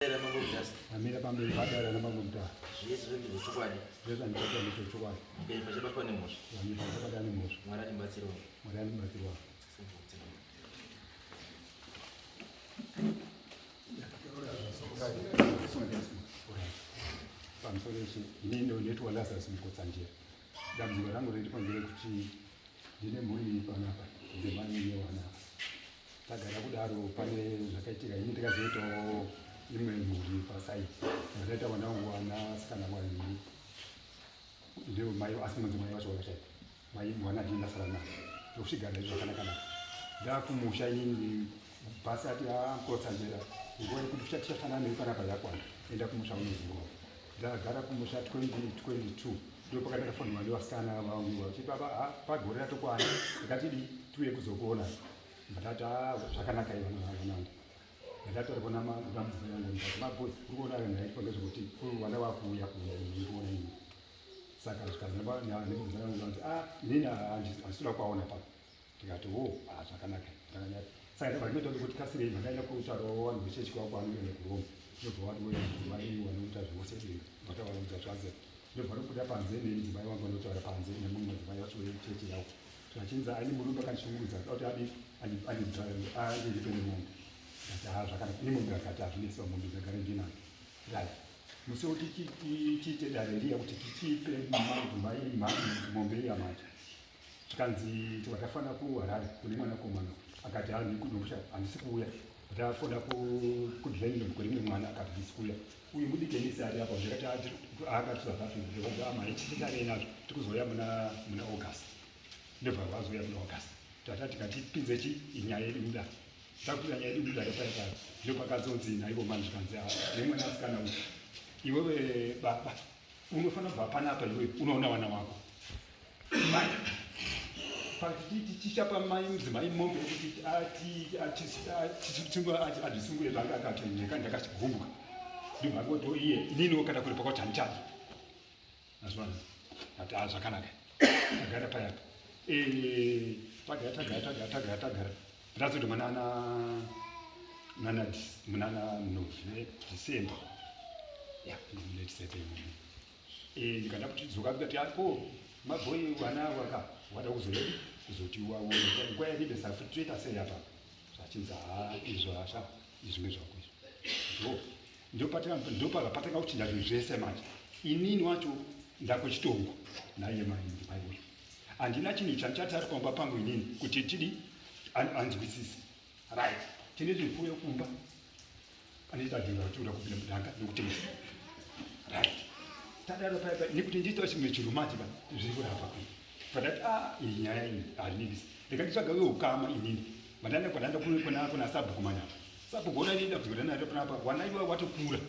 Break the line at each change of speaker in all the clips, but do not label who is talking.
Dare raMambo Mutasa.
Amira pamberi padare raMambo Mutasa.
Zvese zviri zvechokwadi.
Zvese zvandinotaura ndezvechokwadi.
Upenyu pachabatwa nemhosva.
Vanhu pachabatwa nemhosva.
Mwari andibatsirawo.
Mwari andibatsirawo. Pamusoro ichi inini ndinoitwa Lazarus Mukotsanjera. Dambudziko rangu riripo nderekuti ndine mhuri iri panapa dzemai nevana. Tagara kudaro pane zvakaitika ini ndikazoitawo imwe mhuri pasaidi ndakaita vana vangu vanasikana vaviri ndivo mai asi mudzimai vacho vakashaika mai mwana ndini ndasara naye ndokuchigara izvo zvakanaka-naka ndakumusha inini bhasi ati amukotsanjera nguva yekuti tichafanana newe panapa yakwana enda kumusha unozorora ndagara kumusha 2022 ndipo pakandakafonwa nevasikana vangu vachiti baba pagore ratokwana ndakatidi tiuye kuzokuona ndakati ah, zvakanaka ivo vanangu ndakataura kuna mudzimai wangu ndikati maboys uri kuona vanhu vaitwa ngezvekuti vana vakuuya kuuya ini kuona ini saka zvikanzi nemudzimai wangu vanoti ah inini handisi kuda kuvaona pano ndikati wo ah zvakanaka ndakanyati saka ndabva ndinoita kuti kasirei ndakaenda kutaurawo vanhu vechechi kwavo kwaanoenda kurome ndobva vati uya mudzimai vanoita zvose vatavarudza zvanze ndobva vanobuda panze nemudzimai wangu vanotaura panze nemumwe madzimai vacho vechechi yavo Zvachinzi aine murume akandishungurudza kuti adi andiripe nemombe. Ndati haa zvakanaka. Ini mombe akati hazvinetsi mombe ndagara ndinayo. Right. Musi wekuti tiite dare riya kuti tichipe mai mombe iya manje. Zvikanzi takafanira kuHarare kune mwanakomana akati haa ndikunokusha handisi kuuya. Ndafona kuGlenlon kune mumwe mwana akati handisi kuuya. Uyu mudiki enisi ari apa zvakati akati South Africa zvakanzi amai tichitarei nazvo tikuzouya muna muna August. Ndobva vazouya muna August. Tata tikati tipinze chi inyaya yedu mudare. Takupinza nyaya yedu mudare paya paya. Ndopakazonzi naivo manje zvikanzi ah nemwana asikana uyu. Iwewe baba unofanira kubva panapa iwewe unoona vana wako. Tichapa mai mudzimai mombe yekuti azvisungure zvanga akati ndakachigumbuka ndobva ngoto iye ininiwo kana kuripa kwacho handichadi azvona ati a zvakanaka tagara payapa eh, tagara tagara tagara tagara tagara ndazoti munana munana munana november december ya muna december imomo Eh, ndikada kuti dzoka ndikati ako ah, mabhoyi vana waka wada kuzouya kuzoti waona nguva yarebesa futi toita sei apa zvachinzi haa izvo hasha izvi ngezvako izvi ndo ndopakapatanga kuchinja zvinhu zvese manje inini wacho ndakuchitongo naiye mai uyu handina chinhu chandichati ari pamba pangu inini kuti tidi anzwisise right tine zvipfuyo kumba Anoita dhinga kuti uda kupinda mudanga nokutengesa. Right. Tadaro paya paya nekuti ndiita chimwe chinhu manje ba zviri kurapa kui. Pandati ah iyi nyaya iyi harinibisi. Ndikanditsvaga uyo ukama inini. Vandanda kwandanda kuna kuna sabhuku manyama. Sabhuku ona inini dambudziko ranaro panapa wana iwa watokura.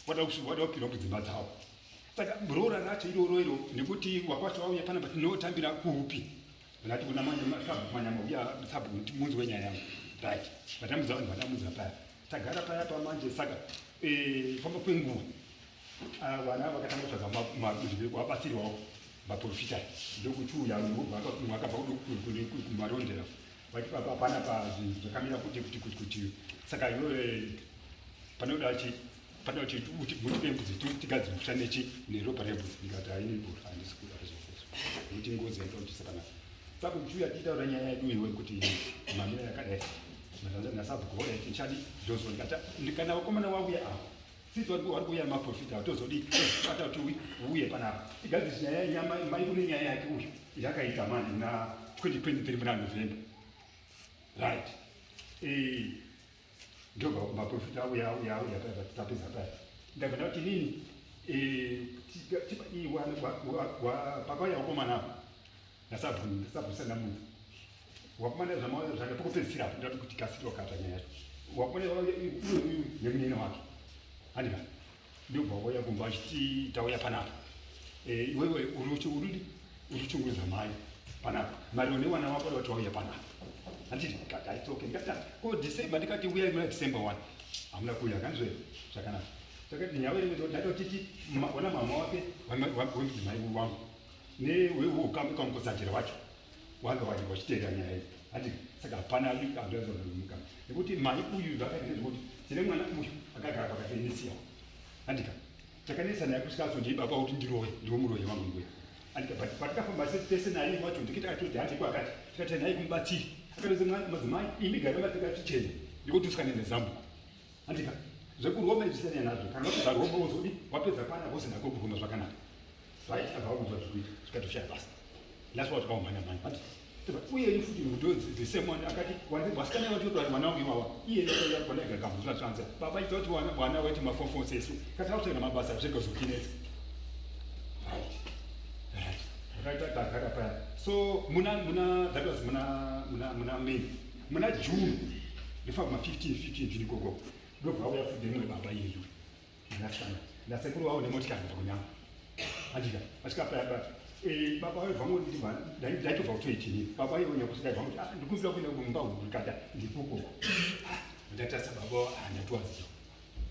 Wada kusvika wada kupinda kudzimba dzavo. Saka roora racho iroro iro nekuti wakwacho wauya panapa tinotambira kupi? Ndati kuna manyama sabhuku manyama uya sabhuku munzi wenyaya yangu. Right. Vatamudza vanhu vatamudza paya. Tagara paya pamanje saka eh famba kwenguva. Ah, vana vakatanga kutsvaga wabatsirwawo maprofita ndokuchiuya mumwe akabva kumarondera vati hapana pazvinhu zvakamira kuti kuti kuti kuti saka iwewe panoda chi panoda kuti mutipe mbudzi tigadzire musha nechi neropa rembudzi ndikati haini bora handisi kuda zvokuzo nekuti ngozi yaita kuchisa panapa saka uchiuya tichitaura nyaya yedu iwe kuti mamira yakadai nasabhuku hoya tichadi ndozo ndikati kana vakomana wauya ava since vari kuuya maprofita tozodii tozobata kuti uye panapa tigadzise nyaya yenyama mai une nyaya yake uyu yakaita manje muna 2023 muna November right eh ndobva maprofita auya auya auya paya tapedza paya ndabva ndati nini eh, pakauya vakomana ava ndasabvunza ndamunza wakomana zvamauya zvake pokupedzisira apo ndati kuti kasiri wakata nyaya yacho wakomana uyu nemunina wake handika ndobva wauya kumba achiti tauya panapa eh, iwewe uri uchungurudza mai panapa mari une wana wako wati wauya panapa handiti ndikati ndikati ko december ndikati uyai muna december one hamuna kuuya kanzve zvakanaka takati nyaya ndatotiti wana mama wake wemudzimai wangu newekamukosajera wacho wanga wacho wachiteera nyaya iyi handi saka hapana andoazomuka nekuti mai uyu zvakaita nezvekuti Tine mwana uyu akagara pakati nesiyawo, andika takanetsa naye kusvika azondii baba kuti ndiroye, ndiwo muroyi wangu nguya, andika. But patakafamba tese naye wacho, ndikiti akatoti handi kwakati, tikati naye kumubatsiri, akatozi madzimai, imi gara mapfeka chichena, ndikuti usika nezambuko, andika. Zvekuroma izvisiyana nazvo. Kana wapedza roma, wozodi wapedza pana vose nako kuroma zvakanaka, right? Abva wakunzwa zvikuita, zvikatoshaya basa. That's what takaumhanya mhanya. Uye futi ndo the same one akati vasikana vachoti mwana wangu iwawa iye kwandaiga zvanza baba ita kuti wana waiti mafofo sesu kati akutsvaga mabasa, zvigazotinetsa, right? Right, tagara paya. So muna that was muna May, muna June, ndifaka kuma 15 June ikoko, ndobva auya futi rimwe baba iyeyu ndasana ndasekuru wavo nemotikari kubva kunyama, andika. Asvika paya pa baba vaibva ngoti ndaitobva kutoitini, baba ivo nyakuti ndaibva kuti, "Ah, ndikumbira kuenda kumba huru." Kata ndikukoko ndatarisa baba, handatuwaziva.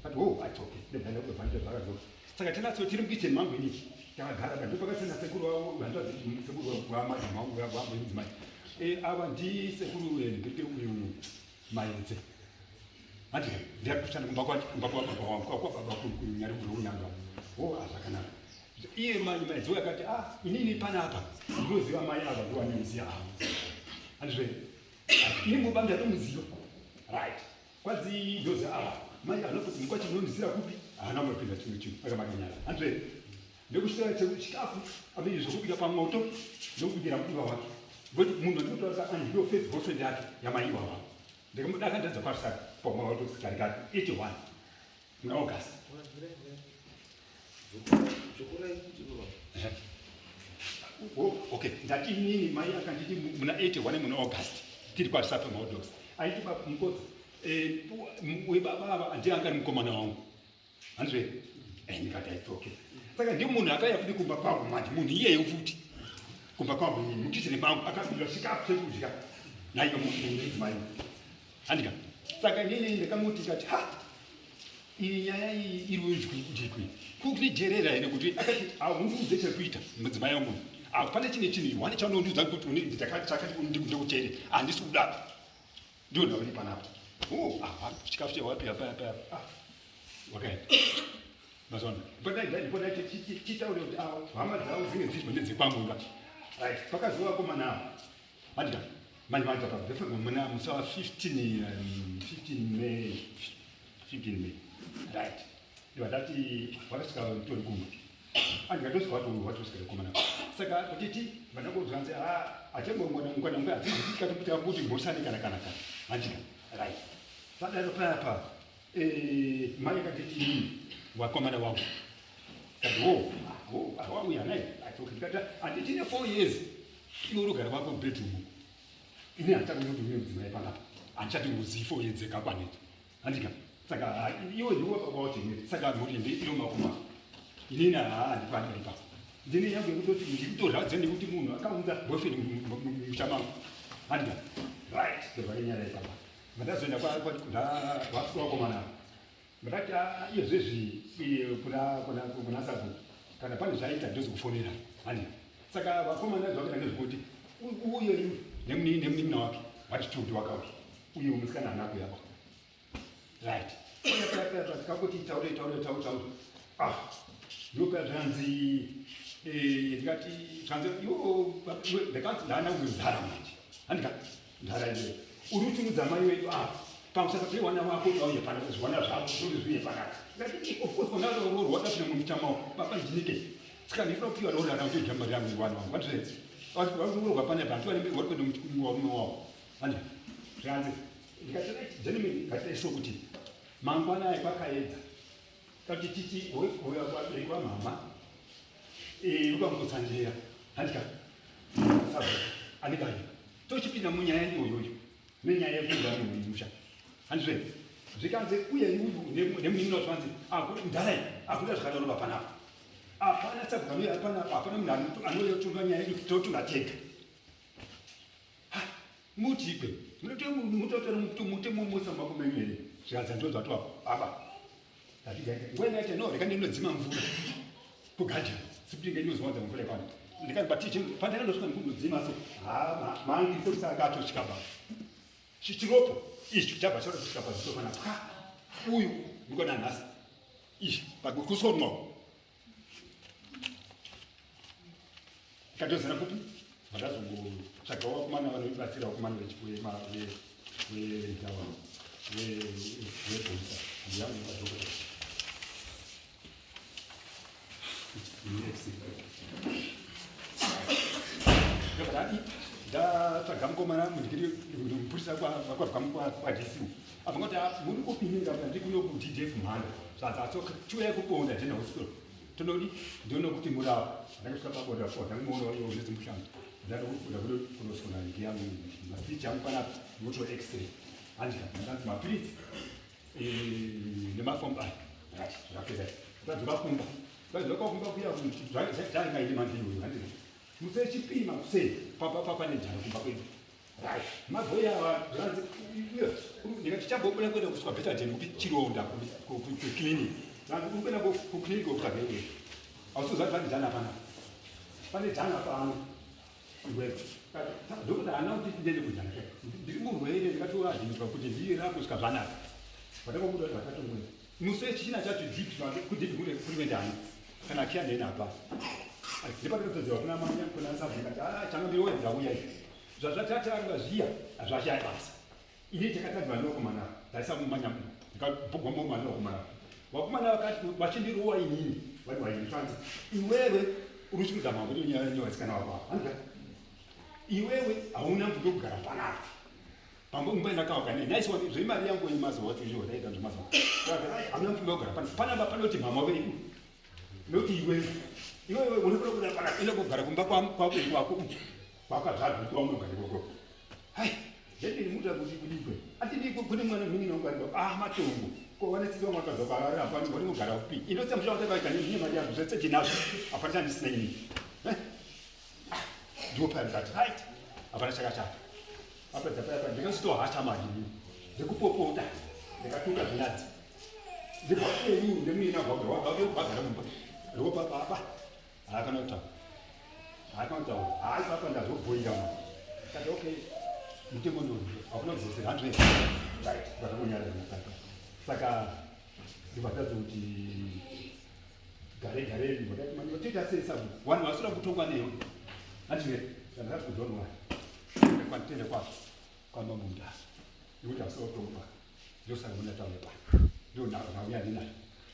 Ati, "Oh, it's okay." Ndobva ndobva saka tinatso tiri mukicheni mangu iniki, takagara pa ndopakasina sekuru wavo, hanzvadzi sekuru wamudzimai. Ava ndisekuru ndikuti uyu Maedze, handi ndiyakushanda kumba kumba kwababa wangu, kwababa kunyari kunyanga. O, zvakanaka. Iye mai Maedze akati, "Ah, inini panapa ndinoziva mai ava, ndovaniniziva ava, handizve? Ini muba ndatomuziva, right?" Kwanzi ndoziva ava mai anopoti mukwachi munondizira kupi? Haana kumbopinda chimwe chinhu, akamakanyara, handizve? Ndekusvika chikafu amei zvokubika pamoto, ndokubikira mudiwa wake, ngokuti munhu andinotaurisa andiyo first boyfriend yake yamai ivava. Ndakandadza kwarisaka pamaotokarikari 81 muna August.
Dzokorai kuti baba.
Oh, okay, ndati inini mai akanditi muna 81 muna August tiri kwaRisape maodox, aiti mukodzi webaba ava ndiye anga ari mukomana wangu, handizve? Ndikati aiti okay. Saka ndiye munhu akauya futi kumba kwangu manje, munhu iyeyo futi kumba kwangu inini mukicheni mangu akabika chikafu chekudya naiyo mudzimai, handika. Saka inini ndakamuti kati, "Ha, iyi nyaya iyi iri ndikwi kukujerera here?" Kuti akati, "Haundiudze chekuita, mudzimai wangu. Hapana chine chinhu one chaunondiudza kuti chakati ndikuchere, handisi kuda." Ndiyo ndauri panapa. Oh, ah, chikafu chewapi apa apa? Ah, wakaenda mazona. Chitaure kuti hama dzavo dzinge dzizvo ndedzekwamunga, right? Pakazuva vakomana ava, handika, manje manje apa ndefega muna musi wa 15, 15 May, 15 May, right? Ndibva ndati vakasvika tori kumba, andikatosvika watosvika vakomana. Saka kutiti vandangonzwanzi achangongwana ngwana hadzizikatikuti kuti mhosani kana kana kana, handika, right? Padaro payapa mai akatiti wakomana wangu kati wo wauya naye. Ndikati handitine 4 years iwe urogara kwako bedroom uku, ini handichakoni kuti uye mudzimai panapa, handichati uzivi 4 years ekakwaneta, handika. Saka iwe ndiwe baba wachengeta, saka mhuri ndi iro makoma, inini handikwani ipapo. Ndine yangu yekutoti ndikutorwadza nekuti munhu akaunza boyfriend mumusha mangu, handika, right? Ndovakanyara ipapa. Mandazoenda kwakomana, ndakati iyezvezvi kuna sabhuku, kana pane zvaita ndozokufonera, handika. Saka vakomana zvakaita ndezvekuti uye nemunin'ina wake vati two wakauya, uyu musikana haana kuyapa, right? Tikangoti taure taure taure taure, ah, ndopa zvanzi ndikati zvanzi iwo ndakanzi ndaana kunzara manje, handika. Nzara iyoyo uri kuchungudza mai wedu apa pamusaka pewana wako, auye pana zviwana zvako zvuri zviye panapa. Ndati, "Of course, unaroorwa dapinda mumusha mavo baba ndinike, saka ndinoda kupiwa roora rangu, todya mari yangu wana wangu." Vatizve vari panapa, hanti vari kuenda muvarume wavo, handi? Zvanzi ndikati, "Right, gentlemen, ngatirai so kuti mangwana ayi kwakaedza kati titi uya vabereki vamama ukamutsanjera, handika, andikayo tochipinda munyaya iyoyoyo nenyaya yekuda mumusha, handizve?" Zvikanzi uye uyu nemunin'ina wacho vanzi ndarai, hakuna zvakadaro panapa, hapana sabhuku anouya panapa, hapana munhu anouya kutonga nyaya yedu, totonga tega. Mutikwe mutotora mutemo musa mumako menyu here? Zvikanzi ndozvatwa baba. Nguva yacho no reka ndinodzima mvura kugadheni, sikuti ngenyozowanza mvura ipano. Ndikati but pandakandosvika ndikundodzima so maangise kuti akatosvika baba chichiropo ichi chabva chaura kusvika paziso pana pwa. Uyu ndikona nhasi. Ish, pakusonwa. Katozana kupi? Vakazongotsvaga vakomana vanobatsira vakomana vechikwema vedawa vepolisa. Ndiyangu madhokota. Ndatsvaga mukomana mundikiri mupurisa kwabva kwaDC abva ngoti muri kupinda ndiri kuno kuDDF mhando zvadzatsoka chiuya kubonda general hospital tonodi ndione kuti murawa ndakasvika pabonda po ndamuona iwo nezimushando ndakuda kunosona ndiyangu mapiritsi angu panapa ndinotora x-ray handika ndanzi mapiritsi nemafomu aya right zvakapedza ndadzoka kumba ndadzoka kumba kuya zvaingaine mandiri handika musechipima kusei papa nejana kumba kwedu right mabhoyi ava zvanzi ndikati chambobuda kuenda kuswa betadine kupi chironda kuclinic zvanzi uri kuenda kuclinic kokutsvaga iwewe hausizoziva kuti pane jana panapa pane jana pano iwewe ndokuti haana kuti ndiende kujana ke ndiri murwere ndikatoadhimiswa kuti ndirapwe kusvika zvanaka vatangobuda kuti vakatongoenda musi wechina chacho deep kudeep kune kuri kuenda ani kana kiya ndena apa ndipatatodzera kuna manya kuna sabhuku kati ah changamire wedza uya zvazvatatanga zviya hazvashaya basa ini takatadzwa nevakomana taisa mumanya ndikabhugwa mumanya vakomana vakomana vakati vachindirowa inini vari vaini zvanzi iwewe uri kuchikudza mambo nevasikana wako apa iwewe hauna mvumo kugara panapa pambo imba ndakawaka nei nice one zvemari yangu yemazuva wacho izvo ndaita zvemazuva hauna mvumo kugara panapa panapa panoti mama vedu nokuti iwewe iwewe unofanira kugara panapa enda kugara kumba kwabereki wako kwakazvarwa kuti waunogara ikoko hai zvendiri muda kuti kudikwe atidikwe kune mwana munin'ina wangu aripo ah matongo ko vane tsitsi vamwe vakazwa kwavari apa vari kugara kupi indotsa musha watakaita nini mari yangu zvese ndinazvo hapana chandisina ini ndipo paikati right hapana chakachata apedza paya paya ndikasitohacha mari ini ndikupopota ndikatuka zvinyadzi ndikwaeyu ndemuina wagara mumba ndikopa baba haakana kutaura haakana kutaura hayi papa ndazobhoira ma kati okay mutemo ndo hakuna kudzosera 100 right vakakunyarara papa saka ndibva kuti gare gare ndakati manje toita sei sabu vanhu vasina kutongwa newe handizve ndakati kudon worry kwanditende kwazvo kwamamunda nekuti hasina kutongwa ndosaka muna tauya pano ndo nauya ndinayo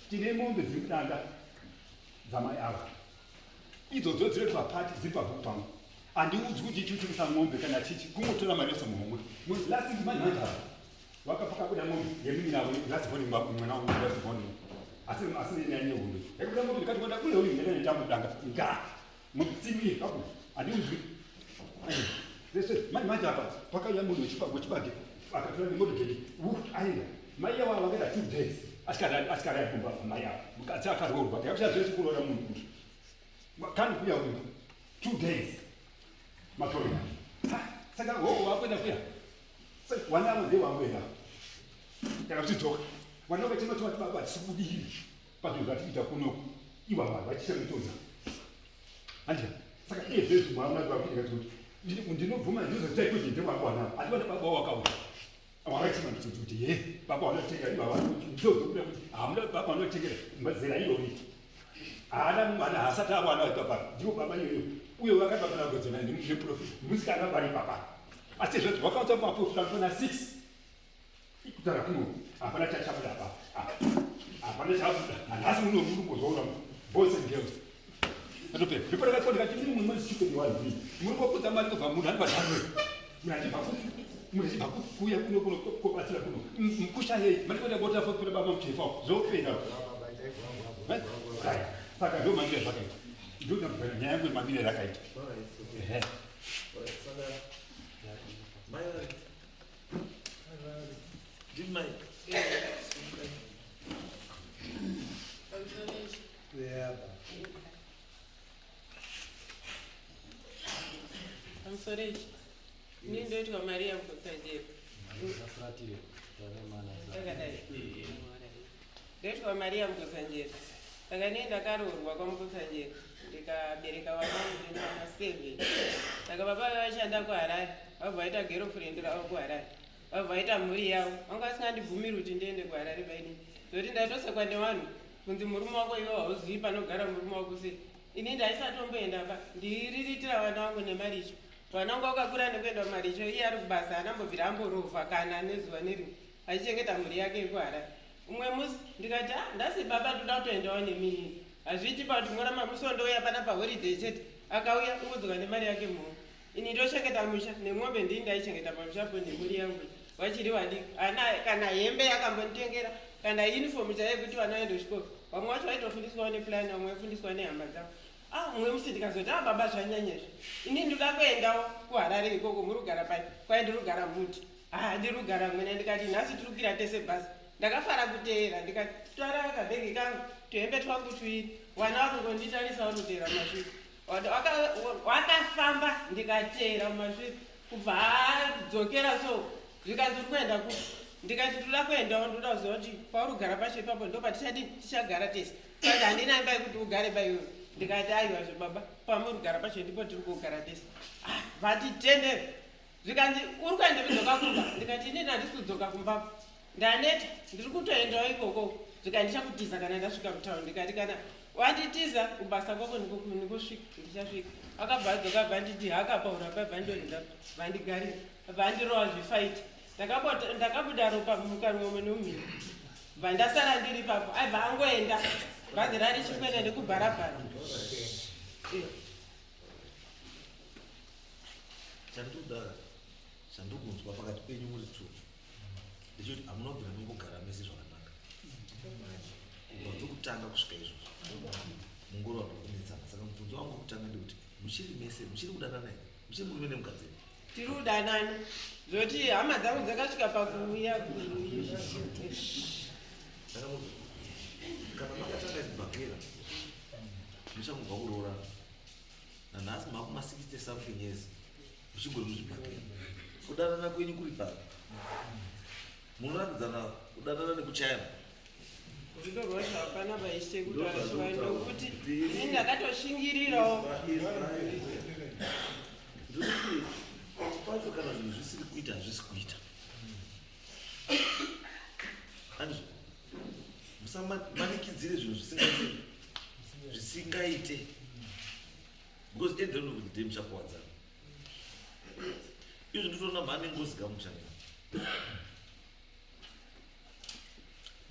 tine mombe dziri kudanga dzamai ava idzodzo dzinoitwa pati dziri pabhuku pangu handiudzwi kuti chichitengesa mombe kana chichi kungotora mari yose muhomwe last week manje manje ava wakapakabuda mombe yemuninavo last born mwana wangu last born asi asi nenyaya yehondo yakabuda mombe ndikati ngoda uye uyu ndakane tamudanga nga mutsimi kabu handiudzwi zvese manje manje apa pakauya munhu wechibage akatora nemotoketi aenda mai ava vakaita 2 days asikarari kumba mai ava mukadzi akaroorwa ndakakuita zvese kuroora munhu kani kuya kumba 2 days matori saka hoho wakuenda kuya wana avo ndewanguenda takachidzoka vana vachema chema baba hatisibudiri pazvinhu zvatikuita kunoku iwa vanhu vachichemetodza handika saka iye zvezvi mwana vakuita kuti ndinobvuma ndizozita kuti ndewakwana handiwana baba wakauya wakachema ndizoti kuti ye baba vanotengera iva ndizodzokuda kuti hamuna baba vanotengera mazera iyoyi haana mwana haasati awana baba ndiwo baba iyoyo uye vakabva godzona neprofita musikana vari baba asi zvezvo vakaudza maprofita anofana 6 kutaura kuno hapana chachabuda apa hapana chabuda nanhasi uno muri kuzoona boys and girls atopera ndipo ndakati ndikati mimi mwe stupid one muri kukudza mari kubva munhu anobva dhanwe munhu achibva munhu achibva kuuya kuno kuno kobatsira kuno mukusha yei mari kuenda kota fokura baba muchefa zvopera saka ndo mangira zvakaita ndo nyaya yangu yemamire rakaita ehe
Mai vari. Ndimai.
Yeah.
Pamusoro ini ndoitwa Maria Mukotsanjera. Akadai. Ndoitwa Maria Mukotsanjera. Saka nei ndakaroorwa kwaMukotsanjera ndikabereka vana ndine vana 7. Saka baba vashanda kuHarare vabva vaita girlfriend ravo kuHarare. Vabva vaita mhuri yavo. Vanga vasingandibvumiri kuti ndiende kuHarare painini. Zvokuti ndaitosekwa nevanhu kunzi murume wako iwe hauzivi panogara murume wako sei. Ini ndaisatomboenda ba. Ndiriritira vana vangu nemaricho. Vana vangu vakakura nekuenda kumaricho iye ari kubasa haana kumbobvira amborovha kana nezuva nerimwe achichengeta mhuri yake yekuHarare. Umwe musi ndikati ah ndasi baba ndoda kutoendawo nemi inini. Hazviiti pakuti ngoramba musi wandouya pana paholiday chete. Akauya ungodzoka nemari yake muhomwe. Ini ndochengeta musha nemombe ndini ndaichengeta pamushapo nemhuri yangu vachiri vadiki. Ana kana hembe yakambonditengera kana uniform chaiyo yekuti vana vaende kuchikoro. Vamwe vacho vaitofundiswawo neplan vamwe vaifundiswa nehama dzavo. Ah mumwe musi ndikazoti ah baba zvanyanya izvi. Ini ndoda kuendawo kuHarare ikoko muri kugara pai? Kwai ndiri kugara muti. Ah ndiri kugara mwena ndikati nhasi tiri kukwira tese bhazi. Ndakafara kuteera ndikatora kabhegi kangu tuhembe twangu tuiri. Vana vakungonditarisa vanoteera mumashure. Wakafamba ndikateera mumashure kubva adzokera so zvikanzi uri kuenda kupi ndikati ndoda kuendawo ndoda kuziva kuti pauri kugara pacho ipapo ndo patichadi tichagara tese but handina imba yekuti ugare paiwewe ndikati aiwa zvebaba pamuri kugara pacho ndipo tiri kugara tese ah, vati tendere zvikanzi uri kuenda kudzoka kumba ndikati inini handisi kudzoka kumba ndaneta ndiri kutoendawo ikoko zvikanzi ndichakutiza kana ndasvika mutown ndikati kana wanditiza kubasa kwako ndikusvika ndichasvika akabva adzoka abva anditi haka paura pa bva ndonda vandigarira bva andirova zvifaiti ndakabuda ropa mukanwa nemumhino bva ndasara ndiri ipapo aibva angoenda bhazi rari chikuenda ndekubharabhara.
Chandikuda chandikunzwa pakati penyu muri two ndechekuti hamuna kubvira mambogara mese zvakanaka kubva pekutanga kusvika izvozvo mungori vanhu vakunetsana. Saka mubvunzo wangu wekutanga ndekuti muchiri mese, muchiri kudanana here, muchiri murume nemukadzi here?
Tiri kudanana zvoti hama dzangu dzakasvika pakuuya.
Ndakamuudza, kana makatanga chibhakera muchangobva kuroorana nanhasi makuma 60 something years muchingori muzvibhakera, kudanana kwenyu kuri papi? Munoratidzana kudanana nekuchayana.
Rudo rwacho hapana vaishe kuti nokuti ini ndakatoshingirirawo.
Ndikuti pacho kana zvinhu zvisiri kuita, hazvisi kuita, andizvo? Musamanikidzire zvinhu zvisingaite because at the end of the day muchakuwadzana. Izvo nditoona mhane ngozi kamuchanira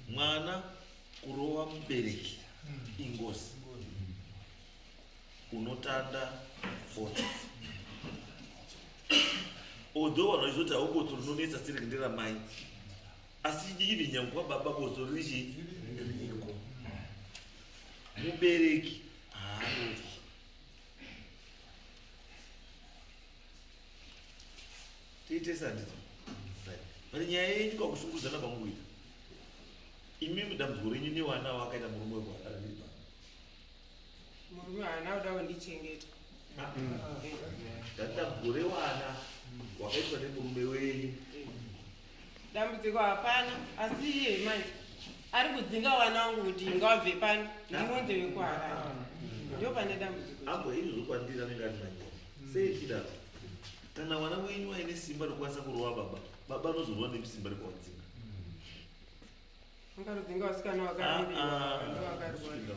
mwana kurova mubereki ingozi, unotanda fotso. Although vanhu vachizoti hau botso rinonetsa siriki nderamai, asi even nyangwe kwababa botso ririchi ririko. Mubereki haarovi. Tiite sandidzo. Right, but nyaya yenyu kwakushungurudzana kwamukuita imimi, dambudziko renyu nevana wakaita murume wekuHarare riri pano.
Murume haana kuda kundichengeta.
Ndati dambudziko rewana wakaitwa nemurume wenyu.
Dambudziko hapana, asi iye manje ari kudzinga wana wangu kuti ngawabve pano ndiunze wekuHarare, ndo pane dambudziko.
Ambo izvozvo kwandiri anenge ari manyoro sei chidaro? Kana wana wenyu aine simba rokukwanisa kurova baba, baba anozorova nesimba rekuwadzinga.
Angarudzinga vasikana wakarambiwa ndo vakarwara.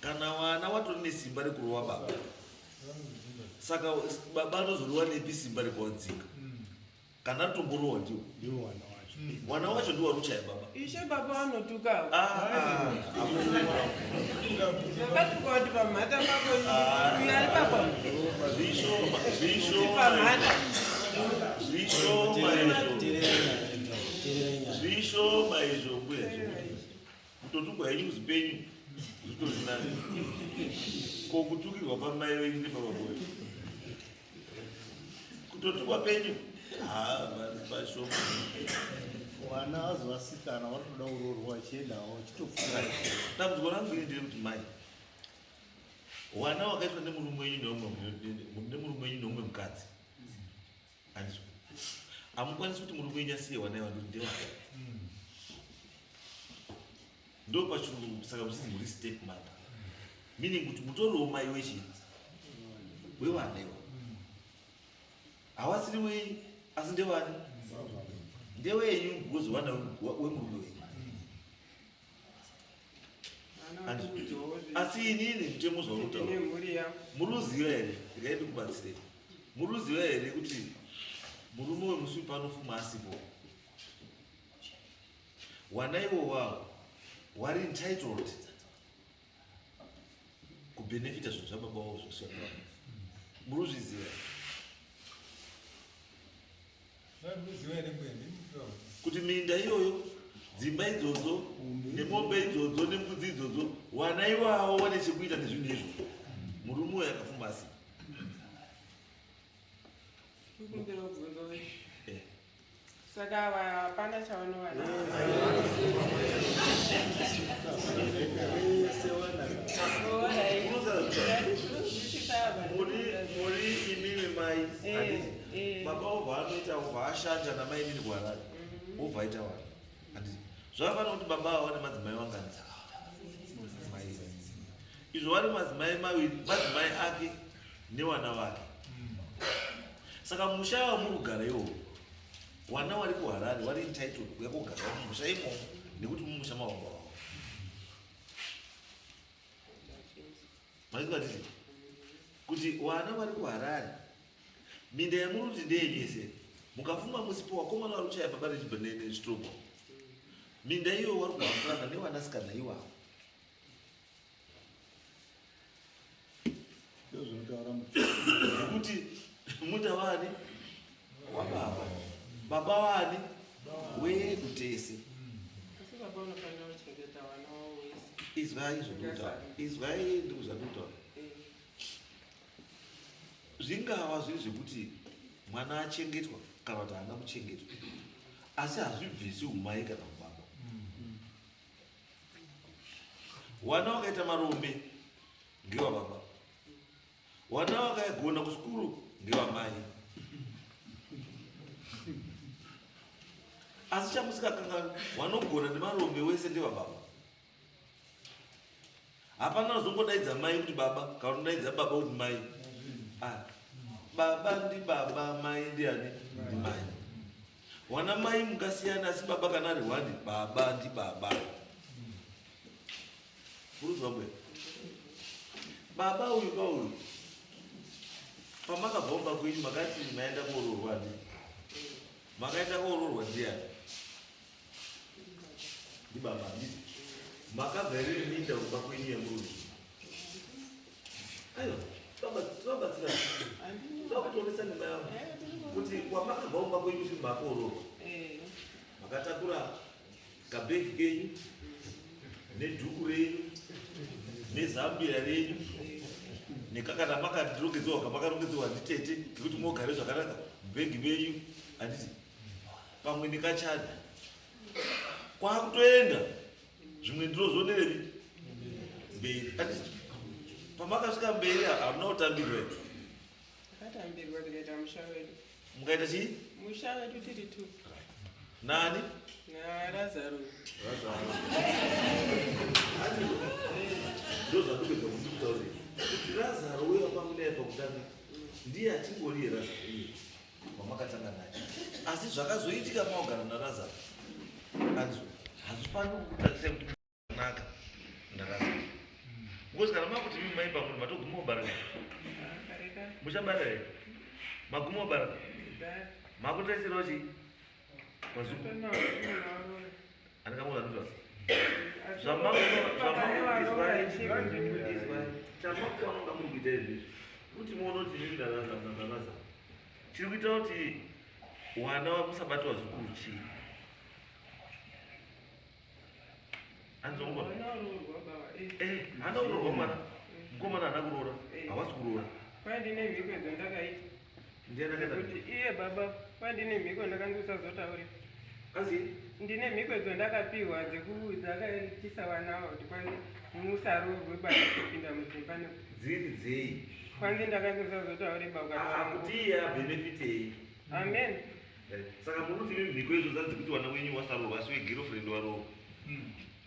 Kana wana watori nesimba rekurova baba, saka baba anozorova nepi simba rekuwadzinga kana atomborowa ndiwo?
Ndiwo wana wacho.
Wana wacho ndiwo wari kuchaya baba.
Ishe, baba vanotukawo.
Ah, ah,
Ndakatuka kuti pamhata pako, uyu ari papa.
Zvishoma, zvishoma.
Pamhata.
Zvishoma izvo, zvishoma izvo mbuya. Kutotukwa henyu kuzipenyu zvitori nani ko kutukirwa pamai venyu nepababa venyu. Kutotukwa penyu ha pashoma.
Vana vazovasikana vari kuda kuroorwa vachiendawo vachitopfuura.
Dambudziko rangu ini nderekuti mai, wana wakaitwa nemurume wenyu nemurume wenyu neumwe mukadzi, handizvo? Hamukwanisi kuti murume wenyu asiye wana iwa ndoti ndewake, ndo pachirungu saka muchizi muri step mother, meaning kuti mutoriwo mai wechii wewana iwa. Hawasiri wenyu asi ndewani? Ndewenyu because wana wemurume wenyu. Asi inini mutemo zvaurikutaura muruziva here? Regai ndikubatsirei. Muruziva here kuti murume wemusi uyu panofuma asipo, wana iwo wawo wari entitled kubenefita zvinhu zvababa wavo zvekusiya kwavo? Muruzviziva kuti minda iyoyo, dzimba idzodzo, nemombe idzodzo, nembudzi idzodzo, wana iwawo wane chekuita nezvinhu izvo murume uyo akafuma asi?
Saka ava hapana chavanowana.
Muri imimi mai, handiti? Baba obva anoita, obva ashanja namainini kuHarare, obva aita vana, handiti? Zvakafanira kuti baba ava vane madzimai vangani? Mairi. Izvo vari madzimai maviri, madzimai ake newana vake. Saka musha wamuri kugara iwowo, wana wari kuHarare wari entitled kuya kogarawo mumusha imomo nekuti mumusha mababa wavo. Maizwa titi kuti wana vari kuHarare, minda yamuri kuti ndeyenyu yese, mukafuma musipo, wakomana vari kuchaya baba nechitobo, minda iyo wari kuhambirana nevanasikana iwavo.
Ndozvinotaura.
Nekuti munda wani? Wababa. Baba wani? Wedu tese.
Asi baba unofanira kuchengeta vana wavo wese.
Izwai zvandikutaura, izwai ndikuzvandikutaura. Zvingava zviri zvekuti mwana achengetwa kana kuti haana kuchengetwa, asi hazvibvisi umai kana ubaba. Wana wakaita marombe ngewababa, wana wakagona kusukuru ngewamai. Asi chamusikakanganwi, wanogona nemarombe wese ndewababa. Hapana uzongodaidza mai kuti baba kana unodaidza baba kuti mai. Ah, baba ndi baba, mai ndiani? Ndimai. Wana mai mukasiyana, asi baba kana ari hwani, baba ndi baba. Uruzwa bwe baba uyu kauyu, pamakabva kumba kwenyu makati maenda kooroorwa, ndi makaenda kooroorwa ndiani? Ndibaba, handiti? Makabva here neminda kumba kwenyu yemurume? Aiwa, tovabatsira, tovakutonesa nyumba yavo kuti kwamakabva kumba kwenyu kuti makooroorwa, makatakura kabhegi kenyu nedhuku renyu nezambia renyu nekakana makarongedzerwa kamakarongedzerwa nditete kekuti mogare zvakanaka mubhegi venyu, handiti? Pamwe nekachadi kwakutoenda, zvimwe ndinozvonerevi mberi, handiti? Pamakasvika mberi hamuna kutambirwa here?
Takatambirwa, tikaita musha wedu.
Mukaita chii?
Musha wedu tiri two.
Nani?
NaRazaro.
Ndo zvandikuedza kuti ndikutaurire kuti Razaro uyo wapamunaye pakutanga ndiye achingori yeRazaro iye wamakatanga naye. Asi zvakazoitika maogara naRazaro, hazvifaniri kukutarisai kuti naka naRazaro, because kana makuti mimi mai pamuri matoguma kubara, muchabara here? Maguma kubara, makutarisirawo chii vazukuru? Andikamuza zvamakufanira muri kuita izvizvi kuti muone kuti inini ndarazaro chiri kuita kuti wana wamusabati wazukuru chii? Anzomukona haana kuroorwa mwana mukomana, haana kuroora, havasi kuroora.
Kwandine mhiko dzandakaita.
Ndiani akaita?
Kuti iye baba, kwandine mhiko ndakanzi usazotaure.
Azi?
Ndine mhiko dzandakapiwa dzakaitisa vana ava kuti kwanzi musaroorwe baba kupinda mudzimba.
Dziri dzei?
Kwanzi ndakanzi usazotaure ba ukataura.
Kuti iye abhenefitei?
Amen.
Saka muri kuti mhiko izvo dzanzi kuti wana wenyu wasaroorwa, asi wegirlfriend waroorwa?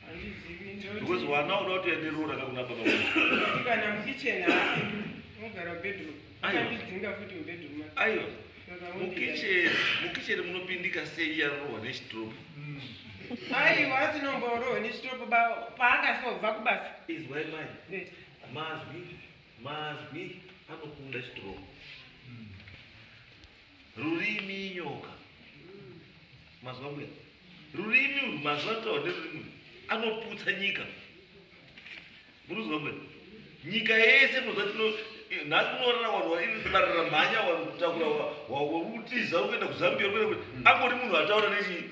Handizivi.
Because wana uda kuti uende roora kakuna baba wenyu.
Kuti kana mukicheni haapindi, unogara mubedroom.
Aiwa.
Akandidzinga futi mubedroom.
Aiwa. Mukicheni, mukicheni munopindika sei yarohwa nechitopu?
Aiwa, asinomborohwa nechitopu paakasobva kubasa.
Izwai mai. Mazwi, mazwi anokunda chitopu. Rurimi inyoka. Mazwa mbuya. Rurimi urwu, mazwi anotaurwa nerurimi urwu anoputsa nyika. Murikuzwa mbuya? Nyika yese munoziva tino nhasi munorara vanhu vari mhanya vanhu kutakura wakutiza uri kuenda kuZambia uri kuenda angori munhu ataura nechii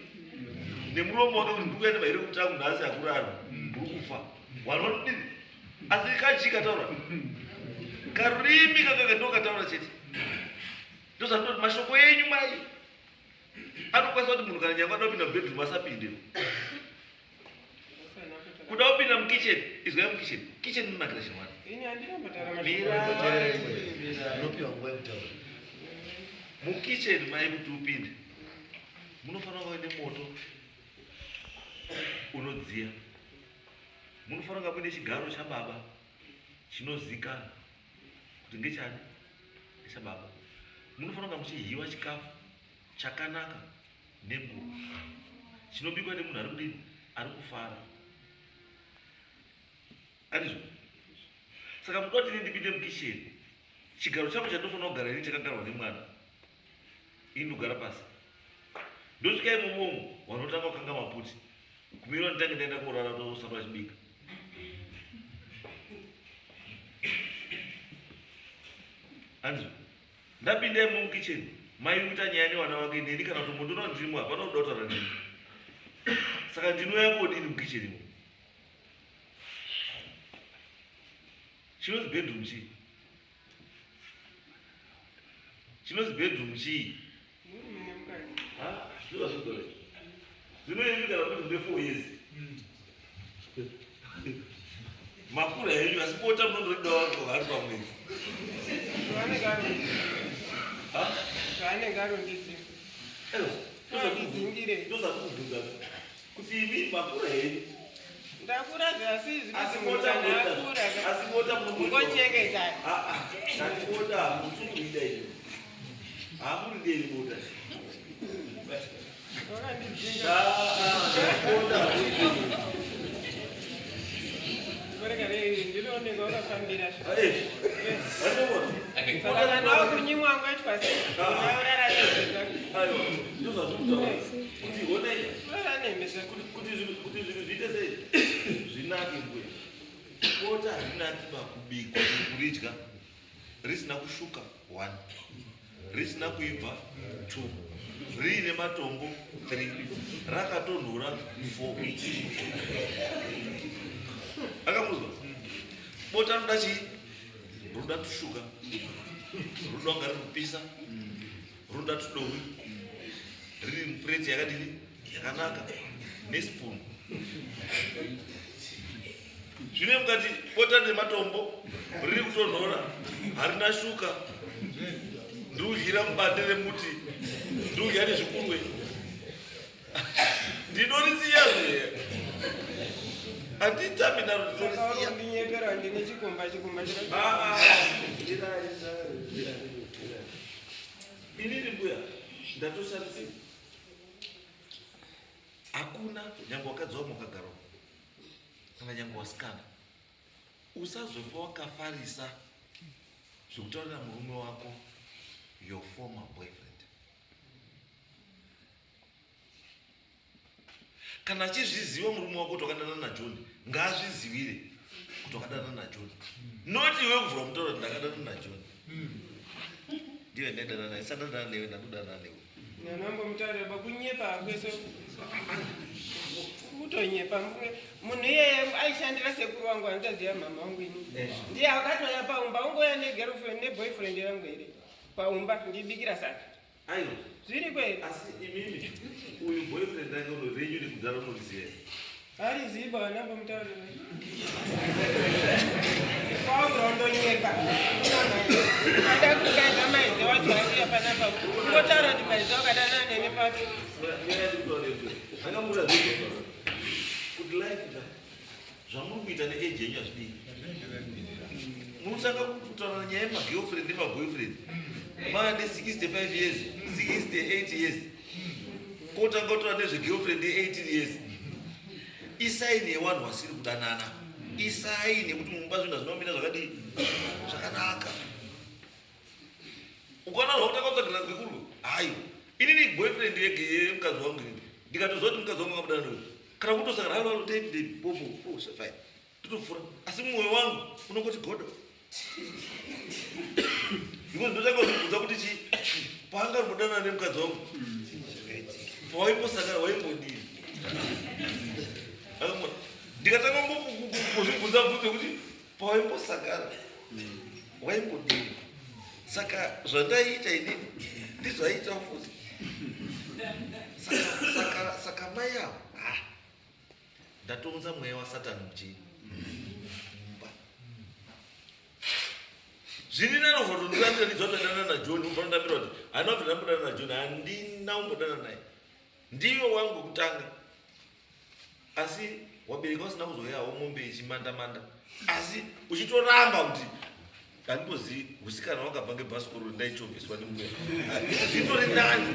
nemuromo wake kuti ndiri kuenda mahere kutangu nhasi hakurarwi uri kufa vanhu vanodini asi kachii kataura karurimi kakaka ndokataura chete ndozvanoti mashoko enyu mai anokwanisa kuti munhu kana nyange ada kupinda mubedroom asapinde kuda kupinda mukitchen izwai mukitchen kitchen inonakira chinwani mukitchen mai kuti upinde munofanira kuva nemoto unodziya munofanira kunga muine chigaro chababa chinozikanwa kuti ngechani ngechababa munofanira kunga muchihiwa chikafu chakanaka nenguva chinobikwa nemunhu ari kudini ari kufara andizvo saka muda kuti ndipinde mukisheni chigaro changu chandinofanira kugara ini chakagarwa nemwana ini ndogara pasi ndosvika imomomo vanotanga kukanga maputi kumira nditange ndaenda korara tosara vachibika andizvo Ndapinda imo mukitchen mai kuita nyaya nevana vake neni kana kutombondiona ndirimo hapana kuda kutaura neni saka ndinouya kodini mukitchen imo chinonzi bedroom chii chinonzi bedroom chii zvinoemi kana kuti mune 4 years makura henyu asi bota munondorida hari pamwedzi
zvaanenge arondedzera
ndozakubvunza kuti imi makura henyu
ndakura zvasi
asi bota
mungochengeta
asi bota hamutsikuida imi hamuridei bota Kuti zvinhu zviite sei zvinake mbuya bota harinaki pakubikwa kuridya risina kushuka 1 risina kuibva 2 riine matombo 3 rakatonhora 4 akamuzwa bota roda chii roda tushuka roda kunga riri kupisa roda tudowi riri mupureti yakadini yakanaka nespoon zvine mukati bota nematombo riri kutonhora harina shuka ndikudyira mubande remuti ndikudya nezvikurwe ndinorisiya zve handitami naro ndinorisiya
ndinyepera ndine chikomba chikomba
ah, ah. inini mbuya ndatoshandisira hakuna nyange wakadzi wamwe wakagara kana nyange wasikana usazofa wakafarisa zvekutaurira murume wako your former boyfriend kana achizviziva murume wako kuti wakadana najohn ngaazvizivire kuti wakadana najohn not iwe kuvhura mutauro kuti ndakadana najohn ndiwe ndaidana naye sandadana newe ndakudana newe
Nanambomutaurira pakunyepa kwese kutonyepa munhu iyeye aishandira sekuru wangu anotoziva mama wangu ini eh. ndiye akatouya paumba ungouya negirlfriend neboyfriend yangu here paumba ndibikira saka
aiwa
zviriko here
asi imimi uyu boyfriend ake uno renyu rekudhara unoriziva here
harizivi baba ndambomutaurira kwaurondonyepa ada kukaidza maidze wacho aiuya panapa ungotaura kuti maidze wakadana neni papi
kuti life ka zvamuri kuita neage yenyu hazvidii Munotanga kutaura nyaya yemagirlfriend nemaboyfriend maane 65 years, 68 years, kotanga kutaura nezvegirlfriend ye18 years. Isign yevanhu vasiri kudanana, isign yekuti mumba zvinhu hazvinomira zvakadii zvakanaka. Ukaona zvakutanga kutsvagirana ngekuru, hayi, inini boyfriend yemukadzi wangu inini ndikatoziva kuti mukadzi wangu angamudana newe kana kutosangana, halo halo, David, David, bobo oh, fine, totopfuura, asi mumwoyo wangu unongoti godo, because ndotanga kuzvibvunza kuti chi paanga ari kudanana nemukadzi wangu, pawaimbosangana waimbodii? Ndikatanga kuzvibvunza bvunzo kuti pawaimbosangana waimbodii, saka zvandaiita inini ndizvaiita futi. Saka mai avo, ah, ndatounza mweya wasatani muchii mumba. Zviri nanovotondirambira ndizvatodana naJohn, ufanondambira kuti handina kubvira ndambodana naJohn, handina kumbodana naye, ndiyo wangu wekutanga, asi wabereka usina kuzoyawo mombe ichimandamanda, asi uchitoramba kuti handimbozivi usikana wakabva ngebhasikoro ndaichovheswa nembuya. Zvitori nani,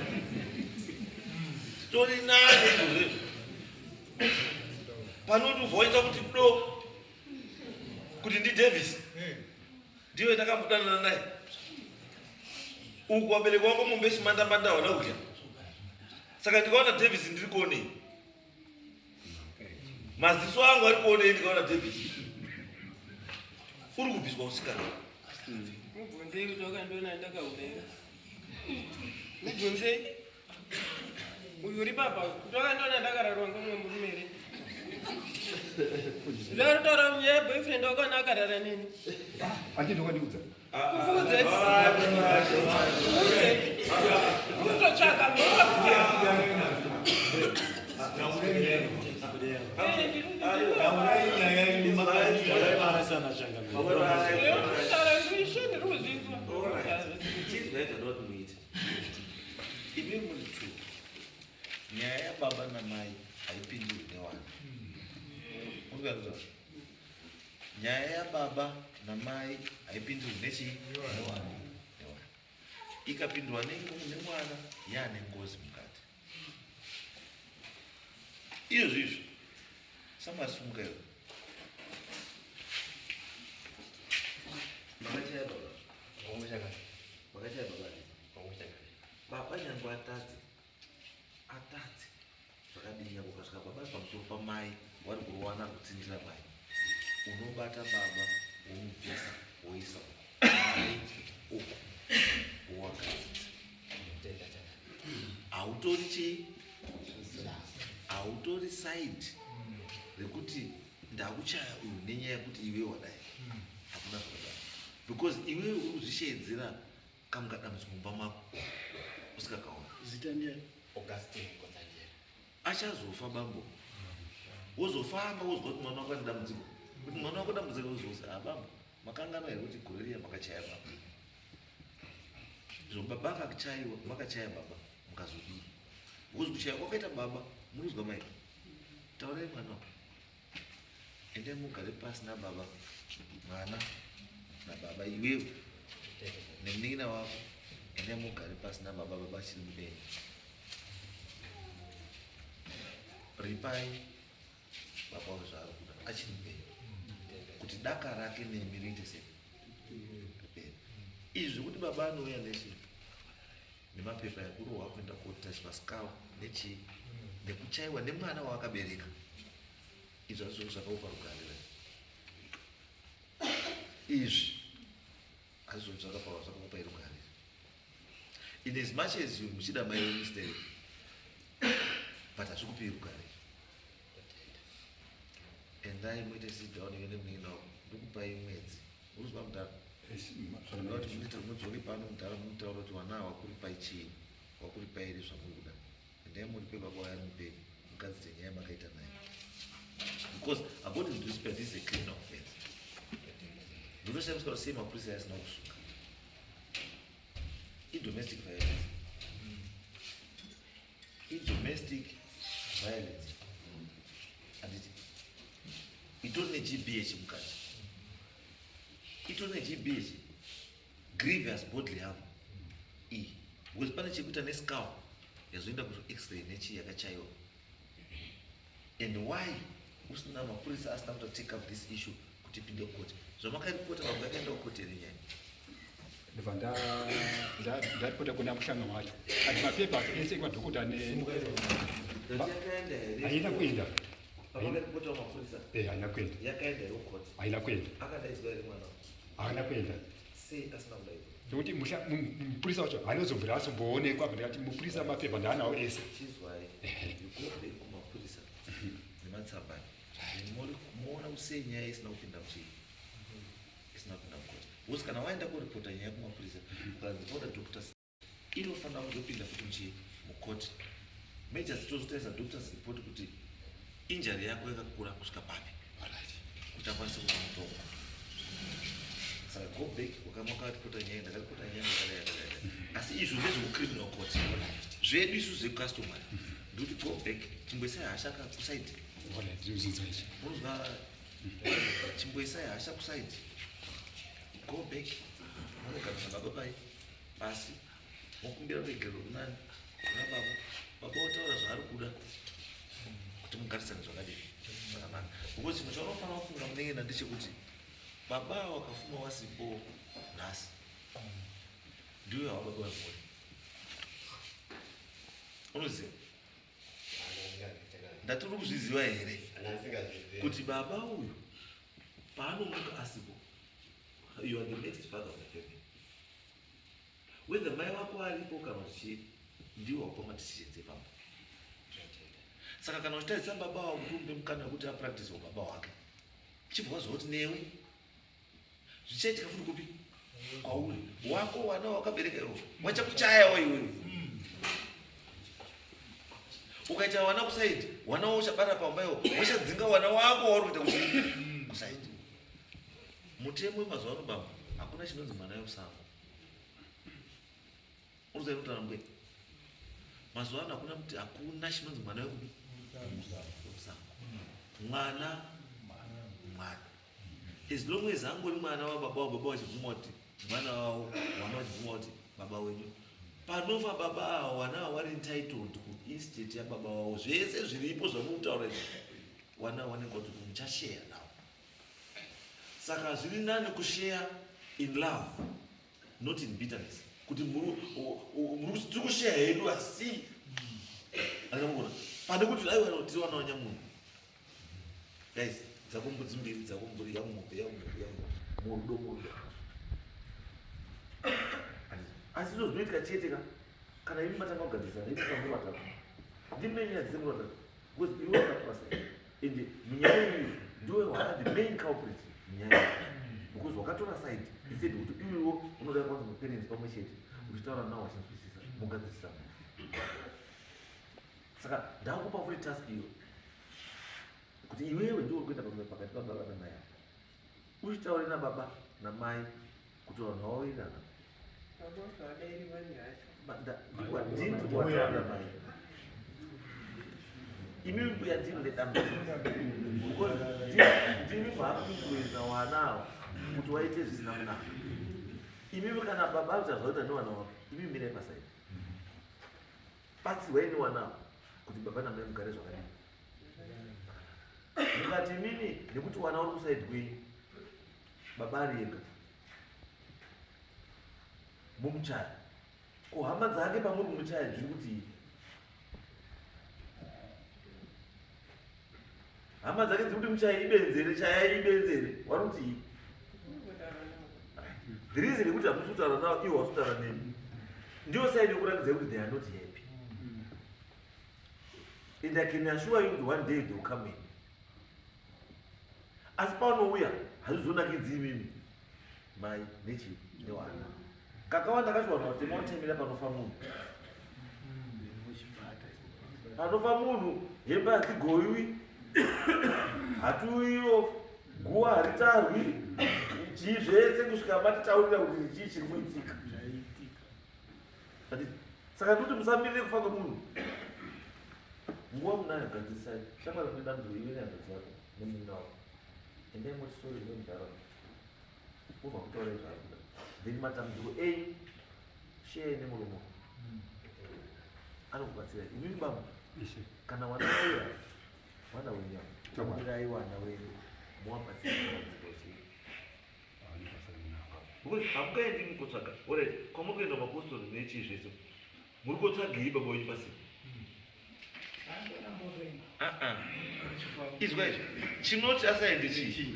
zvitori nani izvozvo panoti ubva waita kuti do kuti ndiDavis ndiwe ndakambodanana naye uku, wabereki wako mombe ichimandamanda hauna kudya, saka ndikaona Davis ndiri kuonei? Maziso angu ari kuonei ndikaona Davis? Uri kubviswa usikana.
Mubvunzei kuti wakandiona ndakaurera. Mubvunzei uyu uri papa kuti wakandiona ndakararwa ngomwe murume here? Ndakutaura nyaya yeboyfriend, wakaona akarara neni.
Achiti wakandiudza.
Kufuudze kutotsvaka.
Taurai nyaya yenyu makaparasana changamire.
Ndishe ndiri kuzvinzwa.
Chizvaita ndoda kuti muite imi muri two. Nyaya yababa namai haipindurwi newana. Uri nyaya yababa namai haipindurwi nechii? Newana. Newana. Ikapindurwa nemwana yaane ngozi mukati. Izvozvo izvo samasimuka iwe makachaya baba, makachaya baba, baba nyange atadze, atadze zvakadini, nyange ukasvika baba ari pamusoro pamai, wari kurowana, ari kutsindira mai, unobata baba womubvisa woisa uko, mai uko wowagadzisa. Hautori chii? Hautori side rekuti ndakuchaya uyu nenyaya yekuti iwe wadai. Hakuna zvakadaro, because iwewe uri kuzvisheedzera kamukadambudziko mumba mako usikakaona.
Zita ndiani?
Augustine Kotsanjera.
Achazofa bambo, wozofamba wozwa kuti mwana wako ane dambudziko, kuti mwana wako dambudziko, wozozi, "Ah bambo, makanganwa here kuti gore riya makachaya baba?" Izvo baba akachayiwa, makachaya baba mukazodii? Because kuchaya kwakaita baba, munozwa mai, taurai mwana wako, endai mugare pasi nababa, mwana nababa, iwewe nemunin'ina wako, endai mugare pasi nababa, baba achiri mudenga. Ripai baba wake zvaari kuda achiri mupenyu, kuti daka rake nemi riite sei? Ripere. Izvi zvekuti baba anouya nechi nemapepa ekurohwa, kuenda kotariswa skull nechii, nekuchaiwa nemwana waakabereka, izvi hazvizvo zvakaupa rugare. Izvi hazvizvo zvakakupai rugare. In as much as you muchida mai wemisteri, but hazvikupii rugare. Endai muite sit down iwe nemunin'ina wako. Ndikupai mwedzi. Urikuzwa mudhara? Ndoda kuti muite mudzoke pano mudhara, mutaura kuti vana ava wakuripai chii, wakuripai here zvamuri kuda. Endai muripe baba waya mupenyu, mugadzise nyaya makaita naye, because according to this paper, this is a criminal offense. Ndotoshandiswa sei mapurisa asina kusunga? Idomestic violence, idomestic violence, handiti? Itori neGBH mukati. Itori neGBH, grievous bodily harm iyi, because pane chekuita neskull yazoenda kuX-ray nechii yakachaiwa. And why usina mapurisa asina kuta take up this issue kuti ipinde kukoti? Zvamakaripota baba, yakaenda kukoti here nyaya?
Ndobva ndaripota kuna muhlanga wacho, ati mapapers ese kwadhokota.
Ndati yakaenda here?
Haina kuenda.
Pamakaripota mapurisa?
Eh, haina kuenda.
Yakaenda here kukoti?
Haina kuenda.
Akadaidzwa here mwana?
Haana kuenda.
Sei asina kudaidzwa?
Nekuti mupurisa wacho haanozobvira azomboonekwa. Ndikati mupurisa mapepa ndaanawo ese.
Chizwai, you go back kumapurisa nematsamba, moona kusei nyaya isina kupinda muchii, isina kupinda mukoti, because kana waenda koripota nyaya kumapurisa, ukanzi pauda doctors, inofanira kuzopinda futi muchii, mukoti. Majors tozotarisa doctors report kuti injury yako yakakura kusvika papi, kuti akwanise kupa mutongo. Saka go back wakamaripota nyaya, ndakaripota nyaya yakadai yakadai yakadai. Asi izvo ndezvekucriminal court. Zvedu isu zvecustomary ndikuti go back, chimboisai hasha kuside.
Alright, ndinozinzwa ichi.
Unozwa, chimboisai hasha kuside, go back, munogara baba pai pasi, mokumbira ruregerero kunani, kuna baba. Baba otaura zvaari kuda kuti mugarisane zvakadii, zvakanaka, because chimwe chaunofanira kufunga munengena ndechekuti baba wakafuma wasipo nhasi, ndiwe wababa wemhuri, unoziva. Ndatiri kuzviziva here kuti baba uyu paanomuka asipo, you are the next father of the family, whether mai wako aripo kana kuti chii, ndiwe wakupa madecisions epamba. Saka kana uchitarisa baba wako kuti umupe mukana wekuti apractice wababa wake, chibva waziva kuti newe zvichaitika futi kupi, kwauri wako wana wakabereka iwo wachakuchayawo iwewe. Ukaita wana kuside, wana wauchabara pamba iwo wachadzinga wana wako wauri kuita kuti kuside. Mutemo wemazuva ano, baba, hakuna chinonzi mwana wemusango. Unoziva kutaura mbwe, mazuva ano hakuna kuti hakuna chinonzi mwana wekupi, wemusango. Mwana mwana, as long as angori mwana wababa, wababa wachibvuma kuti mwana wavo, mwana wachibvuma kuti baba wenyu. Panofa baba ava, wana ava vari entitled kuestate yababa wavo. Zvese zviripo zvamukutaura izvi, wana vanenge kuti muchasheya navo. Saka zviri nani kushare in love, not in bitterness, kuti tiri kusheya hedu, asi akamugona pane kuti aiwa, tiri wana wanyamunhu. Guys, dzako mbudzi mbiri, dzako mburi, yangu mombe, yangu mombe, yangu mombe, murudo, murudo. Asi izvo zvinoitika chete ka kana imi matanga kugadzirisana. Imi muri vatatu, ndimi nenyaya dzese muri vatatu, because iwe wakatora side, and munyaya iyi ndiwe waa the main culprit munyaya iyi, because wakatora side instead kuti iwewo unoda kwanza maparents pamwe chete, uchitaura nawo, achinzwisisa, mugadzirisana. Saka ndakupa futi task iyo kuti iwewe ndiwe kuenda pakati pababa namai ako, uchitaure nababa namai kuti vanhu vawirirana.
Baba zvadairiwa nehasha.
Ndini kuti wataura namai, imi mbuya ndini nedambudziko, because ndimi maakuinfluenza wana ava kuti waite zvisina kunaka. Imimi kana baba akuita zvakuita newana wako, imi mirai paside, batsirwai newana ava kuti baba namai mugare zvakadii. Mukati imimi nekuti wana uri kuside kwenyu, baba ari ega, mumuchaya, kuhama dzake pamuri kumuchaya dziri kuti hama dzake dziri kuti muchaya ibenzere, chayai ibenzere, wari kuti
Kutaura navo.
The reason yekuti hamusi kutaura navo, iwo hausi kutaura nemi, ndiyo side yekuratidza kuti they are not happy, and I can assure you kuti one day they will come in. Asi paunouya hazvizonakidzi imimi mai nechi newana. Kakawanda kacho vanhu vatema vatemera panofa munhu. Panofa munhu hembe hadzigowiwi, hatuiwo, guwa haritarwi, chii zvese, kusvika matitaurira kuti chii chiri kuitika. Saka ndikuti musamirire kufa kwemunhu. Nguva munayo, gadzirisai. Shamwari, mune dambudziko iwe nehanzvadzi yako nemunina wako, endai moti sorry nemunharaunda. Wobva kutaura zvaari kuda. Then matambudziko enyu share nemurume anokubatsirai. Imimi baba kana wana wauya wana wenyu amirai wana wenyu mowabatsira matambudziko chii. Because hamungaendi mukotsvaga. Alright, kwamuri kuenda mapostori nechii zvese. Muri kotsvagei baba wenyu pasina? Izwa izvi. Chinoti asaende chii?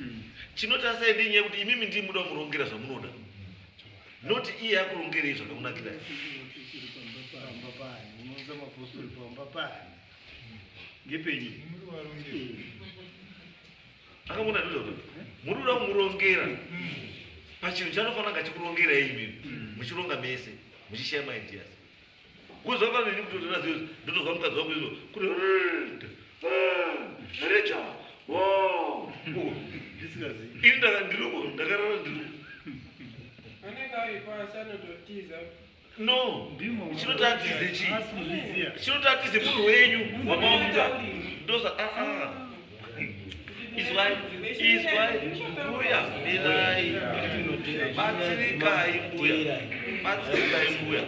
Chinoti asaende inyaya yekuti imimi ndii muda kumurongera zvamunoda. Not iye akurongerei zvakakunakirai.
Pamba pani, unounza mapostori pamba pani. Ngepenyu.
Akamona ndizvo kuti muri kuda kumurongera pachinhu chaanofanira kunge achikurongerai imimi muchironga mese muchishaya maideas. Kuzwa nini kutotora zviyo ndotozwa mukadzi wangu izvo kuti recha wo
Ndisingazivi.
ini ndaka ndiriko ndakarara ndiriko
Anenge ari pasi anototiza.
no
Ndimo.
chinoti atize chii
Asi kuzviziya.
chinoti atize munhu wenyu wamaunza ndoza ah ah izwai izwai mbuya mirai batsirikai mbuya batsirikai mbuya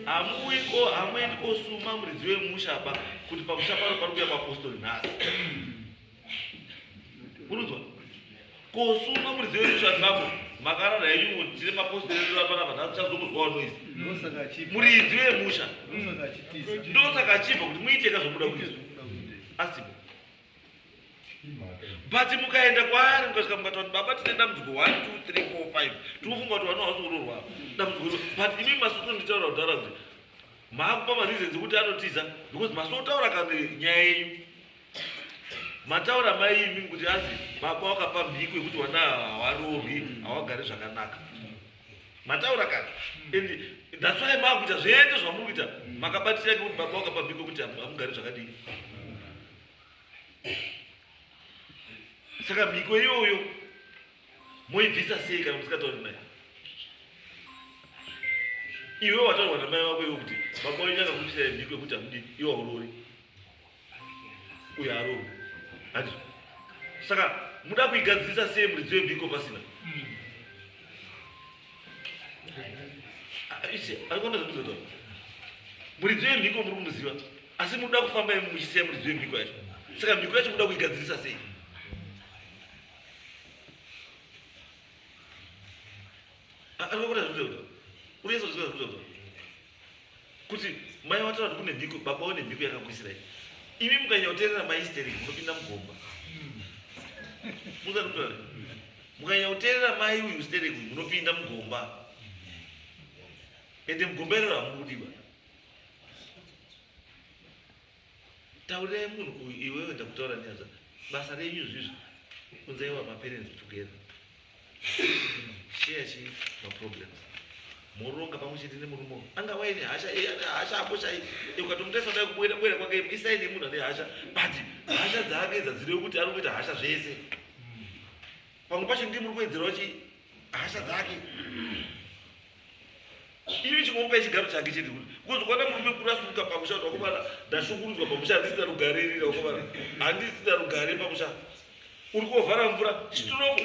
hamuiko hamuendi kosuma muridzi wemusha pa kuti pamusha pano pari kuuya mapostori nhasi unonzwa kosuma muridzi wemusha babo makarara henyu tine mapostori edu panapa nhasi chazokuzwawo noise
Ndosaka achibva.
muridzi wemusha
Ndosaka achitiza.
ndosaka achibva kuti muiteka zvomuda kuita
Zvokuda kuita.
asipo but mukaenda kwaari mukasvika mukataura kuti baba tine dambudziko 1 2 3 4 5 tikufunga kuti vana havasi kurorwa dambudziko iro but imi masotonditaura kudhara kuti maakupa mareasons ekuti anotiza because masotaura kane nyaya yenyu mataura mai imi kuti azi baba wakapa mhiko yekuti vana havarorwi hawagari zvakanaka mataura kare and that's why maakuita zvese zvamuri kuita makabatira ngekuti baba wakapa mhiko yekuti hamugari zvakadii saka mhiko iyoyo moibvisa sei kana musikatauri naye iwe wataurwa namai vako iwe kuti baba wenyu akakuisai mhiko yekuti hamudi iwe haurori uyo haarori handizvo saka muda kuigadzirisa sei muridzi wemhiko pasina ise arikuona zvandinotaura muridzi wemhiko muri kumuziva asi munoda kufamba imi muchisiya muridzi wemhiko yacho saka mhiko yacho muda kuigadzirisa sei arikuona zvandinotaura uri kuziva zvandinotaura kuti mai vataura kuti kune mhiko baba vane mhiko yakakuisirai imi mukanyauteerera maisteri munopinda mugomba musati kutaura mukanyauteerera mai uyu stereki uyu munopinda mugomba ende mugomba iroro hamubudiba taurirai munhu uyu iwewe ndakutaura nezva basa renyu zvizvi unzaiwa maparents together share chi maproblems moronga pamwe chete nemurume uyu anga waine hasha ane hasha apo chai ukatomutarisa dai kubuera buera kwake isai nemunhu ane hasha but hasha dzake dzadzireve kuti ari kuita hasha zvese pamwe pacho ndii muri kuwedzerawo chi hasha dzake imi chingomupai chigaro chake chete kuti because ukaona murume mukuru asuka pamusha kuti wakomana ndashungurudzwa pamusha handisina rugare rira wakomana handisina rugare pamusha uri kovhara mvura chituropo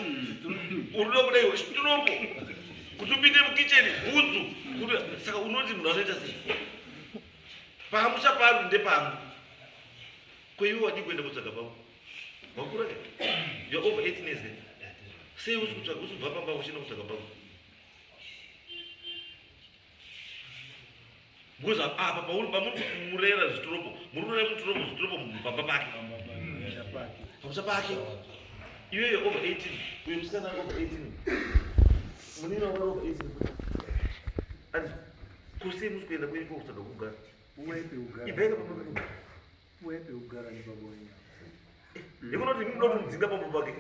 uri kuda kudaiwo chituropo kuti upinde mukicheni hudzu saka unoti munhu anoita sei pamusha paari ndepangu ko iwe wadii kuenda kutsvaga pako wakura ke you are over 18 years eh? Sei usi kutsvaga usi kubva pamba uchienda kutsvaga pako because apa pauri pamuri kumurera zvituropo muri kurera muturopo zvituropo pamba pake pamusha pake iweyo over 18 uyo musikana ari over 18 munini wako ari over 18 andi kusei musi kuenda kwenyu kokutsvaga kugara ibvaika pamba pake
Uwepe kugara nebaba wenyu.
Ikunoti imi muda kuti mudzinga pamba pake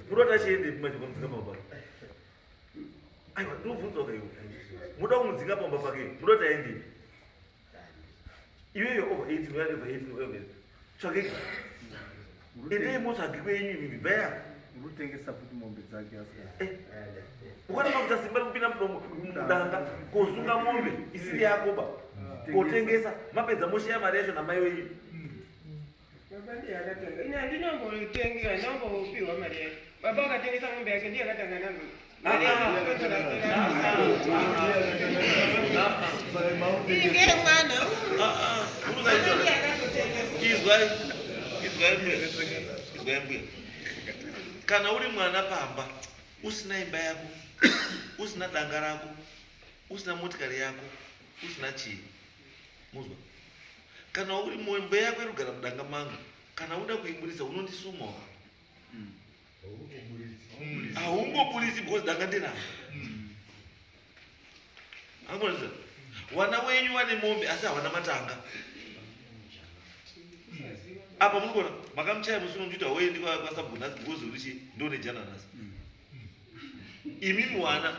muda kuti achiendepi manje pamudzinga pamba pake aiwa ndobvunzwa ka iwe muda kumudzinga pamba pake muda kuti aendepi iweyo over 18 uyo over 18 over 18 tsvakei endei motsvage kwenyu imimi baya
Urutengesa futi mombe dzake asika.
Ukananga kuita simba rekupinda mudomo mudanga kosunga mombe isiri yako ba kotengesa mapedza mosheya mari yacho namai wenyu
Baba ndiye akatenga. Ini handinambotenge, handinambopiwa mari yacho. Baba wakatengesa mombe yake ndiye akatanga nazvo. Iyi ngeyemwana. Mwana ndiye akatotengesa.
Izwai, izwai mbuya, izwai mbuya. Kana uri mwana pamba, usina imba yako, usina danga rako, usina motikari yako, usina chii, muzwa. Kana uri mombe yako iri kugara mudanga mangu, kana uda kuiburisa unondisumawo. Haungoburisi because danga ndirako. Angonisa. Wana wenyu wane mombe asi hawana matanga. Apa muri kuona makamuchaya musi unomuchiti hauendi kwasabhuku nhasi because uri chii ndone jana nhasi. Imi mwana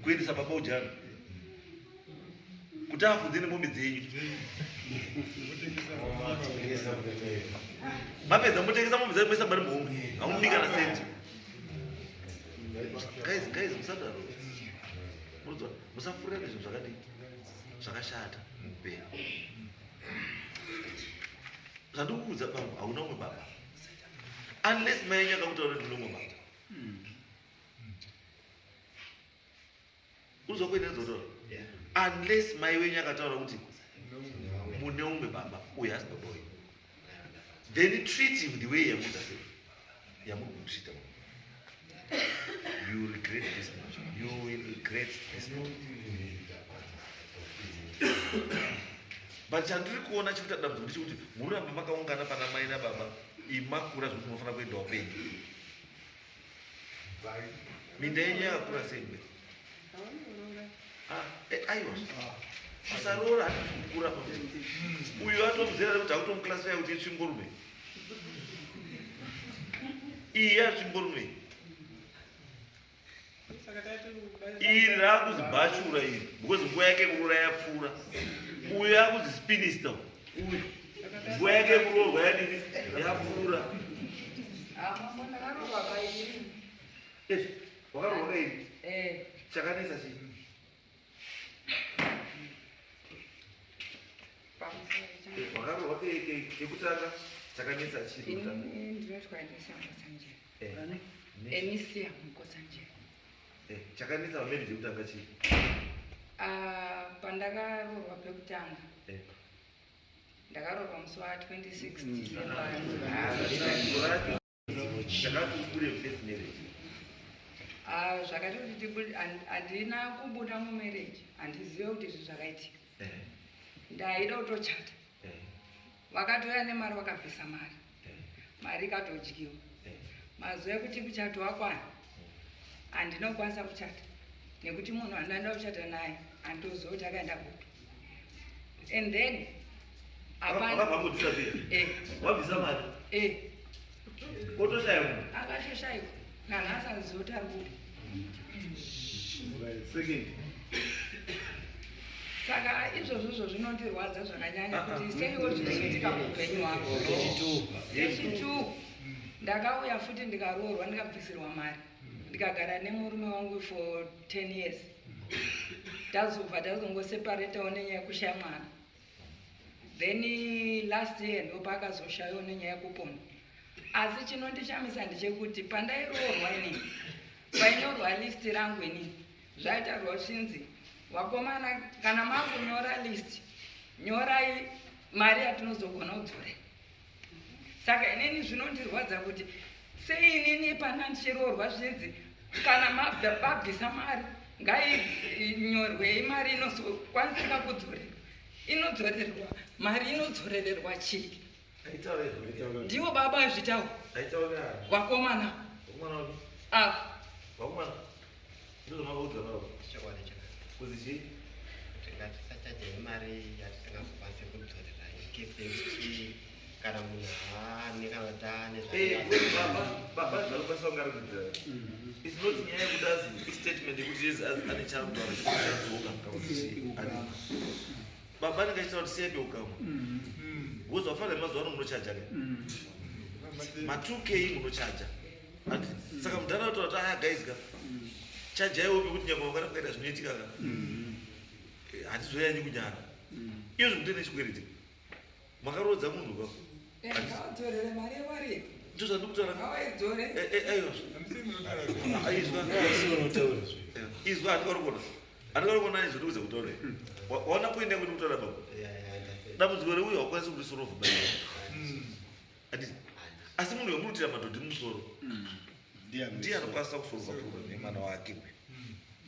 kuendesa baba ujana kuti afudze nemombe dzenyu. Mapedza motengesa mombe dzenyu moisa mari muhomwe hamupi kana senti. Guys, guys, musadaro. Munoziva, musafurira zvinhu zvakadii zvakashata muupenyu. Zvandikuudza bambo, hauna umwe baba unless mai enyu akakutaura kuti ndine umwe baba. Uzwa kuenda zotaura unless mai wenyu akataura kuti mune umwe baba, uyu haasi baba wenyu, then treat him the way yamuda sei yamuri kumutreata. You regret this much, you will regret this much. But chandiri kuona chikuita dambudziko ndechekuti muramba makaungana pana mai nababa imakura zvekuti munofanira kuendawo penyu. Minda yenyu yakakura sei mbe? Aiwa, kusaroora hati kukura. Uyu atomuzera rekuti akutomuclassify kuti itsvimborume iyi, yatsvimborume iri raakuzi bachelor iri because nguva yake yekuroora yapfuura. Uyu akuzi spinster uyu, nguva yake yekuroorwa yadini yapfuura.
Mambo, ndakaroorwa kairi.
Wakaroorwa kairi?
Eh.
Chakanetsa chii?
Pamusoro.
Wakaroorwa kekutanga, chakanetsa chii kekutanga?
Ini ndinotwa Enisia Mukotsanjere. Enisia Mukotsanjere.
Chakanetsa pamarriage yekutanga chii?
Ah, pandakaroorwa pekutanga, ndakaroorwa musi wa26 December.
Chakati ubude first marriage?
Ah, zvakati kuti handina kubuda mumarriage, handizive kuti izvi zvakaitika. Ndaida kutochata, vakatouya nemari, vakabvisa mari, mari ikatodyiwa. Mazuva ekuti kuchato wakwana, handina kukwanisa kuchata nekuti munhu wandanda kuchata naye handitoziva kuti akaenda kupi. And then hapana
Wakabva kudisappear?
Eh.
Wabvisa mari?
Eh.
Wotoshaya munhu?
Akatoshayikwa, nanhasi handizivi kuti ari kupi.
Right, second.
Saka izvozvozvo zvinondirwadza zvakanyanya kuti seiwo zvichiitika muupenyu hwako. Yechitu ndakauya futi ndikaroorwa, ndikabvisirwa mari, ndikagara nemurume wangu for 10 years. Tazobva tazongoseparatawo nenyaya yekushaya mwana. Then last year ndopaakazoshayiwa nenyaya yekuponda. Asi chinondishamisa ndechekuti pandairoorwa inini, painyorwa list rangu inini, zvaitarwa zvichinzi, "Vakomana, kana makunyora list, nyorai mari yatinozogona kudzorera." Saka inini zvinondirwadza kuti sei inini pana ndichiroorwa zvichinzi kana vabvisa mari, ngainyorwei mari inozokwanisika kudzorerwa. Inodzorerwa mari, inodzorererwa chii?
Aitaura izvo?
Ndivo baba zvitaura.
Aitaura?
Vakomana.
Vakomana vapi?
Ava.
Vakomana ndozvamakaudza navo?
Chokwadi chakati.
Kuzi chii?
Ngatisachaje mari yatisingazokwanisi kudzorera incase yekuti kana munhu haane kana kuti aane.
Wait, baba, baba zvarikwanisa kunge ari kudzora, it's not nyaya yekuti azi istatement yekuti yezi ane chaari kutaura chadzoka kana kuti chii. Baba anenge achitaura kuti siyai peukama because wafanira mazuva ano munochaja ka ma2K munochaja. Saka mudhara kutaura kuti, "Aya guys ka, chajaiwo pekuti nyangwe mangwana mukaita zvinoitika ka, hatizoyanyi kunyara." Iyo zvekuti nechikwereti makarodza munhu ka.
Ngavadzorere mari yewariko.
Ndozvandikutaura.
Ngavaidzore.
Aiwa, izwa, handikari kuona, handikari kuona izvo ndikuze kutaura. Waona point yangu ndikutaura, baba? Dambudziko reuyo haukwanisi kurisolva bai, handiti? Asi munhu wemurutira madhodhi mumusoro ndiye anokwanisa kusolva problem yemwana wake uyu.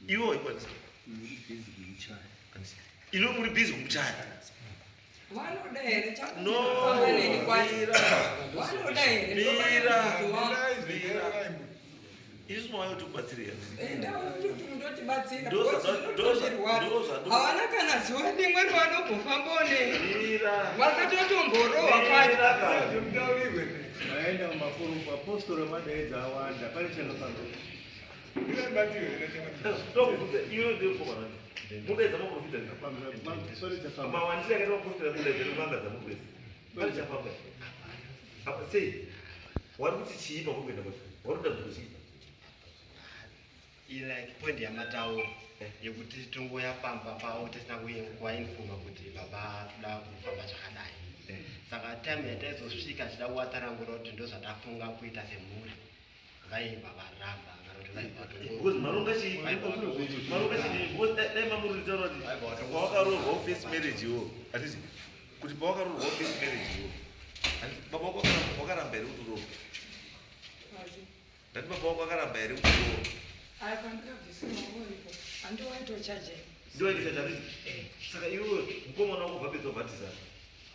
Iwe waikwanisa, iwe muri busy kumuchaya.
Vanoda here?
No.
Chakufamba neni kwacho.
Mira.
Vanoda here?
Mira.
Ndopanezwa.
Isu mawaya kuti kubatsirei.
Ndotibatsira.
Ndo
Havana kana zuva rimwe ravanombofambawo neni.
Mira.
Vasatotomborohwa kwacho.
Mira kana.
Maenda mumapostori madaidza awanda, pane chakafamba.
Ndokubvunza, iwe ndiwe mukomana, mudaidza maprofita.
Pane chafamba.
Mawandiro akaita mapostori akudaidza nemanga dzamukwezi, pane chafamba apa? Sei wari kuti chii pamuri kuenda kwacho? Wari kuda kuti chii?
Like point yamataura yekuti tongoya pamba pavo tisina kuvainfoma kuti baba toda kufamba zvakadai. Saka time yataizosvika tichida kuvatsanangura kuti ndo zvatafunga kuita semhuri, vaibva varamba kana kuti vaibva.
Because maronga chii? Maronga chii? Because dai mamuritaura kuti pawakaroorwa first marriage iwo, handiti? Kuti pawakaroorwa first marriage iwo, handiti baba wako wakaramba here kuti uroorwe? Ndati baba wako akaramba here kuti uroorwe?
Ai, pandikabvisirwa uripo handiwaitochaje.
Ndiwaita, handiti? Saka iwe mukomana wako bvapedza kubhatisa,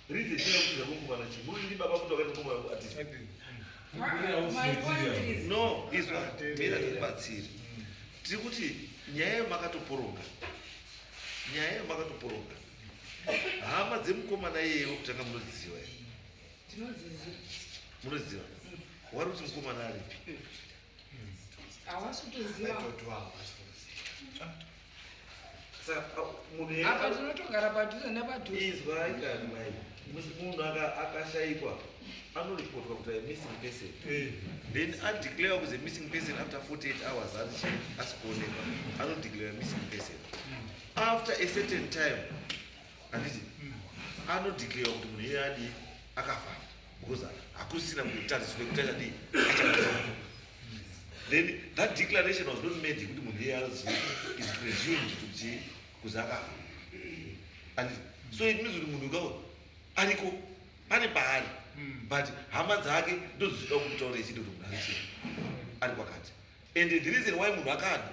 reason china kuti mukomana chii? Muri ndi baba futi wakati mukomana kubatisa.
My point is,
No, izwa, mira tikubatsire. Tiri kuti nyaya yemakatoporonga, nyaya yemakatoporonga, hama dzemukomana iyeye wekutanga munodziziva here?
Tinodziziva.
Munoziva wari kuti mukomana aripi?
Hawasi kutoziva.
Saka munhu
Apa tinotogara padhuze nepadhuze.
Izwai kani mai, munhu akashayikwa anoripotwa kuti a missing person, then adeclare kuzi missing person after 48 hours ari asi kuonekwa, anodeclare missing person. After a certain time, handiti, anodeclare kuti munhu iye adii, akafa, because hakusina kutariswa kuti achadii, achakufa. Then that declaration was not made kuti munhu iye azi is presumed kuti kuzi akafa. And so it means kuti munhu ukawo ariko, pane paari, but hama dzake ndodzinoda kumutaura ichiti kuti munhu ari chii, ari kwakati. And the reason why munhu akada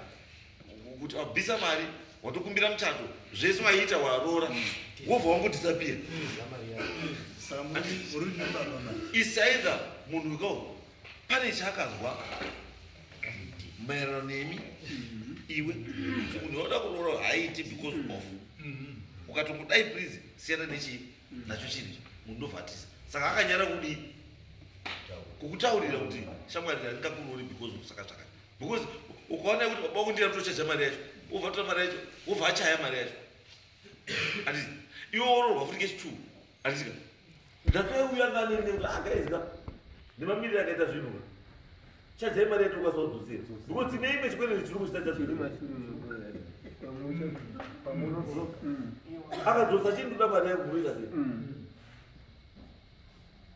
kuti abvisa mari, watokumbira muchato, zvese waiita, waroora, wobva wangodisappear, is either munhu ukawo pane chaakazwa maererano nemi iwe, kuti munhu wauda kuroora haaiti because of ukatongodai, please siyana nechii nacho chiri munhu ndovhatisa. Saka akanyara kudii kukutaurira kuti shamwari handingakuroori because of saka zvakati, because ukaona kuti baba wako ndiye anotochaja mari yacho, wobva atora mari yacho, wobva achaya mari yacho, handiti? Iwe woroorwa futi kechi two, handitika? That's why uyu anga anene kuti akaizika nemamiriro akaita zvinhu ka, chajai mari yacho ukwanisa kudzosera, because tine imwe chikwereti chiri kuchita chacho. Akadzosa chii? Ndoda mari yangu, munoita sei?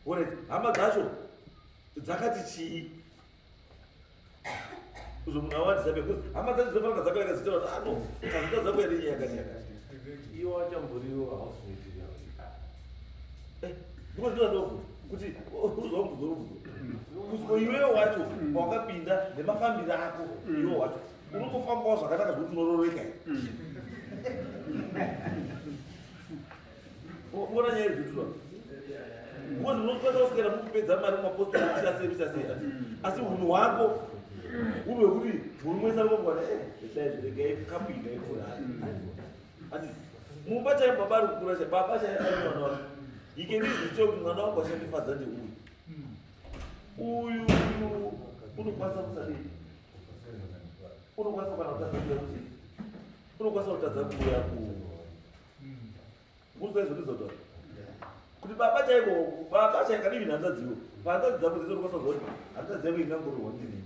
Alright, hama dzacho dzakati chii? Uzo munhu awadisa, because hama dzacho dzofanira dzakareka dzichitaura kuti ano tazita dzako yane nyaya yakati yakati.
Iwo achamboriwo housemate yavo.
Because ndozvandobvunza kuti uzwa mubvunzo urubvunzo kuti iwewe wacho pawakapinda nemafambiro ako, iwe wacho unongofambawo zvakanaka zvekuti unororeka here? Uona nyaya yezvitura, because unokwanisa kuswera mukupedza mari mumapostori, muchita sei, muchita sei, asi unhu hwako uri hwekuti murume wese arikongwana dai zviregai kapu ingaipfuura. Asi mumba chaipo baba ari kukura chai, baba chai aine mwana wake, he can easily tell kuti mwana wangu achandifadza ndeuyu, uyu uyu unokwanisa kusadii, unokwanisa kana kutadza kuuya kuti, unokwanisa kutadza kuuya ku muzvaizvonizota kuti baba chaiko, baba chaiko kana even hanzvadziwo, pahanzvadzi dzako dzese unokwanisa kuziva kuti hanzvadzi yako ingangororwa ndinini,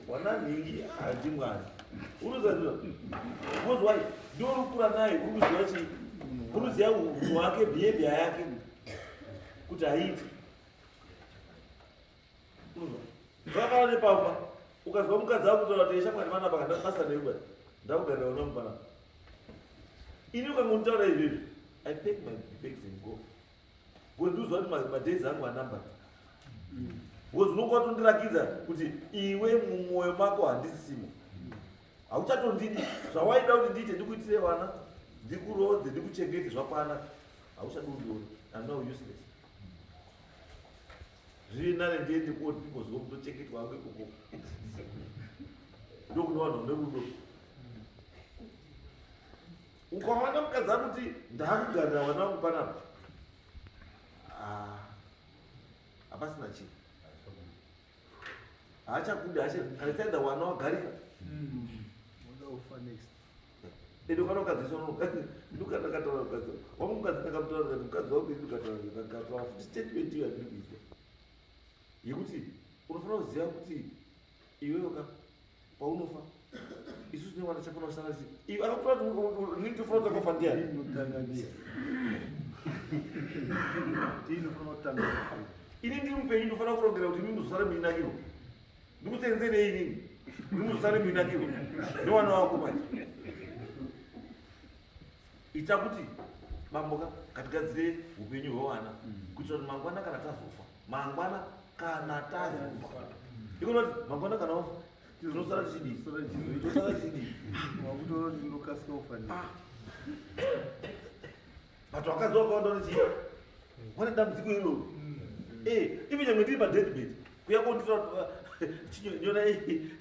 wana nhingi handi mwari unoziva, because why? Ndiwe uri kukura naye, uri kuziva chii, uri kuziva unhu hwake, behavior yake kuti haiiti. Zvakafanana nepamba, ukazwa mukadzi akutaura kuti shamwari vana apa basa newe ndakugarira vana mupana. Ini ukangonditaura izvizvi, I pack my bags and go. Because ndikuziva kuti madays angu anumbered. Because unonga watondirakidza kuti iwe mumwoyo mako handisimo. Hauchatondidi zvawaida kuti ndiite ndikuitire vana, ndikurodze, ndikuchengete zvakwana. Hauchadi kundiona. I'm now useless. Zviri nane ndiende kuold people's home ndochengetwa hangu ikoko. Ndokune vanhu vane rudo. Ukaona mukadzi akuti ndakugarira vana vangu panapa, ah, hapasina chii, haachakudi, kana saida wana wagarika. Ende ukaona mukadzi ndukandakataura mukadzi wangu, mukadzi ndakamutaura ndikati mukadzi wangu ini ndukataura ndikataura futi statement iyo yandiri kuizwa yekuti unofanira kuziva kuti iwewe ka paunofa isu tine vana chafanira kusana chi iwe akakutora kuti nini tofanira kuti akafa ndiani? Ini ndiri mupenyu ndofanira kurongera kuti inini ndozosara muinakirwa, ndikusenzerei inini kuti muzosare muinakirwa newana wako. Manje ita kuti bambo ka ngatigadzire upenyu hwevana kuitira kuti mangwana kana tazofa, mangwana kana tazofa, ikoona kuti mangwana kana wafa tinosara tichidii, tosara tichidii?
Wakutoona kuti ndinokasika kufa.
But vakadzi vakawanda vanochii vane dambudziko iroro. Ivi nyangwe ndiri padeathbed kuya konditora chinyora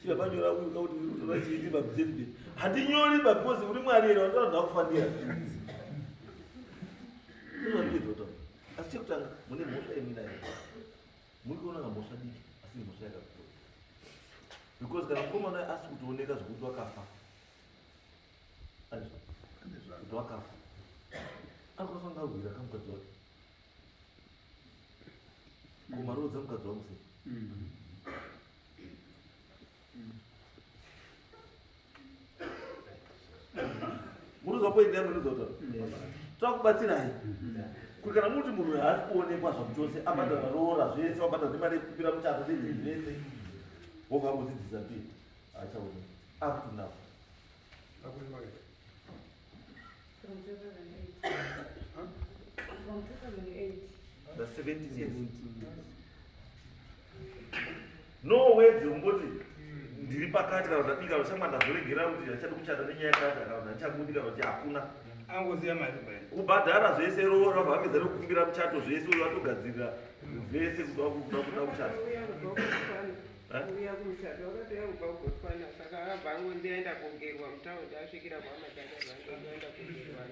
chibaba nyora uyu kakuti utora chii ndiri padeathbed handinyori ba because uri Mwari here wanditora ndakufanira ndozvandikuedza. Asi chekutanga mune mhosva yeminayo muri kuona nga mhosva diki asi mhosva yakakura, because kana mukomana asi kutooneka zvokuti wakafa, kuti wakafa anokwanisa kunge arwira kamukadzi wake kumarodza mukadzi wangu sei? Munozwa point yangu? Inozwa kutaura takubatsirai kuti kana muti munhu haasi kuonekwa zvamuchose, abhadhara roora zvese, wabhadhara nemari yekupira muchato nezvii zvese, wobva angozi disappear, haachaoneki up to now.
From 2008. From 2008.
That's 17 years. No words umboti ndiri pakati kana kuti ndadika kana kuti ndazoregera kuti hachadi kuchata nenyaya yakati kana kuti handichabudi kana kuti hakuna.
Angoziya mari bai.
Kubhadhara zvese roora, vabva vapedza nekukumbira muchato zvese, uyo vatogadzirira zvese kuda kuchata.
Uya kubva kuBotswana.
Eh?
Uya kumuchato wakatouya kubva kuBotswana, saka akabva angonzi aenda kogerwa mutaundi, asvikira kwamadhaka zvangoenda kogerwa.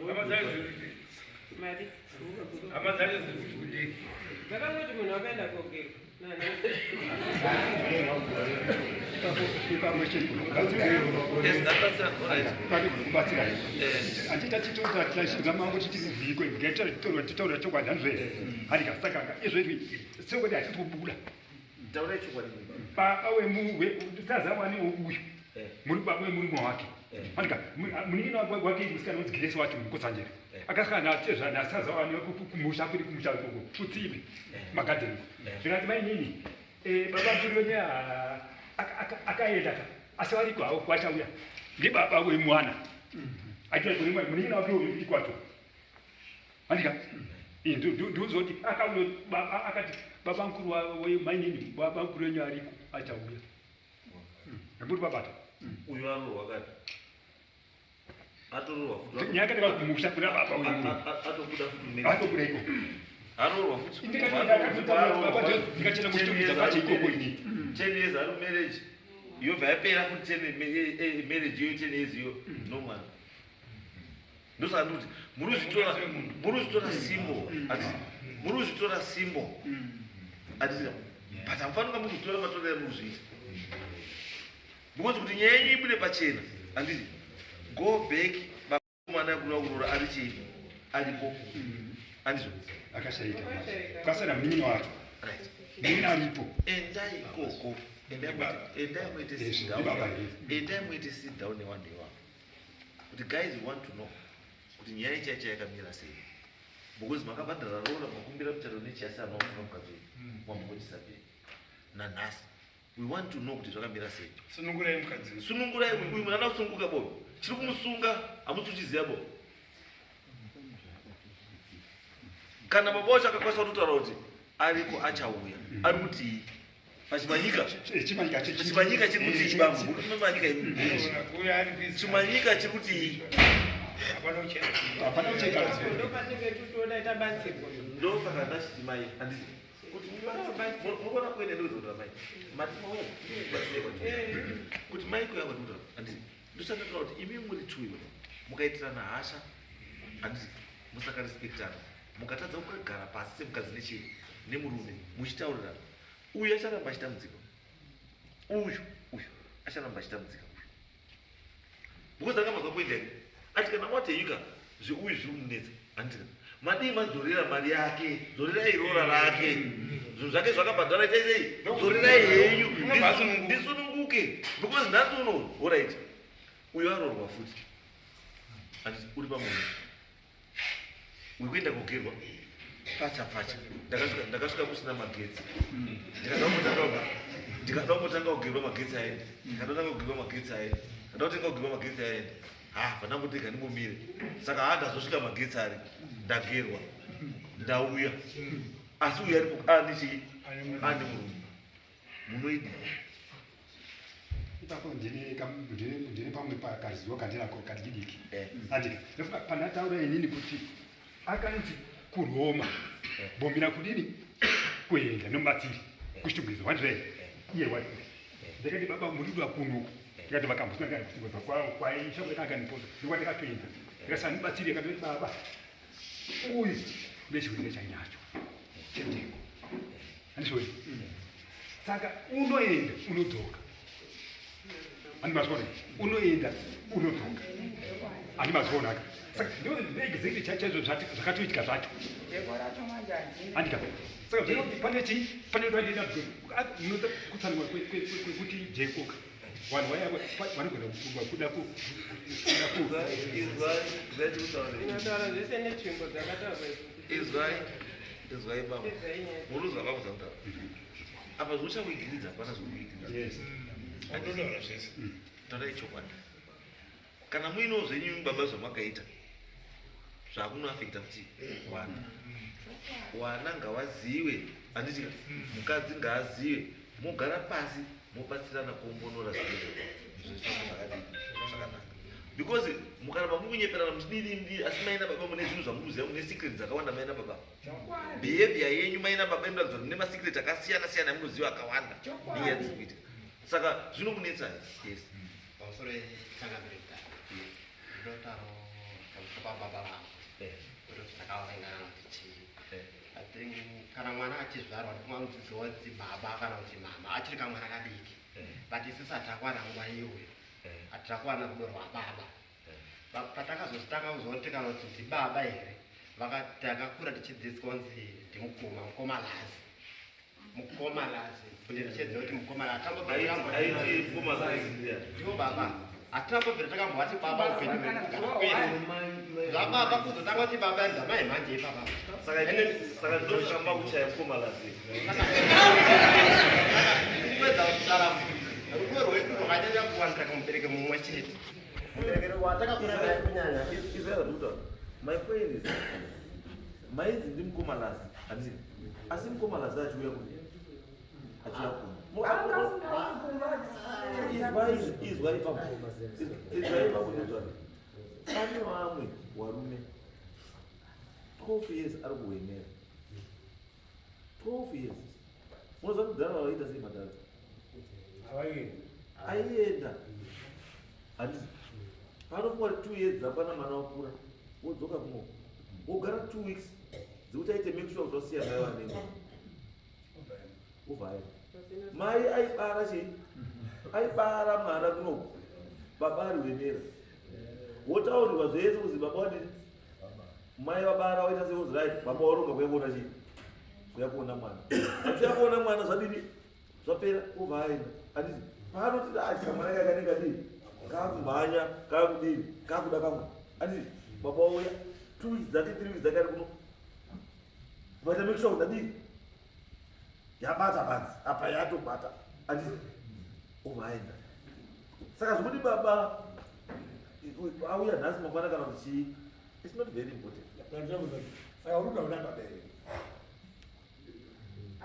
Hama dzacho dziri kuti
Mari.
Hama dzacho dziri kuti kudii?
Dzakangoti munhu wakaenda kogerwa nana.
Yes, that's all right.
Kubatsira handita titotaishinza mangu titi ngetaura chokwadi handizvo handika saka izvezvi chokwadi hatisi kubuda.
Taurai chokwadi.
Baba wetazawani uyu muri baba wemurume wake handika munin'ina wake musikana unzi Grace wacho Mukotsanjere akasvika natezva nasazawani kumusha kuri kumusha ikoko kutsive magadheni zvikati mainini baba mukuru wenye akaenda ka asi variko havo kwachauya ndibaba wemwana aita kune munin'ina wake uyu ikwacho handika ndozoti akauya baba akati baba mukuru mainini baba mukuru wenyu ariko achauya ndamburi babata.
Uyu arohwa kati atorohwa futi.
Nyaya yakatanga kumusha kuna baba wemunhu.
Atobuda futi marriage.
Atobuda iko.
Arohwa futi.
Ndikachena muchitomudza pacho ikoko ini.
10 years ari marriage yobva yapera futi 10 marriage iyo 10 years iyo no mwana. Ndosaka ndikuti muri kuzvitora simbo hatisi muri kuzvitora simbo hatisi, but hamufanira muri kuzvitora matorero muri kuzviita, because kuti nyaya yenyu ibude pachena handiti go back mwana kuda kuroora ari chii aripo handizvo?
Akashaika kwasara munin'ina wacho.
Right.
Munin'ina aripo.
Endai ikoko, endai muite
Yes,
sit down.
ndibaba here.
Endai muite sit down nevanhu ivavo kuti guys, we want to know kuti nyaya ichaicha yakamira sei. Because makabhadhara roora, makumbira muchato nechiasi, anofunga mukadzi uyu wambokodisapei nanhasi. We want to know kuti zvakamira sei.
Sunungurai mukadzi.
Sunungurai uyu. Munhu anoda kusununguka bo. Chiri kumusunga hamusi uchiziva bo. Kana baba wacho akakwanisa kutotaura kuti ariko, achauya, ari kutii pachimanyika?
Chimanyika.
Chimanyika chiri kutii, bambo? Manyika.
Uyo ari busy.
Chimanyika chiri kutii?
Hapana uchena.
Hapana ucheka.
Ndopatinenge tutoda tabatsirwa.
Ndosaka ndachiti mai, handiti kuti munoona kuenda ndokuzoti mai mati mauya batsirei kuti mai kuya kwatinotaura, handiti? Ndosaka kuti imi muri two iwe mukaitirana hasha, handiti, musakarespektana, mukatadza kugara pasi semukadzi nechii nemurume muchitaurirana, uyu acharamba achitambudzika, uyu acharamba achitambudzika uyu, because anga mazwa kuenda here ati kana wateyuka zveuyu zviri kumunetsa, handiti? Madii madzorera mari yake, dzorerai roora rake, zvinhu zvake zvakabhadhara, itai sei, dzorerai henyu.
Unobva asununguka.
Ndisununguke, because nhasi uno, alright, uyu arorwa futi, handiti? Uri pamunhu wekuenda kogerwa pacha pacha. Ndakasvika kusina magetsi, ndikada kungotanga kugerwa, magetsi aenda. Ndikada kutanga kugerwa, magetsi aenda. Ndada kutenga kugerwa, magetsi aenda. Ha, pandangotega ndingomire. Saka ha, ndazosvika magetsi ari, ndagerwa, ndauya, asi uyu aripo ani chii, ani murume munoidi.
Ipapo ndine pamwe pakazivo kandinako kadikidiki. Andika ndofunga pandataura inini kuti akanzi kuRoma bomira kudini kuenda nomubatsiri kuchitungwiza wandire iye wati ndakati baba muridwa kuno, ndikati vakambosina kuchitungwiza kwaisha kuti akaniposa ndikuwa ndakatoenda ndikasana mubatsiri akati baba uyu nechirwere chainacho chendengo, handizvoi? Saka unoenda unodzoka, handi mazviona? Unoenda unodzoka, handi mazvionaka? Saka ndo exactly chaizvo zvakatoitika zvacho.
Jeko racho manje handina.
Handika saka zvino pane chii, pane munoda kutsanangura kwekuti jekoka vanhu vaya vanogona kuda
Inotaura zvese netsvimbo dzakataurwa idzi.
Izwai, izwai baba.
Pedzai nyaya.
Muruzwa baba dzakutaura apa, zvochakuigiridza, hapana zvokuigiridza.
Yes.
Unotaura zvese.
Taurai chokwadi. Kana muinewo zvenyu baba zvamakaita zvakunoafekta futi wana, wana ngavazive, handiti? Mukadzi ngaazive, mogara pasi mobatsirana kuombonora zvinhu zvifamba zvakadii zvakanaka, because mukaramba mukunyeperana muchidini mudini, asi maina baba mune zvinhu zvamunoziva, mune secret dzakawanda maina baba. Behavior yenyu maina baba inoratidza kuti mune masecret akasiyana siyana amunoziva akawanda nenyaya dziri kuitika, saka zvinokunetsai, yes.
Pamusoro yechangamire mudare, ndinotaro pamusoro pababa vangu kuti takavengana kuti chii. I think kana mwana achizvarwa ndikumamudzidziwa kuti baba kana kuti mama achiri kamwana kadiki, but isusu hatakwana nguva iyoyo, hatakwana rudo rwababa. Patakazozitanga kuzoti kana kuti ndibaba here, takakura tichidzidziswa kunzi ndimukoma, mukoma Lazi, mukoma Lazi, kuti tichiziva kuti mukoma Lazi.
Aiti mukoma Lazi ndiani?
Ndivo baba. Hatinambobvira takambovati baba upenyu hwedu kugara kwese. Zvababa kuzotanga kuti baba ndamai manje ipapa.
Saka ndosaka makuchaya mukoma Lazi.
Kuwedza kutaura, rudo rwedu rwakanyanya kuwandira kumubereki mumwe chete, mubereki watakakura naye kunyanya.
Izvaikutaura, my point is mainzi ndimukoma Lazi, handiti? Asi mukoma Lazi achiuya kuni, achiuya kumba. Izwai, izwai ipapo, izwai ipapo. Ndikutaura pane vamwe warume 12 years ari kuhwenera, 12 years. Munoziva kudhara vaita sei madhara?
Havaendi.
Aienda, handiti? Panofunga kuti 2 years dzakwana, mwana wakura, wodzoka kuno, wogara 2 weeks dzekuti aite make sure kuti wasiya mai vanenge, wobva aenda. Mai aibara chii, aibara mwana kunoku, baba ari wenera, wotaurirwa zvese kuzi baba wadini, mai vabara, waita sei, wozi right, baba waronga kuya kuona chii, kuya kuona mwana. Achiya kuona mwana, zvadini, zvapera, wobva aenda, handiti? Paanoti acha mwana kake kanenge adini, kakumhanya, kakudini, kakuda kamwe, handiti? Baba wauya 2 weeks dzake, 3 weeks dzake ari kuno. Vaita make sure kuti adii yabata badzi apa yatobata anditi obva aenda. Saka zvekuti baba auya nhasi mangwana kana kuti chii, it's not very important.
Saka uri kuda vabereki.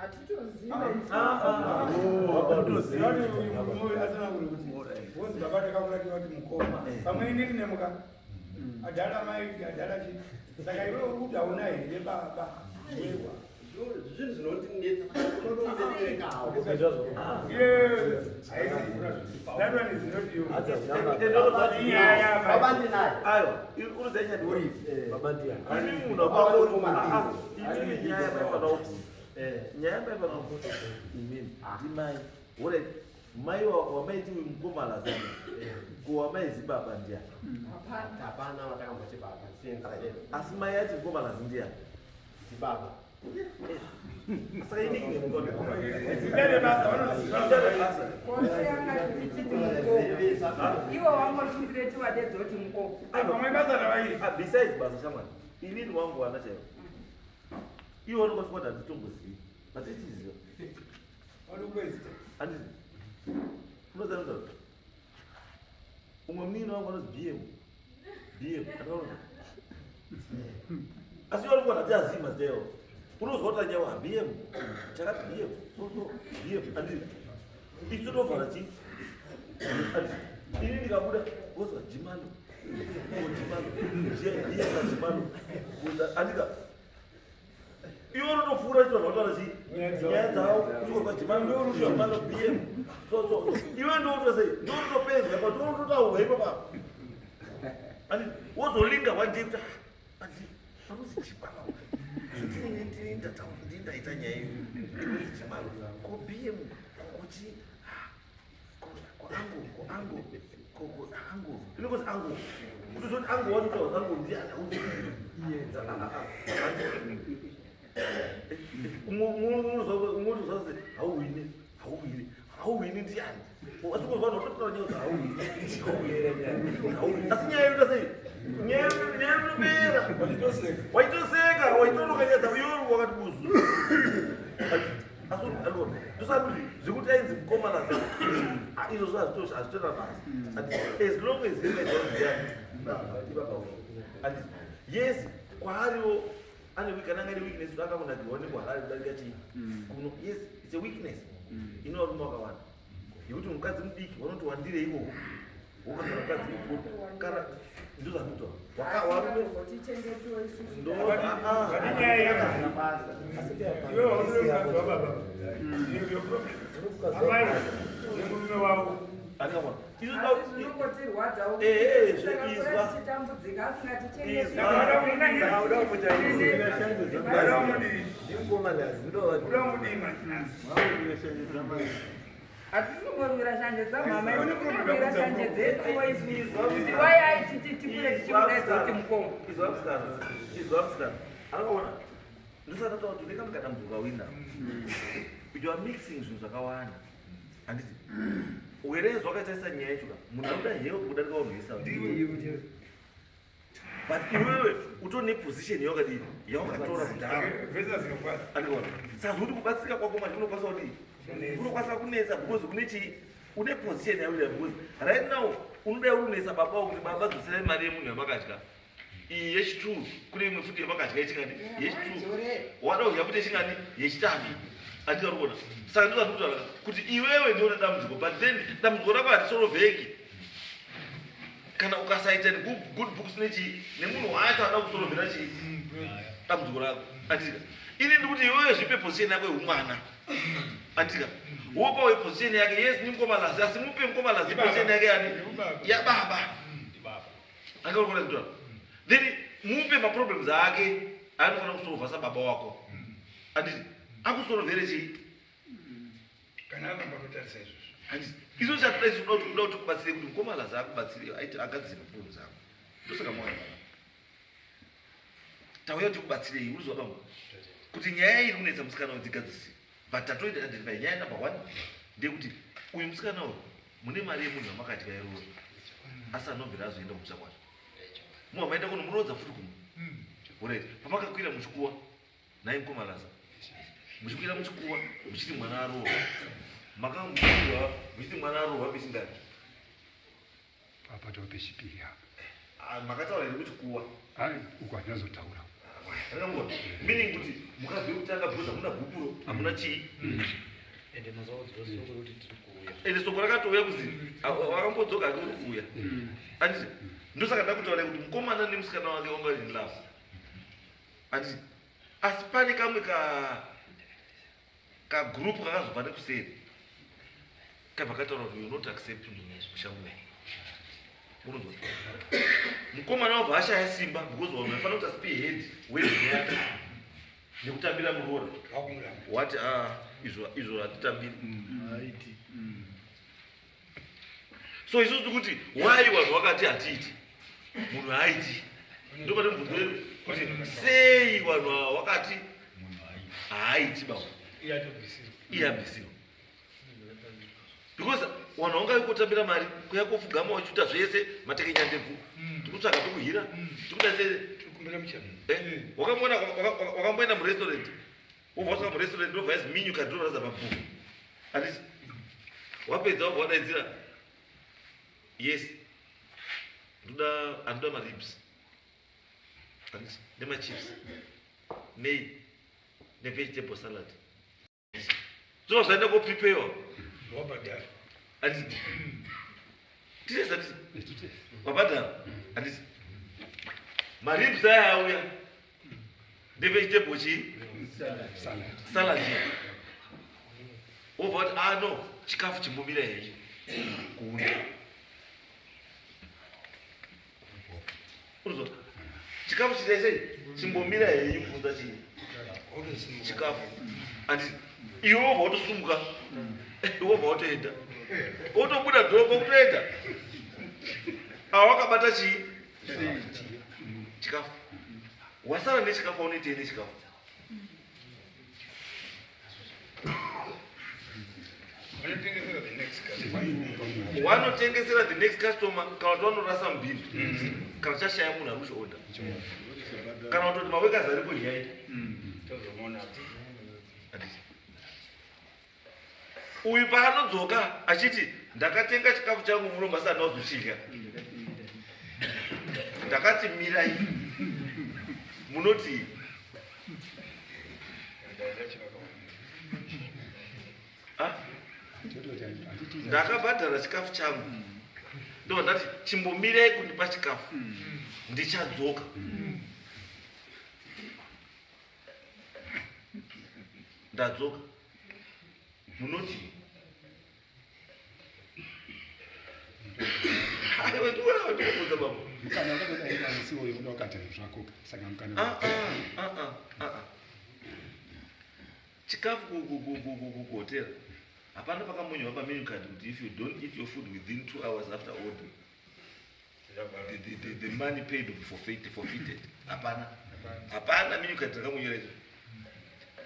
Atitozivababa takakurakiwa kuti mukoma pamwe inini nemuka adhala mai adhala chi saka iwe uri kuti hauna here baba wewa
Zvinhu zvinondinetsa.
That one is not you.
Baba ndinaye.
Aiwa, unoziva nyaya imi munhu imimi nyaya yamaifanira kuti nyaya yamaifanira kuti imimi ndimai alright mai wamaiti uyu mukomana zani ko wamaizi baba ndiani?
Hapana watakamboti baba since then.
Asi mai ati mukomana ndiani?
Ndibaba.
Saka inini
Zita rebasa vanoziva.
Iwo wangotundire tiwadedza kuti mukoma.
Pamwe basa ravaita.
Ah, besides basa shamwari, inini wangu wana chaivo iwo unokosvika kuti handitombozivi but ichiziva.
Vanokwezita.
Handiti unoziva ndotaura umwe munini wangu anozi BM BM andikaona asi iwe urikuona hatiazivi mazita iwawo. Unozwa kuti anyawa BM chakati BM so BM handiti isu totovhara chii handiti ini ndikabuda wozwa jimalo jimalo BM na jimalo andika iwe unotopfuura chito zvataura chii nyaya dzavo uchikozwa jimalo jimalo BM so iwe ndouta sei ndoutopedza but unototaurwa ipapo anditi wozolinga one day kuti andi panozi chibalo ndini ndataura ndini ndaita nyaya iyo inozi chibalo ko BM kochi ko angu ko angu ko ko angu inokozi angu kutozoti angu watotaura angu ndiani unotozwa kuti hauwini hauwini hauwini ndiani asi kuzwa vanhu vatotaura nyaya kuti hauwini hauwini asi nyaya yoita sei nyaya inopera waitoseka waitoroka nyaya dzako iwe wakati buzu asi alona ndosati zvekuti ainzi mukomana izvozvo hazvitorina basa as long as ingaitauriani yes kwaariwo ane kana anga ine weakness akakunakirwa nekuharare kudarika chii kuno. Yes, it's a weakness ino varume vakawanda yekuti mukadzi mudiki vanoti wandire ikoko wokagara mukadzi mukuru kana ndozvandinotaura varume
Tichengetiwe isusu.
Vane nyaya yamai. Iwe wauri mukadzi wababa. Your problem. Amai nemurume wavo.
Andikaona
Asi zvinongotirwadzawo
Izwa.
tichitambudzika asingatichengeti.
Uda mudii? Uda mudii machinasi?
Hatisingorwira shanje dzamama, tirwira shanje dzeduwo isusu kuti wai aititi tikure tichimudaidza kuti mukoma.
Izwa musikana, izwa musikana, akaona ndosati taura kuti une kamwe kadambudziko kawina. You are mixing zvinhu zvakawanda handiti werezwa wakatarisa nyaya yacho ka munhu anoda help kudarika vanhu vese, but iwewe utori neposition yawakadii yawakatora kudhara.
Versus your father.
Andikaona saka zvekuti kubatsirika kwako manje kunokwanisa kudii kunokwanisa kunetsa because une chii une position yauri because right now unoda uri kunetsa baba wako kuti baba dzoserai mari yemunhu yamakadya iyi yechitu kune imwe futi yamakadya yechingani yechitu wada kudya futi yechingani yechitatu andika kuona saka ndozvandikutaura kuti iwewe ndiwe une dambudziko but then dambudziko rako harisorovheki kana ukasaita good books nechii nemunhu wacho ada kusorovhera chii dambudziko rako andika ini ndikuti iwewe zvipe position yako yeumwana andika wopawo position yake. Yes, ni mukomalazi asi mupe mukomalazi position yake yani yababa anga uri kuona kutaura then mupe maproblems ake anofanira kusolva sababa wako anditi akusolovhere chii.
Kana aramba kutarisa izvozvo.
Handiti izvo chatoda isu kuda kuti kubatsire kuti mukomalazi akubatsire aite agadzire maproblems ako ndosaka mwana tauya kuti kubatsirei urizwa bambo kuti nyaya iri kunetsa musikana uyu dzigadzisire but tatoita identify nyaya number one ndeyekuti uyu musikana uyu mune mari yemunhu yamakadya iroora asi anobvira azoenda kumusha kwacho muwa maenda kuno muroodza futi kumwe alright pamakakwira muchikuwa. Nhai mukoma Laza, muchikwira muchikuwa muchiti mwana arohwa, makambokwirwa muchiti mwana arohwa pechingani?
Apa tava pechipiri apa.
Ah, makataura here kuchikuwa?
Ai, uko handinazotaura.
Rakamboona. Meaning kuti mukadzi wekutanga because hamuna gupuro, hamuna chii.
Ende mazaudzwa soko rekuti tiri kuuya.
Ende soko rakatouya kuzi wakambodzoka hake uri kuuya. Anditi ndosaka ndakutaura kuti mukomana nemusikana wake wanga in love. Anditi asi pane kamwe ka kagroup kakazobva nekuseri kabva kataura kuti you not accept mushamuno unonzwa mukomana wabva ashaya simba because vanhu vaifanira kuita spearhead wedding yake nekutambira muroora wati ah, izvo izvo hatitambiri
Haiti.
So isusu tiri kuti why vanhu vakati hatiiti munhu haaiti ndopane mubvunzo wedu kuti sei vanhu ava vakati haaiti baba iye abvisirwa because vanhu vanga kotambira mari kuya kofugama vachiita zvese matekenyandebvu tikutsvaga pekuhira tikuda se eh, wakamboona wakamboenda murestaurant wobva wasvika murestaurant wobva yazi minyu kadhinoratidza pabhuku handiti wapedza wobva wadaidzira yes ndoda andoda maribs handiti nemachips nei nevegetable salad zvova zvaenda kopreparewa
wabhadhara
handiti titesi handiti wabhadhara handiti maribs aya auya nevegetable chii salad wobva wati ah no chikafu chimbomira henyu kuunda unozwa chikafu chiita sei chimbomira henyu kuunza chii chikafu andi iwe wobva wotosumuka wobva wotoenda wotobuda dhoko kutoenda awakabata chii chikafu wasara nechikafu aunoitei nechikafu wanotengesera the next customer kana kuti wanorasa mubhini kana chashaya munhu ari kuchioda kana kutoti mawekazi aripo nhai uyu paanodzoka achiti ndakatenga chikafu changu muno masana wazochidya ndakati mirai munoti ndakabhadhara chikafu changu ndobva ndati chimbomirai kundipa chikafu ndichadzoka ndadzoka munoti aiwa ndikuona ndikubvunza baba
mukana wakadai musi uyo uda wakati zvako saka mukana
ah, ah, ah, chikafu kuhotera hapana pakamonyewa pamenu card kuti if you don't eat your food within 2 hours after order the money paid will be forfeited hapana hapana menu card rakamonyera izvo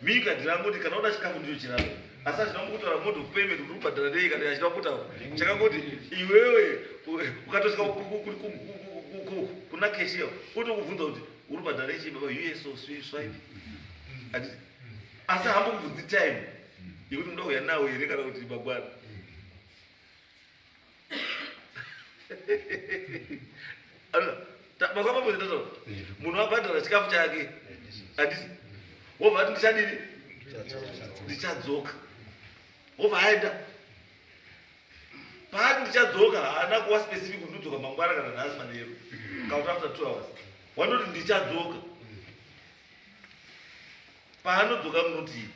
menu card rangoti kana uda chikafu ndicho chiraro asi hachina kutaura mode of payment kuti ubhadhara nei kana hachina kutaura chakangoti iwewe ukatosvika kuna cashier utokubvunza kuti uri kubhadhara ichi baba us or swipe asi hambokubvunzi time yekuti muda kuuya nawo here kana kuti mangwana makwapamwe tataura munhu wabhadhara chikafu chake handiti wobva ati ndichadini ndichadzoka wobva aenda paati ndichadzoka haana kuva specific kuti ndodzoka mangwana kana nhasi manheru kana kuti after 2 hours wandoti ndichadzoka paanodzoka munoti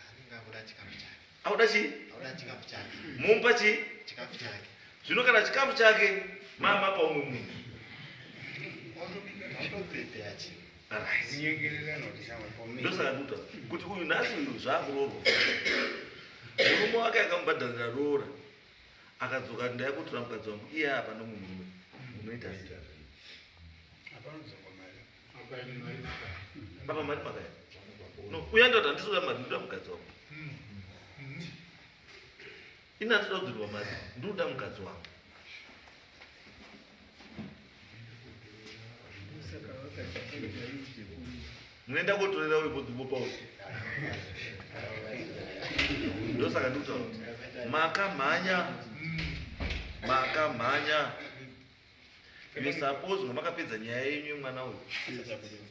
Anenge akuda chikafu chake.
Akuda chii?
Akuda chikafu chake.
Mumupa chii?
Chikafu chake.
Zvino kana chikafu chake mama paumwe munhu.
Autoprepare chi.
Alright.
Kunyengererana kuti shamwari pomira.
Ndosaka ndikuta kuti uyu nhasi uyu zvaakuroorwa. Murume wake akamubhadharira roora. Akadzoka ndaya kutora mukadzi wangu iye apa nomumwe murume. Unoita sei?
Hapana mari.
Baba mari makaya. No, uya ndoti handisi kuda mari ndoda mukadzi wangu. Ini handisi kuda kudzorerwa mari, ndoda mukadzi wangu.
Saka vakati
Munoenda kotorera uyu mopa uyu. Ndosaka ndikutaura kuti makamhanya, makamhanya. You suppose nga makapedza nyaya yenyu yemwana uyu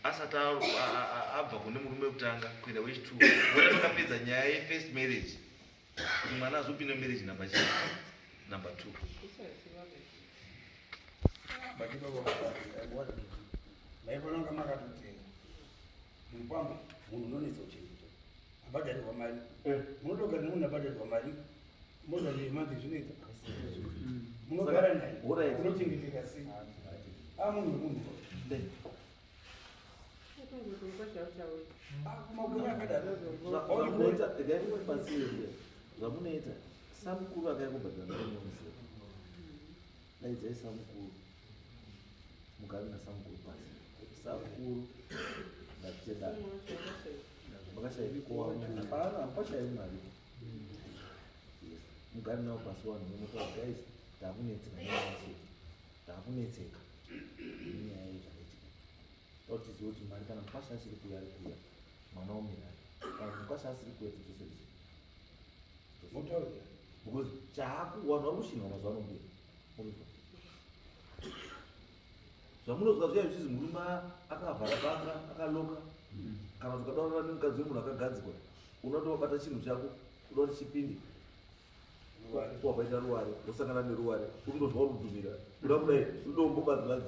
asati abva kune murume wekutanga kuenda wechi2, mona makapedza nyaya yefirst marriage kuti mwana azopinda marriage number chii, number 2.
But baba, maifana kunga makatoti mukwambo munhu unonetsa kuchengeta, abhadharirwa mari, munotogara nemunhu abhadharirwa mari mozane manzi zvinoita munogara naye, unochengeteka sei? A munhu wemunhu makore akadaro.
Zvamunoita, regai ndikubatsire. Zvamunoita, samukuru akauya kubhadhara mari munomuziva, daidzai samukuru, mugare nasamukuru pasi. Samukuru, ngatitenda makashayi, hapana, hapashayi mari. Yes, mugare navo pasi, vanhu munotaura, guys, takunetseka nenyaya, takunetseka nenyaya yezvakaitika. Toda tizive kuti mari, kana mukwasha asiri kuuya, ari kuuya, mwana omira, kana mukwasha asiri kuuya, tidzosere.
Motaura.
Because chaaku vanhu vari kushinha mazuva ano, mbuya. Munozwa zvamunozwa zviya zvichizi murume akavhara banga, akaloka, kana kuti ukadaurira nemukadzi wemunhu akagadzikwa, unotobata chinhu chako uda kuti chipinde, wapaita ruware, wosangana neruware, unondozwa uri kudhumira uda kudai udombo badzi,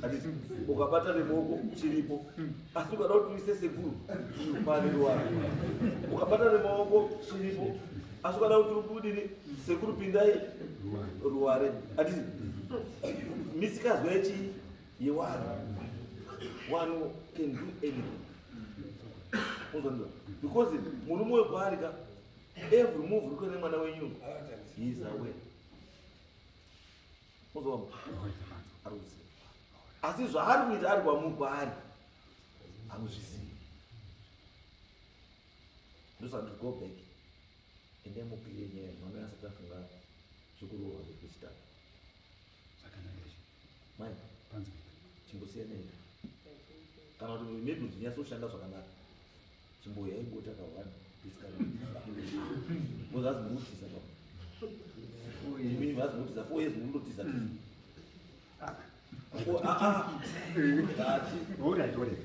hatiti ukabata nemaoko chiripo, asi ukada kuti uise sekuru pane ruware, ukabata nemaoko chiripo, asi ukada kuti ubudire sekuru pindai ruware, hatiti misikazwa yechi yewanhu, vanhu can do anything. Uzonzwa, because murume wekwaari ka, every move uri kuenda nemwana wenyu, he is aware. Uzwa, ari kuziva, asi zvaari kuita ari kwamu kwaari hamuzvizivi. Ndosaka nditi go back, endai mupire nyaya mwana asati afunga zvekurohwa zvekuchitatu.
Zvakanaka izvi.
Mai.
Panzi.
Chimbosiyanai, kana kuti maybe zvinyatsoshanda zvakanaka, chimboyai bota kahwani, because hazi munotisa baba imi, hazi munotisa 4 years, munotisa tisa. Oh, ah, ah. Tati.
Alright.
4 years.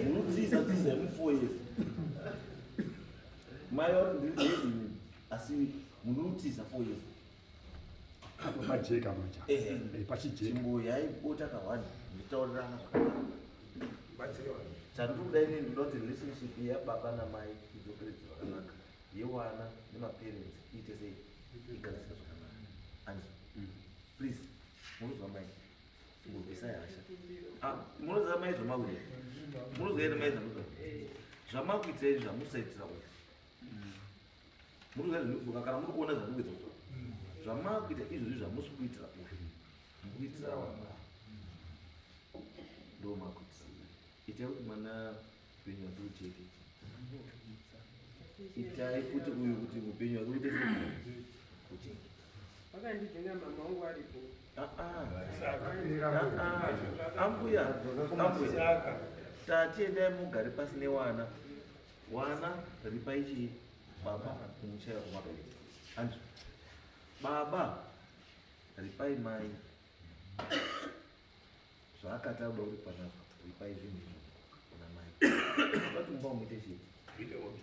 Munotisa tisa mu 4 years. Mai vari ndiri ndini, asi munotisa 4 years.
Apo pajeka manja.
Ehe.
Pachijeka.
Chimboyai bota kahwani, nditaurirana zvakanaka.
Batsira vanhu.
Chandiri kuda inini, ndinoda kuti relationship yababa namai idzokeredze zvakanaka, yewana nemaparents iite sei, igadzisike zvakanaka. Andizvo? Please, munozwa mai, chimbobvisai hasha. Ah, munoziva mai zvamakuita, munoziva ere mai zvamunoziva zvamakuita izvi zvamusaitira uyu? Munoziva zvinofuka kana muri kuona zvandikuedza kutaura, zvamakuita izvozvi zvamusi kuitira uyu, mukuitira wana, ndo makuitira. Itai kuti mwana upenyu hwake ucheke, itai kuti uyu kuti upenyu hwake uite sei, ucheke.
Vakandidzinga mama wangu aripo.
Ah, ah. Ah, ah. Ambuya, ambuya.
Saka
Tati endai mugare pasi newana, wana ripai chii baba kumuchaya kwamakaita, andizvo? Baba ripai mai zvaakati auda uri panapa, ripai zvinhu izvo kuna mai vati mumba muite chii, muite order.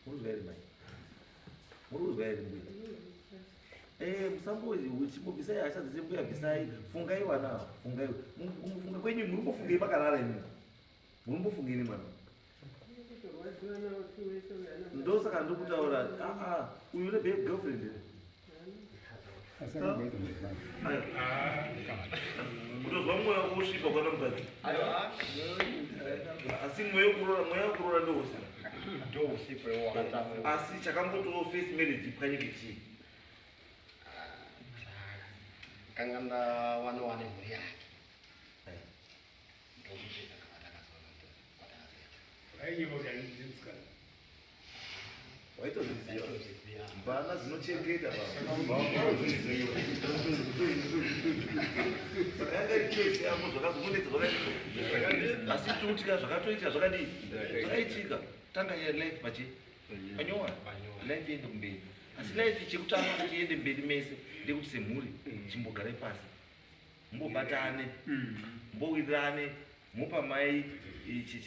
Muri kuzwa here mai? Muri kuzwa here mbuya? Musambo chimbobvisai hasha dzese mbuya, bvisai, fungai vana ava, fungai. Mufunga kwenyu muri kumbofungei makarara imi? Muri kumbofungei nemwana?
Kutorwadziwa nawo tu wese uyu ana.
Ndosaka ndikutaura, aa, uyu une girlfriend here?
Asi akamboita mudzimai.
Aiwa. Kutozwa mweya wosvipa kwana mukadzi, asi mweya wekuroora, mweya wekuroora ndousina.
Ndousipo iwo wakatanga.
Asi chakambotiwo first marriage ipwanyike chii?
Kanga ndawana wane mhuri yake. Ndokuti kwatakazoita.
Ainyeba kuti handidzi musikana.
Waitozviziva. Mbana dzinochengeta baba. Saka yanga iri choice yako zvakazomunetsa zvakadii? Asi tikutika zvakatoitika zvakadii? Zvakaitika. Tanga ya life pachi panyowani. Life iende kumberi. Asi life chekutanga kuti iende mberi mese ndekuti semhuri chimbogarai pasi. Mumbobatane. Mumbowirirane. Mopa mai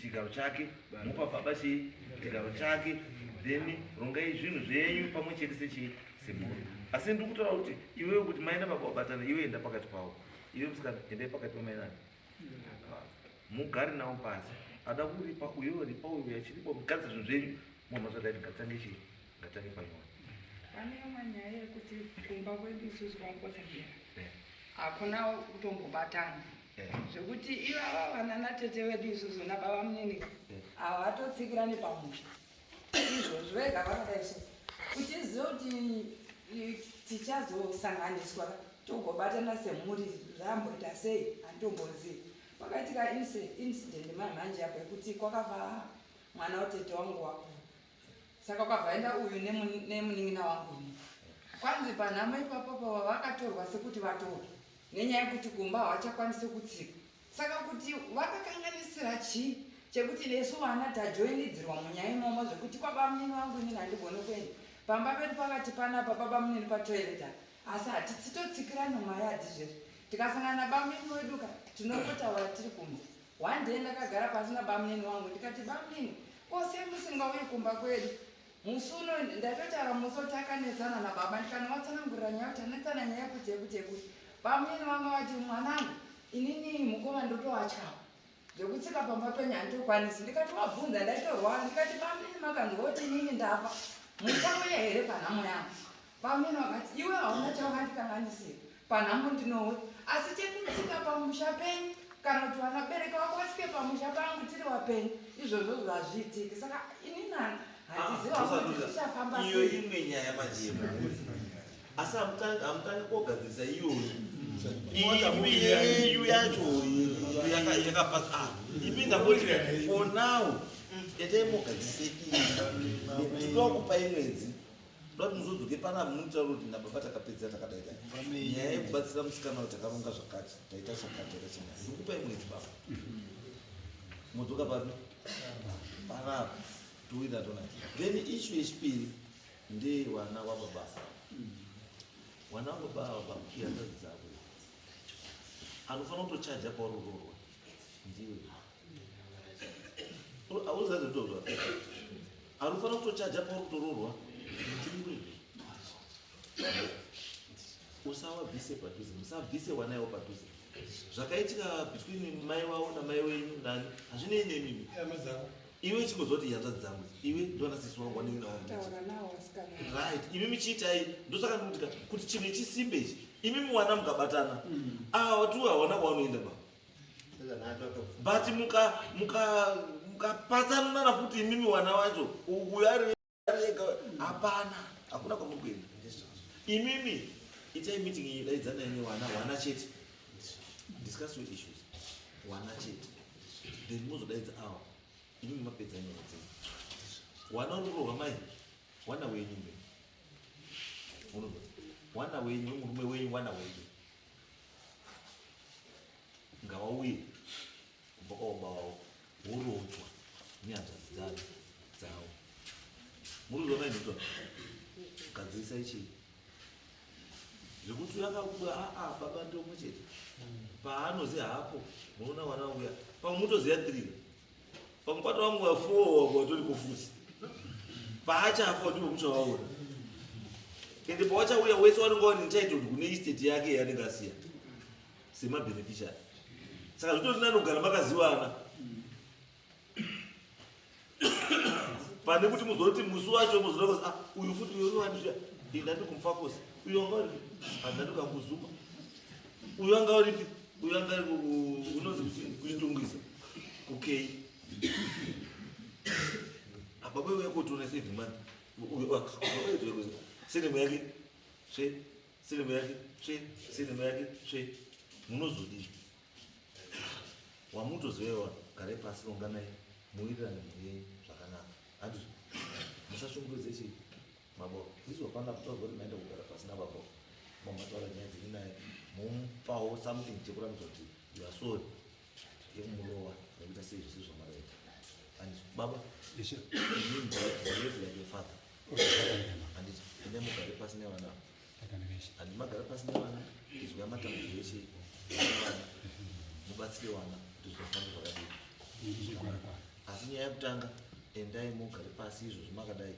chigaro chake, mopa baba chigaro chake, then rongai zvinhu zvenyu pamwe chete sechii semhuri. Asi ndiri kutaura kuti iwewe kuti mai nababa vabatana, iwe enda pakati pavo, iwe musikana endai pakati pamai nani, mugare navo pasi. Ada kuripa uyo ripa uyo achiripa, mugadzire zvinhu zvenyu, munhu azvadai ngatitange chii, ngatitange panyowani.
Pane imwe nyaya yekuti kumba kwedu isusu kwaMukotsanjera hakuna kutombobatana zvekuti ivava vana natete vedu isusu nababa munini havatotsikirani pamusha izvozvo vega vakadai so kuti izive kuti tichazosanganiswa togobatana semhuri zvamboita sei handitombozivi. Pakaitika incident mai manje apo yekuti kwakafa mwana watete wangu wakuru, saka kwabvaenda uyu nemunin'ina wangu ini. Kwanzi panhamo ipapo pava vakatorwa sekuti vatorwa nenyaya yekuti kumba havachakwanisi kutsika. Saka kuti vakakanganisira chii chekuti nesu vana tajoinidzirwa munyaya imomo zvekuti kwabamunini wangu inini handigoni kuenda pamba pedu pakati panapa babamunini patoilet apa, asi hatitsitotsikirani mumayadhi zvezvi. Tikasangana nabamunini wedu ka tinongotaura tiri kunze. One day ndakagara pasi nabamunini wangu ndikati, bamunini, kose musingauyi kumba kwedu musi uno? Ndatotaura musi woti takanetsana nababa, ndikanovatsanangurira nyaya kuti tanetsana nyaya yekuti yekuti yekuti. Bamunini vanga vati, mwanangu, inini mukoma ndotovatyawo zvekutsika pamba penyu handitokwanisi. Ndikati vabvunza ndaitorwara, ndikati, bamunini, makanzwa kuti inini ndafa, muchauya here panhamo yangu? Bamunini vakati, iwe hauna chawakandikanganisira, panhamo ndinouya, asi chekutsika pamusha penyu kana kuti vanabereki vako vatsike pamusha pangu tiri vapenyu, izvozvo zvazviitiki. Saka inini handiziva kuti zvichafamba
Iyo
sei.
Imwe nyaya manje, asi hamutangi kogadzirisa iyoyi. Imi yenyu yacho yakapasa imi, ndangoti for now endai mogadzise iyi. Toda kupai mwedzi, toda kuti muzodzoke panapa munotaura kuti nababa takapedza takadai dai nyaya yekubatsira musikana uyu, takaronga zvakati, taita chakati, taita chakati. Ndikupai mwedzi baba, modzoka papi panapa toita tona. Then issue yechipiri ndeyevana wababa. Wana wababa ava ihanzvadzi dzako, anofanira kutochaja pauri kuroorwa ndiwe. Auzazi kutorwa, anofanira kutochaja pauri kutoroorwa ndiwe. Usawabvise padhuze, musabvise wana iwo padhuze. Zvakaitika between mai wavo namai wenyu nani hazvinei nemimi.
Hama dzako.
Iwe chingozwa kuti ihanzvadzi dzangu idzi. Iwe ndiwana sisi wangu wanenge nawo.
Taura nawo vasikana.
Right, imi michiitai, ndosaka ndikuti kuti chinhu chisimbe ichi, imi muwana mukabatana, ava tu hawana kwaunoenda ba, but mukapatsanana futi imimi wana wacho uyu ari ega, hapana, hakuna kwamuri kuenda. Imimi itai meeting iyi, daidzanai newana, wana chete, discuss your issues wana chete, then mozodaidza awa imimi mapedza nyaya dzenyu. Wana uri kurohwa mai, wana wenyu mbe unozwa wana wenyu wemurume wenyu, wana wenyu ngavauye kubva kwababa wavo worodzwa nehanzvadzi dzavo dzavo. Muri kuona inoitwa gadzirisa ichii zvekuti yakabuda aa baba ndomwe chete paanozi hapo. Munoona wana uya pamwe mutoziya 3, pamwe patova 4 watori futi paachafa ndipo muchavaona. Ende pawachauya wese wanenge wani entitled kune estate yake yaanenge asiya semabeneficiary. Saka zvitori nani kugara makazivana pane kuti muzoti musi wacho muzoda kuti, ah, uyu futi uyu uri wani zviya, ndandi kumfakosi, uyu wanga uripi, handandi kanguzuma, uyu anga uripi, uyu anga ari unonzi kuchitungwiza kukei apa kweuya kotiona every month, senemo yake tsve, senemo yake tsve, senemo yake tsve, munozodii? Wamutozivewa, garai pasi, ronganai, muwirirane mhuri yenyu zvakanaka, handizvo? Musashungurudze chii baba. Izvo hapana kutaurwa kuti maenda kugara pasina baba. Mamataura nyaya dzenyu naye, momupawo something chekuratidza kuti you are sorry yekumurowa nekuita sei zvisiri zvamakaita. And baba, inini behave like your father. Handiti ende mugare pasi nevana. Handi magara pasi nevana, izwa matambudziko eshe evana, mubatsire vana kuti zvofamba zvakadii. Asi nyaya yekutanga, endai mugare pasi izvozvi makadai,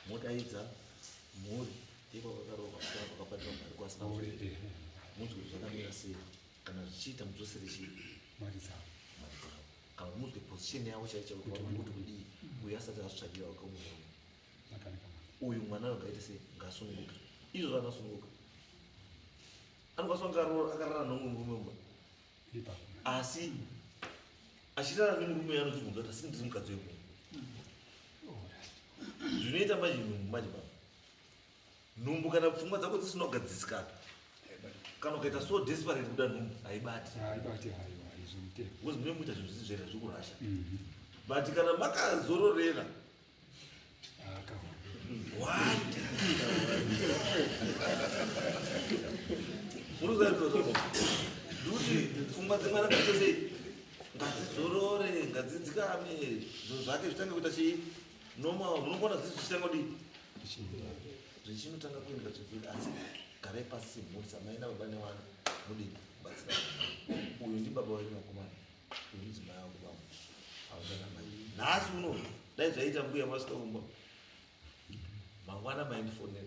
modaidza mhuri yekwakakarohwa kutanga kwakabatirwa mari kwasina kuzoita, munzwe kuti zvakamira sei. Kana zvichiita mudzosere chii mari dzavo, mari dzavo, kana kuti munzwe position yavo chaiyo chaiyo kuti vari kuti kudii. Uyu asati azvitsvagira wake umwe uyu mwana uyu ngaite sei, ngaasununguke. Izvozvo akasununguka, anokwanisa kunge akarara nomumwe murume mumba, asi achirara nemurume uyu anozvibvunza kuti asi ndiri mukadzi wemunhu. Zvinoita manje nhumbu manje baba, nhumbu kana pfungwa dzako dzisina kugadzisikana, kana ukaita so desperate kuda nhumbu haibati, because mune muita zvinhu zvisi zvera zvekurasha. But kana makazororera what ndikuti pfungwa dzemwana ngaite sei, ngadzidzorore, ngadzidzikame, zvinhu zvake zvitange kuita chii normal. Munongona zvisi zvichitanga kudii, zvichinotanga kuenda zviviri. Asi garai pasi semhuri, samai nababa nevana, mudini batsira. Uyu ndi baba wenyu vakomana, uyu mudzimai wako baba, haungana mai. Nhasi uno dai zvaita mbuya masvika kumba mangwana, maindifonera.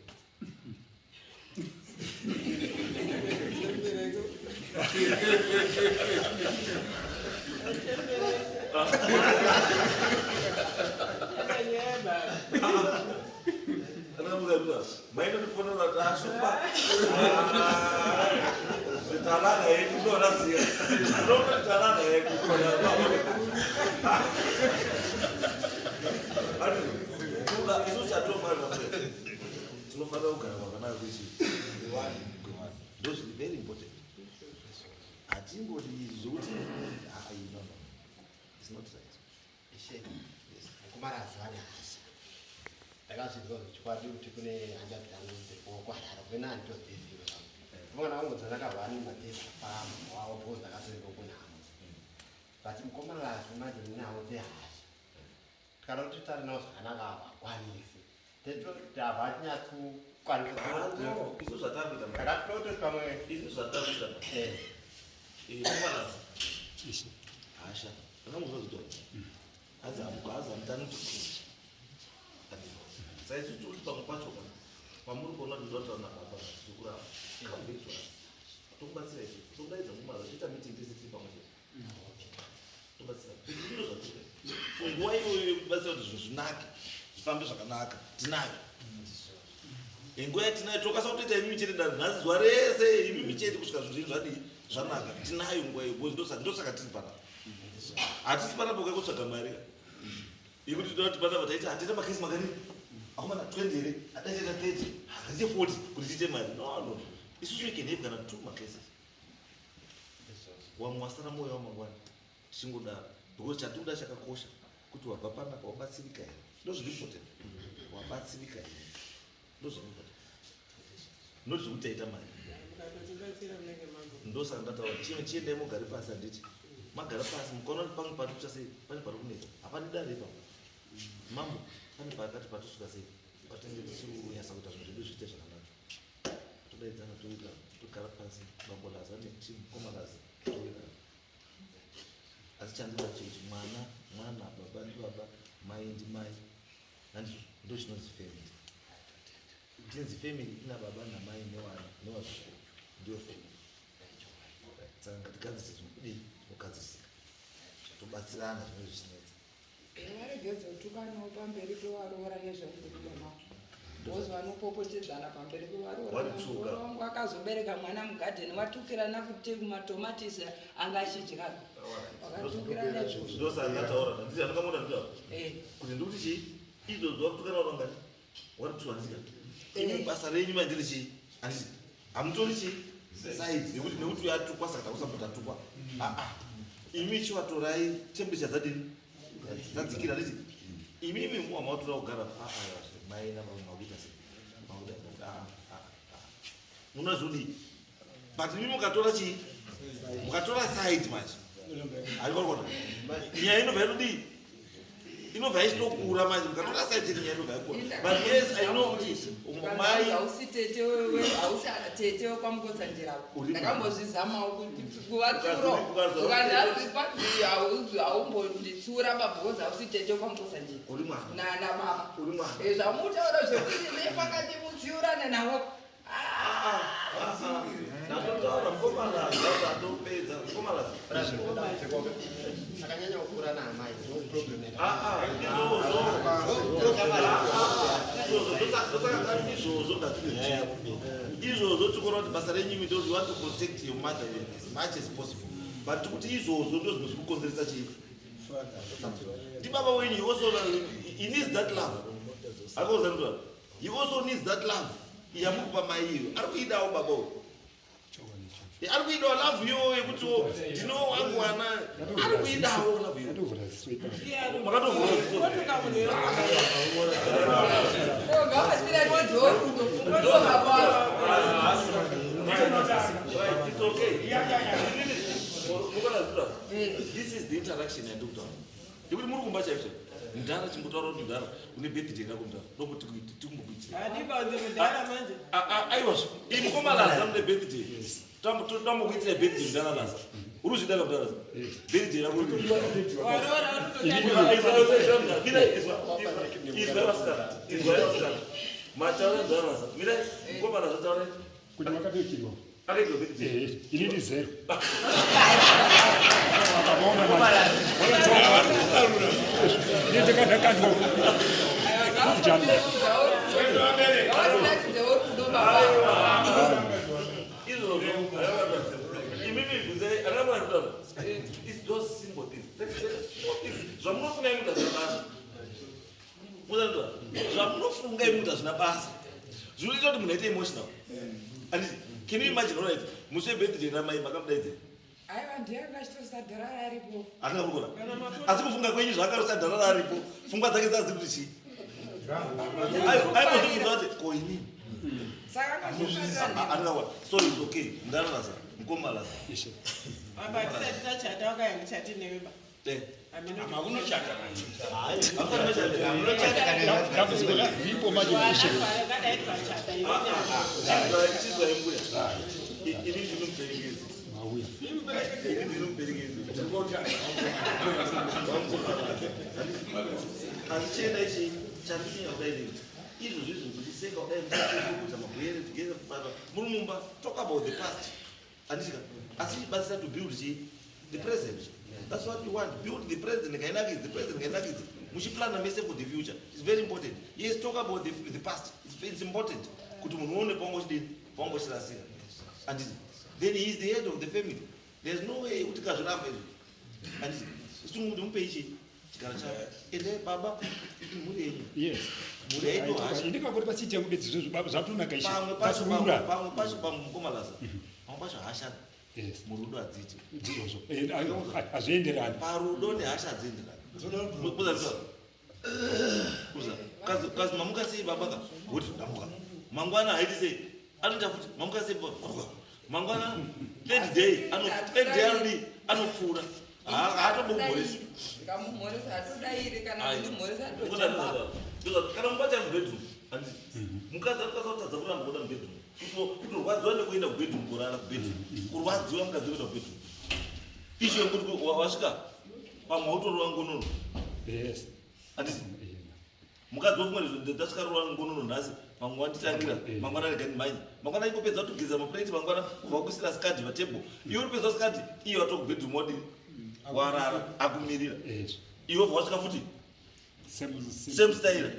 Mainondifonera kuti asumba zvitalana yedu ndorasiya ndotalana yedu. Isu chatofanira kuita, tinofanira kugara kwakanaka kwechi kwevanhu, ndo zviri very important. Hatingodi izvi zvokuti hai, no, no, it's not right.
Ishe, mukomana vane hasha. Ndakazvinzwa zvechokwadi kuti kune hanzvadzi dzangu dziripo kuHarare, kwena handitodziziva zvangu. Mwana wangu dzandakahwani madhezi pamba wavo because ndakatoenda kunhamo. But mukomana lazi manje nawo dzehasha, kana kuti tari nawo zvakanaka havakwanisi, tetoti havanyatsokwanisa.
Isu zvatakuita,
ndakatoti pamwe
isu zvatakuita mukomana hasha akamuzvazotora azi azi hamutani kuti saizvi toti pamwe pacho kana pamuri kuona kuti ndotaura nababa zvikurapa, come back to us, tokubatsira isu, tokudaidza mumara, toita meeting tese tiri pamwe chete, tobatsira kuti ndo zvatiri. So nguva iyoyo yekubatsira kuti zvinhu zvinake, zvifambe zvakanaka, tinayo nguva yatinayo. Tokasa kutoita imimi chete nhasi zuva rese, imimi chete, kusvika zvinhu zvenyu zvadii zvanaka. Tinayo nguva iyo because ndosaka tiri panapa. Hatisi panapa kuya kutsvaga mari yekuti toda kuti panapa taita hatiita makesi makani akomana 20 here, adaitaita 30, hatiite 40 kuti tiite mari. No, no, isusu we can have kana two macases, wamwe wasara mwoyo wamangwana tichingodaro, because chatikuda chakakosha kuti wabva panapa wabatsirika here, ndo zviri important. Wabatsirika here, ndo zviri important, not zvekuti taita mari.
Mukatotibatsira munenge mambo.
Ndosaka ndataura chimwe, chiendai mugare pasi. Handiti magara pasi, mukaona kuti pamwe pari kuita sei, pane pari kunetsa, hapani dare ipapo mambo, pane pakati patosvika sei, patinge tichikunyasa kuita zvinhu zvedu zviite zvakanaka, todaidzana, towirirana, togara pasi, bambo Laza neteam koma Laza, towirirana. Asi chandinoda chekuti mwana mwana, baba ndibaba, mai ndimai, handizvo? Ndo chinonzi family. Tinzi family ina baba namai newana nevazukuru, ndiyo family. Saka ngatigadzirise zvinhu kudii, zvogadzirisika, tobatsirana zvinenge zvichinetsa.
Varegedze kutukanawo pamberi pevaroora nezvemubuda mavo, because vanopopotedzana pamberi pevaroora.
Warituka.
Wangu akazobereka mwana mugadheni, watukirana kuti matomatisi anga achidyara, vakatukirana izvozvo.
Ndosaka ndataura, handiti andingamona nditaura
Eh.
kuti ndikuti chii izvozvo wakutukana vangani warituka, handika? Imi basa renyu mandiri chii, handiti hamutori chii side nekuti uyo atukwa saka takusapota atukwa. Aa, imi chivatorai temperature dzadini, dzadzikira, handiti? Imimi muwa mautoda kugara mai namakuita sei makuda munozodii, but imi mukatora chii, mukatora side manje, harikona nyaya inobva inodii, inobva ichitokura manje. Mukatora side chete, nyaya inobva yakura. But yes, I know kuti mai
Hausi tete, hausi tete wekwaMukotsanjera. Ndakambozvizamawo kuti kuvatsiura, ukanzi haumbonditsura pabhozi, hausi tete wekwaMukotsanjera.
Uri mwana.
Nana baba.
Uri mwana.
Zvamutaura zvekuti nepakati mutsiurane navo.
Ndatotaura mukomana, ndatopedza mukomana.
Akanyanya kukura naamai, no problem.
Izvozvo ndosaka izvozvo ngatine izvozvo tikuona kuti basa renyu imi, you want to protect your mother as much as possible, but kuti izvozvo ndo zvimwe zvikukonzeresa chii. Ndibaba wenyu, he also, he needs that love. Akauzanizwa, he also needs that love yamukupa mai iyo. Ari kuidawo baba uyu, ari kuidawo love iyoyo yekutiwo ndino wangu wana, ari kuidawo love iyoyo.
Ndatovhura ziso ipapo.
Makatovhura ziso.
Kotuka munhu.
Ngavasiratidzewo rudo, ndo baba.
Right, it's okay. Mukona zvitura. This is the interaction yandikutaura. Ndikuti muri kumba chaizvo. Mudhara, chimbotaura kuti mudhara une birthday rako, mudhara. Ndokuti tikumbokuitira.
Handikanzi mudhara manje.
Aiwa, iyi mukoma Laza mune birthday. Tambokuitira birthday, mudhara Laza. Uri kuzvida ka, mudhara Laza? Birthday rako uri.
Waroora uri.
Mira, izwa, izwa vasikana. Izwa vasikana. Mataura mudhara Laza. Mira, mukoma Laza taura.
Kuti makatoitirwa.
Akaitwa birthday.
Inini zero. Ndakandwa.
Ngavasiratidzewo rudo baba.
Izvozvo imimi bvunzai akamarataura. It's those simple things. Small things zvamunofunga imi kuti hazvina basa. Muzanzwa, zvamunofunga imi kuti hazvina basa zvinoita kuti munhu aite emotional, anditi? Can you imagine? Alright, musi webirthday ramai makamudaidzei?
Aiwa, ndiye anga achitosadharara aripo.
Handina kurikona, asi kufunga kwenyu zvaakarosadharara aripo, pfungwa dzake dzadzi kuti chii? Aimbozvibvunza kuti ko inini
Saka anga.
Andikaona, so it's okay, mudara Laza, mukoma Laza.
Ishe.
Apa tisati tachata, wakaya ndichati newe ba.
Makunochata manje.
Dambudziko ripo manje, ishe.
Yakadai twachata.
Chizwai mbuya, ini ndinomuperekedzi.
Mauya.
Ini ndinomuperekedzi, asi chienda ichi chandinenya kudai nei izvozvo izvo muchiseka kudai, muchikuita mabwere together papa muri mumba. Talk about the past, handisika, asi chibatsira to build chi the present. That's what we want, build the present ngainakidze, the present ngainakidze, muchiplana mese for the future. It's very important. Yes, talk about the past. It's important kuti munhu uone paunga uchidini, paunga uchirasika, handiti? Then he is the head of the family. There's no way kuti kazviramba izvi, handiti? Isungu kuti mupei chi chigaro chako, ende baba mhuri yenyu.
Yes.
Mhuri yaito hasha.
Indikangoti pasiti yangu bedzi, izvozvo zvatonaka, ishe.
Pamwe pacho
Tasurura.
pamwe pacho, pamwe mukoma Laza, pamwe pacho hasha
Yes.
murudo hadziiti.
Ndizvozvo. Hazvienderani.
Parudo nehasha hadzienderani. Kuza kazi mamuka sei baba ka, woti ndamuka. Mangwana haiti sei, anoita futi mamuka sei baba, mamuka. Mangwana third day ano, third day anodi anopfuura, haatombomhoresi.
Ndikamumhoresa hatodairi, kana kundimhoresa tochamba.
Kana mubata mubedroom, handiti? Mukadzi anokwanisa kutadza kuramba kuenda mubedroom, kutorwadziwa nekuenda kubedroom, kurara kubedroom, kurwadziwa mukadzi kuenda kubedroom. Isho yekuti wasvika pamwe wautorova ngonono.
Yes.
Handiti mukadzi wofunga ndasvika rova ngonono nhasi, pamwe wanditangira, mangwana rega ndimhanye, mangwana ingopedza kutogeza mapureti, mangwana kubva kuisira skadi patable, iwe uripedza skadi, iye wato kubedroom, wadini, warara akumirira.
Yes.
Iwe bva wasvika futi
Same
same style,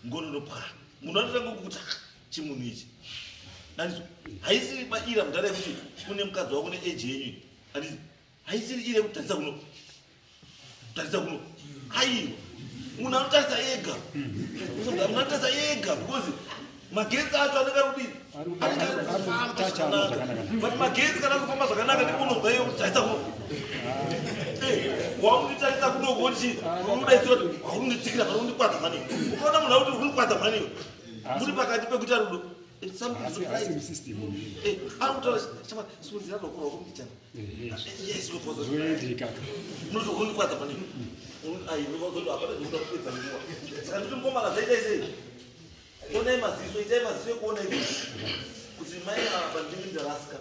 ngonono pwa. Munhu anotanga kukuti, "Ah, chimunhu ichi." Anditi haisiri paira mudhara yekuti kune mukadzi wako neage yenyu, anditi? Haisiri ire kutarisa kuno, tarisa kuno, aiwa. Munhu anotarisa ega, munhu anotarisa ega, because magetsi acho anenge ari kudini, anenge ari kufamba zvakanaka. But magetsi kana ari kufamba zvakanaka, ndipo unozwa iwe kuti tarisa kuno. Wakunditarisa kuno kuti unodaidzira kuti wakundidzikira pano undikwadza mani. Ukaona munhu akuti undikwadza mani. Muri pakati pekuita rudo. It's something
Asi
so
asi
right.
musystem
Eh, ari kutaura chama simudzira ruoko rwako mbichana. Yes, because
zvoendeka
munoti undikwadza mani. Ai, unozoda hapana zvinoda kupedza nguva. Saka nditi mukomana zvaita sei? Onai maziso, itai maziso ekuona izvi. Kuti mai ava ndinge ndarasika.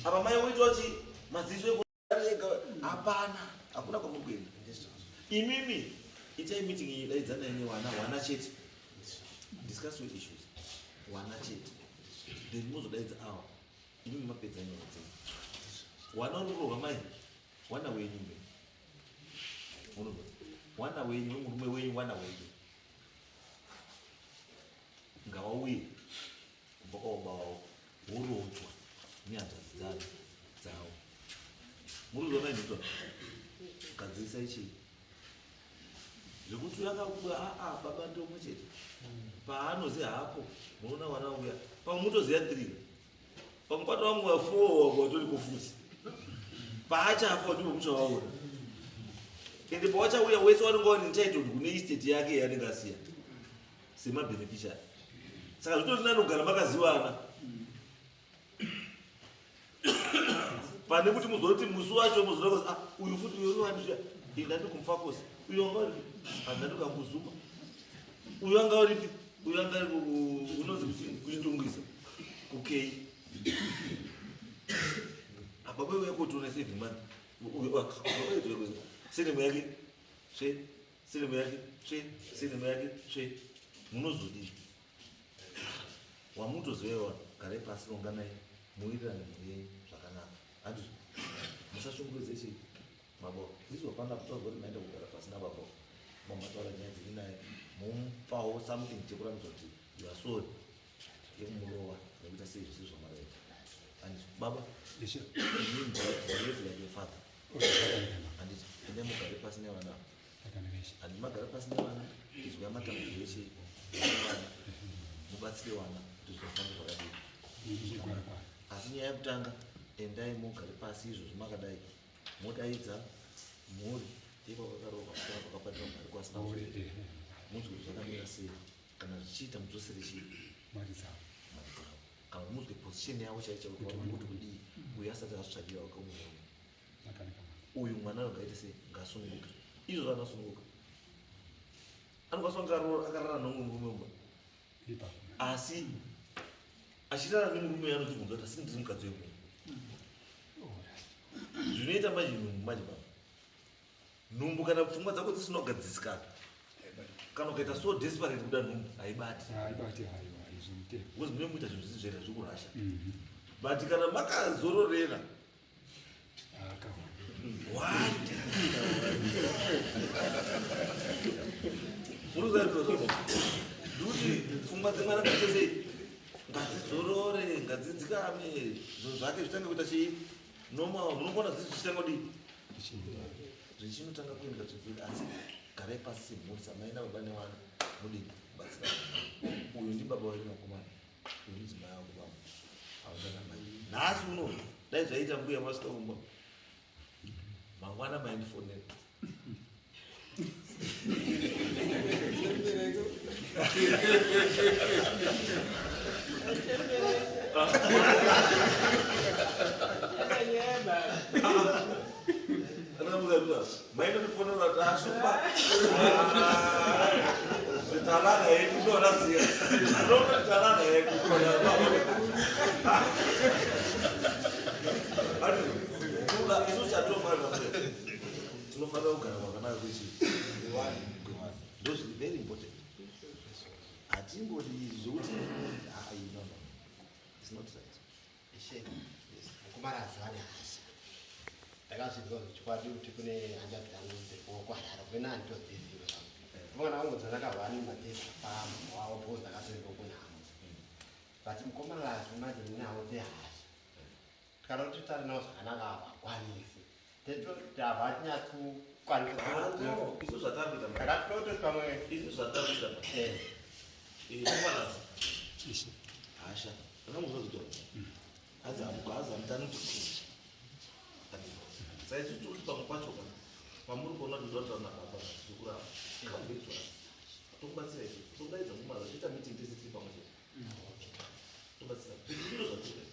Apa mai woitawo chi maziso ekuona ega hapana, hakuna kwamuri kuenda. Imimi itai meeting iyi daidzanai newana, wana chete. Discuss your issues. Wana chete. Then mozodaidza awa. Imimi mapedza nyaya dzenyu. Wana uri kurohwa mai, wana wenyu mbe. Unozwa? Wana wenyu, wemurume wenyu, wana wenyu. Ngavauye kubva kwababa vavo vorodzwa nehanzvadzi dzavo dzavo. Muri kuona inhutwa? Gadzirisa ichi. Zvekuti yakabuda aa baba ndomwe chete. Paanoziya hapo munoona vana vauya. Pamwe mutoziya 3. Pamwe pato vamwe wa 4 watori kufusi. Paachafa ndipo muchavaona. Ende pawachauya wese wanenge wane entitled kune estate yake yaanenge asiya semabeneficiary. Saka zvitori nani kugara makaziwana pane kuti muzoti musi wacho muzoda kuti ah uyu futi uyu uri wandizviya ndandi kumfakosi uyu wanga uripi handandi kanguzuma uyu wanga uripi uyu wanga uri unonzi kuti kuchitungwiza kukei apa baba uya kotiona every month uyu senemu yake tsve senemu yake tsve senemu yake tsve munozodii wamutozivewa garai pasi ronganai muwirirane mhuri yenyu zvakanaka handizvo musashungurudze chii baba izvo hapana kutaurwa kuti maenda kugara pasi nababa mamataura nyaya dzenyu naye momupawo something chekuratidza kuti you are sorry yekumurova nekuita sei zvisiri zvamaraita handizvo baba
Ishe.
inini behave like your father
Zvakanaka.
handiti endai mugare pasi nevana ava
Zvakanaka ishe.
handi magara pasi nevana izwa matambudziko eshe nevana mubatsire vana kuti zvofambe zvakadii
Zvigwara kwara.
asi nyaya yekutanga endai mugare pasi izvozvo makadai modaidza mhuri yekwakakarova kusina kwakabatira mari kwasina
Ore,
kuzoita
eh, eh,
munzwe kuti zvakamira sei kana zvichiita mudzosere chii
mari dzavo.
mari dzavo kana munzwe position yavo chaiyo chaiyo kuti vari kuti kudii uyu asati azvitsvagira wakamuona
Zvakanaka.
uyu mwana angaite sei ngaasununguke izvozvo anosununguka anokwanisa kunge akarara nomumwe murume mumba
Ipapo.
asi achirara nemurume uyu anotibvunza kuti asi ndiri mukadzi wemunhu
Oh, yes.
zvinoita manje nhumbu manje baba nhumbu kana pfungwa dzako dzisina kugadzikana kana ukaita so desperate kuda nhumbu haibati
Haibati hayo haizvimutemo.
because mune muita zvinhu zvisi zvera zvekurasha
Mhm.
but kana makazororera
Akaona.
why ndikuti pfungwa dzemwana ngaite sei ngadzidzorore ngadzidzikame zvinhu zvake zvitange kuita chii normal munongona zvisi zvichitanga kudii zvichinotanga kuenda zviviri asi garai pasi semhuri samai nababa nevana mudini kubatsirana uyu ndibaba wenyu vakomana uyu mudzimai wako baba aundana mai nhasi uno dai zvaita mbuya masvika kumba mangwana maindifonera mainondifonera kuti asumba zvitalana yedu ndorasiya ndotalana yedu isu chatofanira kuita tinofanira kugara kwakanaka kwechi kwevana ndo zviri very important hatingoti zvekuti hai no no it's not right
Ishe, mukomana vane hasha. Ndakazvinzwa zvechokwadi kuti kune hanzvadzi dzangu dziripo kuHarare kwena handitodziziva zvangu. Mwana wangu dzandakahwani madhezi pamwe wavo because ndakatoenda kunhamo. But mukomana manje ndinawo dzehasha. Kana kuti tari nawo zvakanaka havakwanisi. Tetoti havanyatsokwanisa.
No, isu zvatakuita manje.
Ndakatoti pamwe
isu zvatakuita manje.
eh,
Mukomana
Ishe.
hasha angamuzvazotaura azi amutani kuti saizvi toti pamwe pacho kana Pamuri kuona kuti ndotaura nababa nazvikuru ava, come back to us. Tokubatsira izvo. Tokudaidza mumara toita meeting tese tiri pamwe chete. Tobatsira. Ndizvo zvatiri.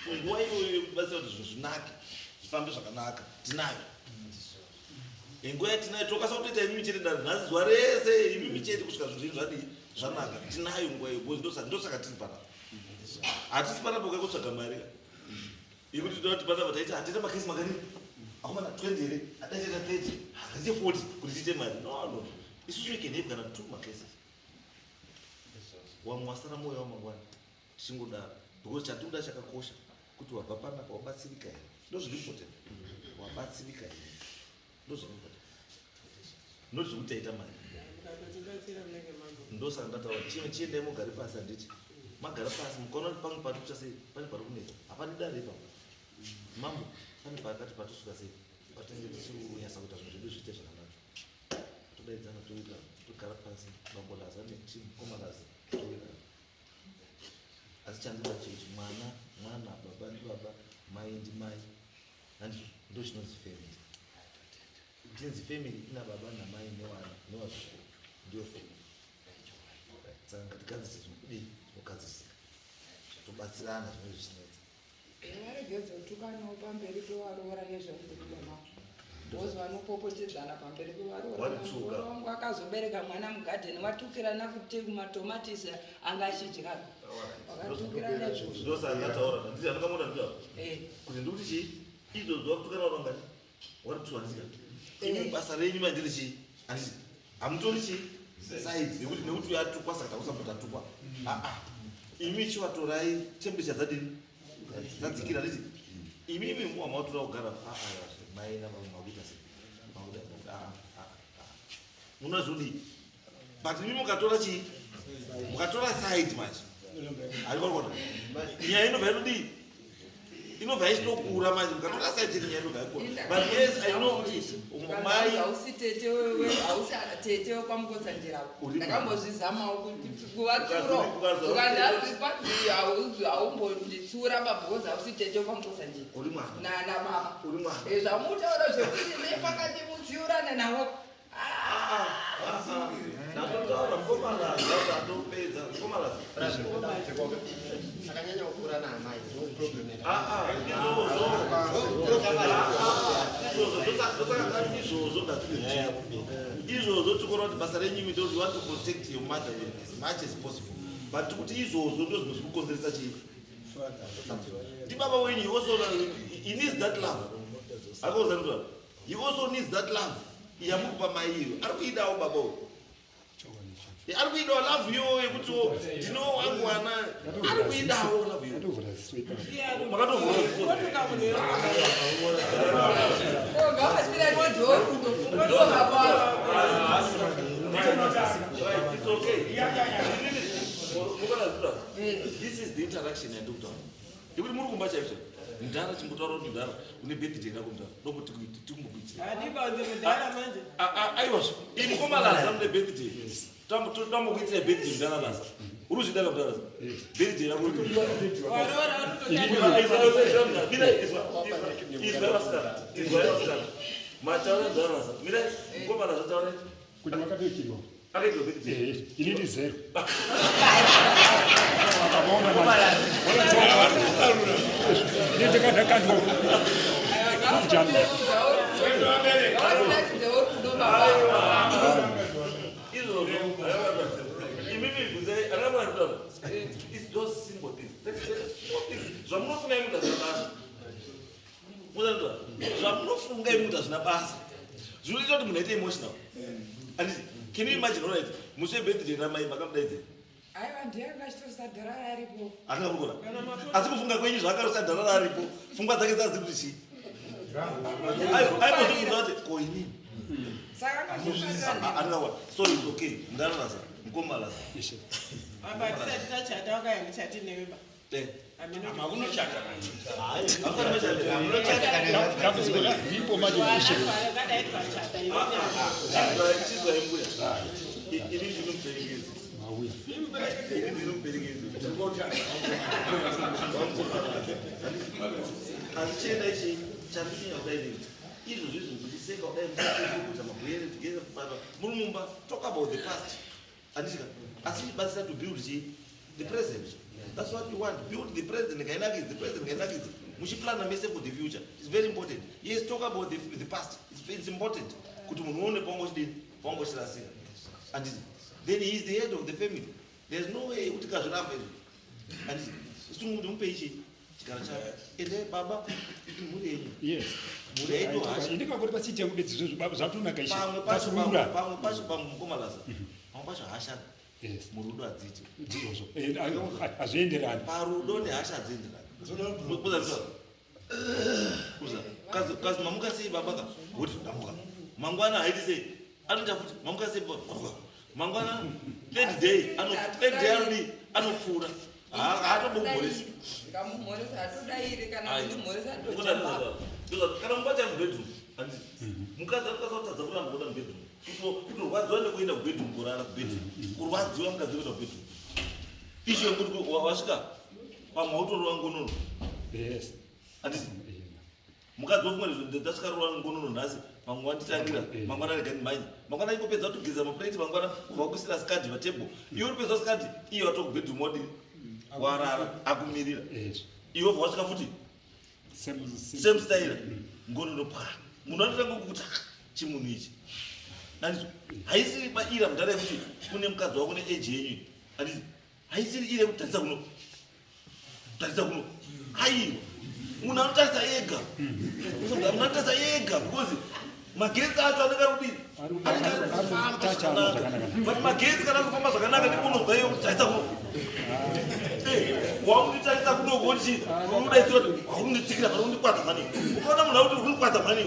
So nguva iyoyo yekubatsira kuti zvinhu zvinake, zvifambe zvakanaka, tinayo. Nguva yatinayo tokasa kutoita imimi chete dare nhasi zuva rese imimi chete kusvika zvinhu zvenyu zvadii zvanaka. Tinayo nguva iyo because ndosaka tiri panapa. Hatisi panapa kuya kutsvaga mari ka. Yekuti toda kuti panapa taita hatiita makesi makani akomana 20 here adaita 30 hatiite 40 kuti tiite mari. No no. Isusu we can have kana 2 macases. Wamwe wasara moyo wamangwana tichingodaro because chatinoda chakakosha kuti wabva panapa wabatsirika here ndozviri important wabatsirika here ndozviri important ndozviri kuti taita mari
Mukatotibatsira munenge mambo.
Ndosaka ndataura chimwe chiendai mugare pasi handiti magara pasi mukaona kuti pamwe patoita sei pane pari kunetsa hapani dare ipapo mambo pane pakati patosvika sei patinenge tisiri kunyasa kuita zvinhu zvedu zviite zvakanaka todaidzana towirirana togara pasi bambo Laza neteam mukoma Laza towirirana asi chandinoda chekuti mwana mwana baba ndibaba mai ndimai handizvo ndo chinonzi family tinzi family ina baba namai newana nevazukuru ndiyo family. Saka ngatigadzise zvinokudii zvinogadzirisika tobatsirana zvinenge zvichinetsa.
Varegedze kutukanawo pamberi pevaroora nezvemubuda mavo because vanopopotedzana pamberi pevaroora.
Watsuka.
Muroora wangu akazobereka mwana mugadheni watukirana kuti matomatisi anga achidyara vakatukirana izvozvo.
Ndosaka ndataura handiti andingamuona nditaura
Eh.
kuti ndikuti chii izvozvo wakutukana vangani warituka handiti ka imi basa renyu mandiri chii handiti hamutori chii side nekuti nekuti uyo atukwa saka takusapota atukwa aa imi chiwatorai temperature dzadini dzadzikira handiti imimi muwa mawatora kugara aa mai nababa makuita sei makuda makuda aa aa munozodii but imi mukatora chii mukatora side manje harikona nyaya inobva inodii inobva ichitokura manje mukatora side chete nyaya inobva yakura but yes I know kuti mai
hausi tete wewe hausi tete wekwaMukotsanjera.
Uri
Ndakambozvizamawo kuti kuvatsiura ukanzi kwanzi haumbonditsura pabhozi hausi tete wekwaMukotsanjera
Uri mwana.
nana baba
Uri mwana.
Zvamutaura zvekuti nepakati mutsiurane navo.
Ndatotaura mukomana ndatopedza mukomana.
Akanyanya kukura naamai no problem.
Izvozvo ndosaka izvozvo ndatiri izvozvo tikuona kuti basa renyu imi you want to protect your mother as much as possible but kuti izvozvo ndo zvimwe zvikukonzeresa chii ndibaba wenyu he also he needs that love akauzanizwa he also needs that love yamukupa mai iyo ari kuidawo baba uyu ari kuidawo love iyoyo yekutiwo ndino wangu wana ari kuidawo love iyoyo.
Ndatovhura ziso ipapo.
Makatovhura ziso.
Kotuka munhu iwe.
Ngavatsiratidzorudo baba.
Right, it's okay. Mukona zvitura. This is the interaction yandikutaura. Ndikuti muri kumba chaizvo. Mudhara chimbotaura kuti mudhara une birthday rako mudhara. Ndokuti tikumbokuitira.
Handibanzi mudhara manje.
Aiwa. Imi mukoma Laza mune birthday. Tambokuitira birthday mudhara Laza. Uri kuzvida ka mudhara Laza? Birthday rako riri.
Waroora uri kutochata.
Mira, izwa, izwa vasikana. Izwa vasikana. Mataura mudhara Laza. Mira, mukoma Laza taura.
Kuti wakatoitirwa.
Akaitirwa birthday.
Eh, inini zero. Ndakandwa. Kujamba.
Ngavatsiratidzewo rudo baba.
Izvozvo imimi bvunzai anamwana it's those simple things. That's very small things zvamunofunga imi kuti hazvina basa. Muzanzwa zvamunofunga imi kuti hazvina basa zvinoita kuti munhu aite emotional anditi? Can you imagine? Alright, musi webirthday ramai makamudaidzei?
Aiwa, ndiye angachitosadharara aripo.
Handina kukona asi kufunga kwenyu zvaakarosadharara aripo pfungwa dzake dzadziri kuti chii aimbozvibvunza kuti ko inini
Saka angachitofarira.
andingaona. So it's okay, mudara mukoma Laza.
Ishe.
Apa tisati tachata wakaya ndichati newe ba.
Makunochata.
Hayi, hamusati machata.
Dambudziko ripo manje ishe.
Wakadai twachata iwe.
Chizwai mbuya, ini ndino muperekezi.
Mauya.
Ini ndino muperekezi asi chienda ichi chandinyakuda inini izvozvo izvi kuti Muchiseka kudai muchikuita mabwere together baba. Muri mumba talk about the past. Andisika. Asi chibatsira to build chi the present. That's what we want. Build the present ngainakidze, the present ngainakidze. Muchiplana mese for the future. It's very important. Yes, talk about the past. It's important. Kuti munhu uone paunga uchidini, paunga uchirasika. Andisi. Then he is the head of the family. There's no way kuti kazviramba izvi. Andisi. Isungu kuti mupe ichi chigaro chake. Ende baba mhuri yenyu.
Yes.
Mhuri yedu hasha.
Ndikangoti pasiti yangu bedzi izvozvo baba zvatonaka izvi.
Pamwe pacho
Tasunungura.
pamwe pacho pamwe mukoma Laza. Pamwe pacho hasha.
Yes.
Murudo hadziiti.
Ndizvozvo. Hazvienderani.
Parudo nehasha hadzienderani. Kuza. Kazi kazi mamuka sei baba ka? Woti ndamuka. Mangwana haiti sei? Anoita futi mamuka sei baba? Ndamuka. Mangwana third day ano third day anodi anopfuura. Haatombomhoresi.
Ndikamumhoresa hatodairi kana
Ai.
kundimhoresa
Kuda
atochapa.
kana mubata mubedroom handiti mukadzi anokwanisa kutadza kuramba kuenda mubedroom kutorwadziwa nekuenda kubedroom kurara kubedroom kurwadziwa mukadzi kuenda kubedroom isho yekuti wasvika pamwe wautorova ngonono
Yes.
handiti mukadzi wofunga ndasvika rova ngonono nhasi pamwe wanditangira mangwana rega ndimhanye mangwana ingopedza kutogeza mapureti mangwana kubva kusira skadhi patable iwe uripedza skadhi iye watokubedroom wadini warara akumirira
Yes.
iwe wobva wasvika futi
Same
same style ngonono pwa munhu anotanga kukuti "Ah, chimunhu ichi anditi haisiri baira mudhara yekuti kune mukadzi wako neeji yenyu anditi haisiri ire yekutarisa kuno tarisa kuno aiwa munhu anotarisa ega munhu anotarisa ega because magetsi acho anenge ari kudini anenge ari kufamba zvakanaka but magetsi kana ari kufamba zvakanaka ndipo unozwa iwe kuti tarisa kuno wakunditarisa kuno kuti unodaidzira kuti wakunonditsikira pano undikwadza mani ukaona munhu akuti undikwadza mani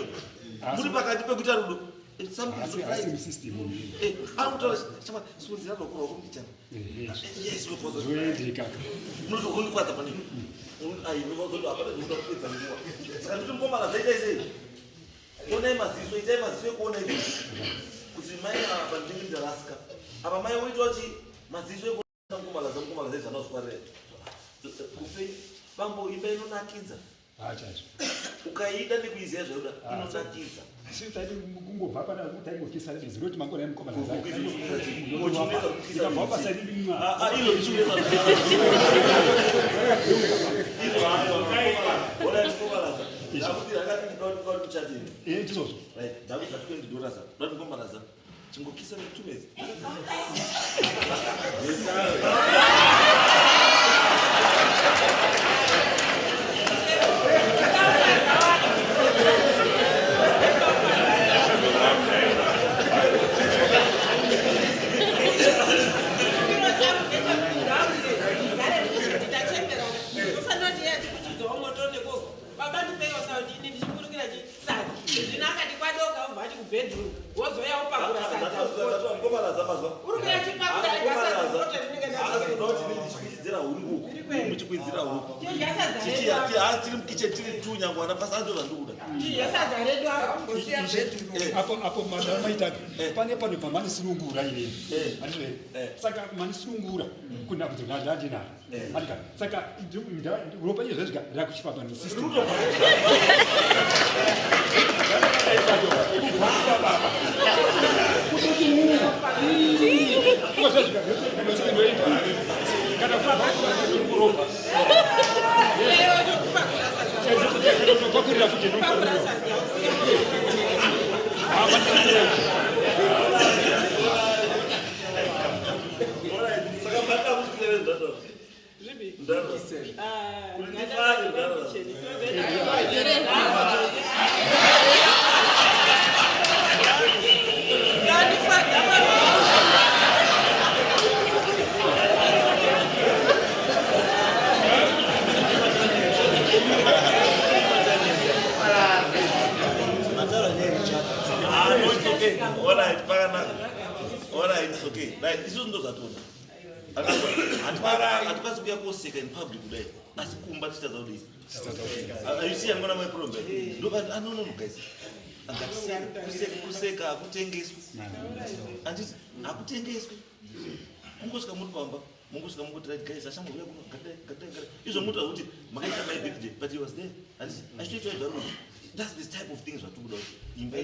muri pakati pekuita rudo It's something
Asi
so
asi
right.
musystem.
Arikutaura chama simudzira ruoko rwako mbichana. Yes, ruoko
Zvoendeka.
Munoti undikwadza mani. Ai, ruoko hapana zvinoda kupedza nguva. Saka nditi mukomana zvaitai sei? Onai maziso, itai maziso ekuona izvi. Kuti mai apa ndinenge ndarasika. Apa mai woitawo chi maziso ekuona mukomana za mukomana zai zvanozvifarira. Kupe bambo imba inonakidza.
Ah chaizvo.
Ukaida nekuiziva zvayoda inonakidza.
Asi taiti kungobva pana taingokisa bedzi roti mangwana yemukomana
Ikabva
Ikabva pasaidi mwa.
Ah, iro richinetsa iro hayo ona ndikombaraza ndakuti rakati ndinoda kuti muchatini
Eh ndizvozvo.
right ndakuti $20 ndoda ndikombaraza chingokisa netumezi
Zvino akati kwadoka ubva ati kubedroom wozoya wopakura sadza
ndikombaraza mazwa
Uri kuya chipakura sadza poto rinenge
ndichikwidzira huku muchikwidzira huku
Chidya sadza redu apa.
tiri mukichen tiri tu nyangwana basa ndo zvandikuda
Chidya sadza redu apa.
Ngosiya bedroom.
Apo apo madam maita pane pano pamanisunungura inini. Handizvo here? Saka manisunungura kuna kuti ndandinaro. Andika. Saka ropa izvo zvega rakuchifamba nesystem. Kana kuropa. Kwakurira futi
saka matakusiere ndataura
Zvipi?
ndataura
Ah,
Kuti ndifare ndataura
Ndandifadza maningi.
Ah, no, it's okay. All right, pakanaka. All right, it's okay. Right, isusu ndozvatoda. Hatikwanisi kuuya koseka in public kudai. Asi kumba tichitadza kudii? You see, I'm gonna my problem. No, but ah, no, no, no, guys. Angatiseka, kuseka, kuseka hakutengeswi. Handiti hakutengeswi. Kungosvika muri pamba, mungosvika mungoti right guys, achangouya kuno, gadai, gadai, gadai. Izvo munotaura kuti makaita my birthday, but he was there. Handiti achitoitwa izvo ari That's the type of things zvatikuda kuti imba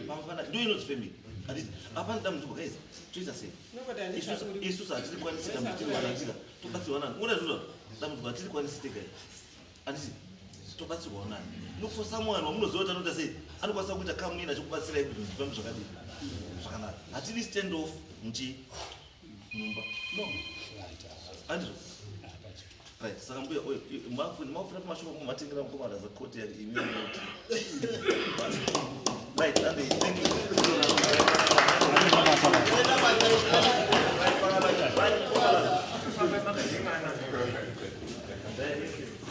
pamafana ndo inonzi family. Handiti hapana dambudziko guys, toita sei? Isusu hatirikwanisi dambudziko tiriwanatika tobatsirwa nani? Una zvizvo dambudziko hatirikwanisi tega, handiti tobatsirwawo nani? Look for someone wamunoziva kuti anoita sei, anokwanisa kuita kamwina achikubatsirai kuti zvifambe zvakadii zvakanaka. Hatidi stand off muchii mumba, no, handizvo? Right, saka mbuya mafuna pamashoko matengera mukomana zakoti yake imi moti. Right, and thank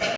you.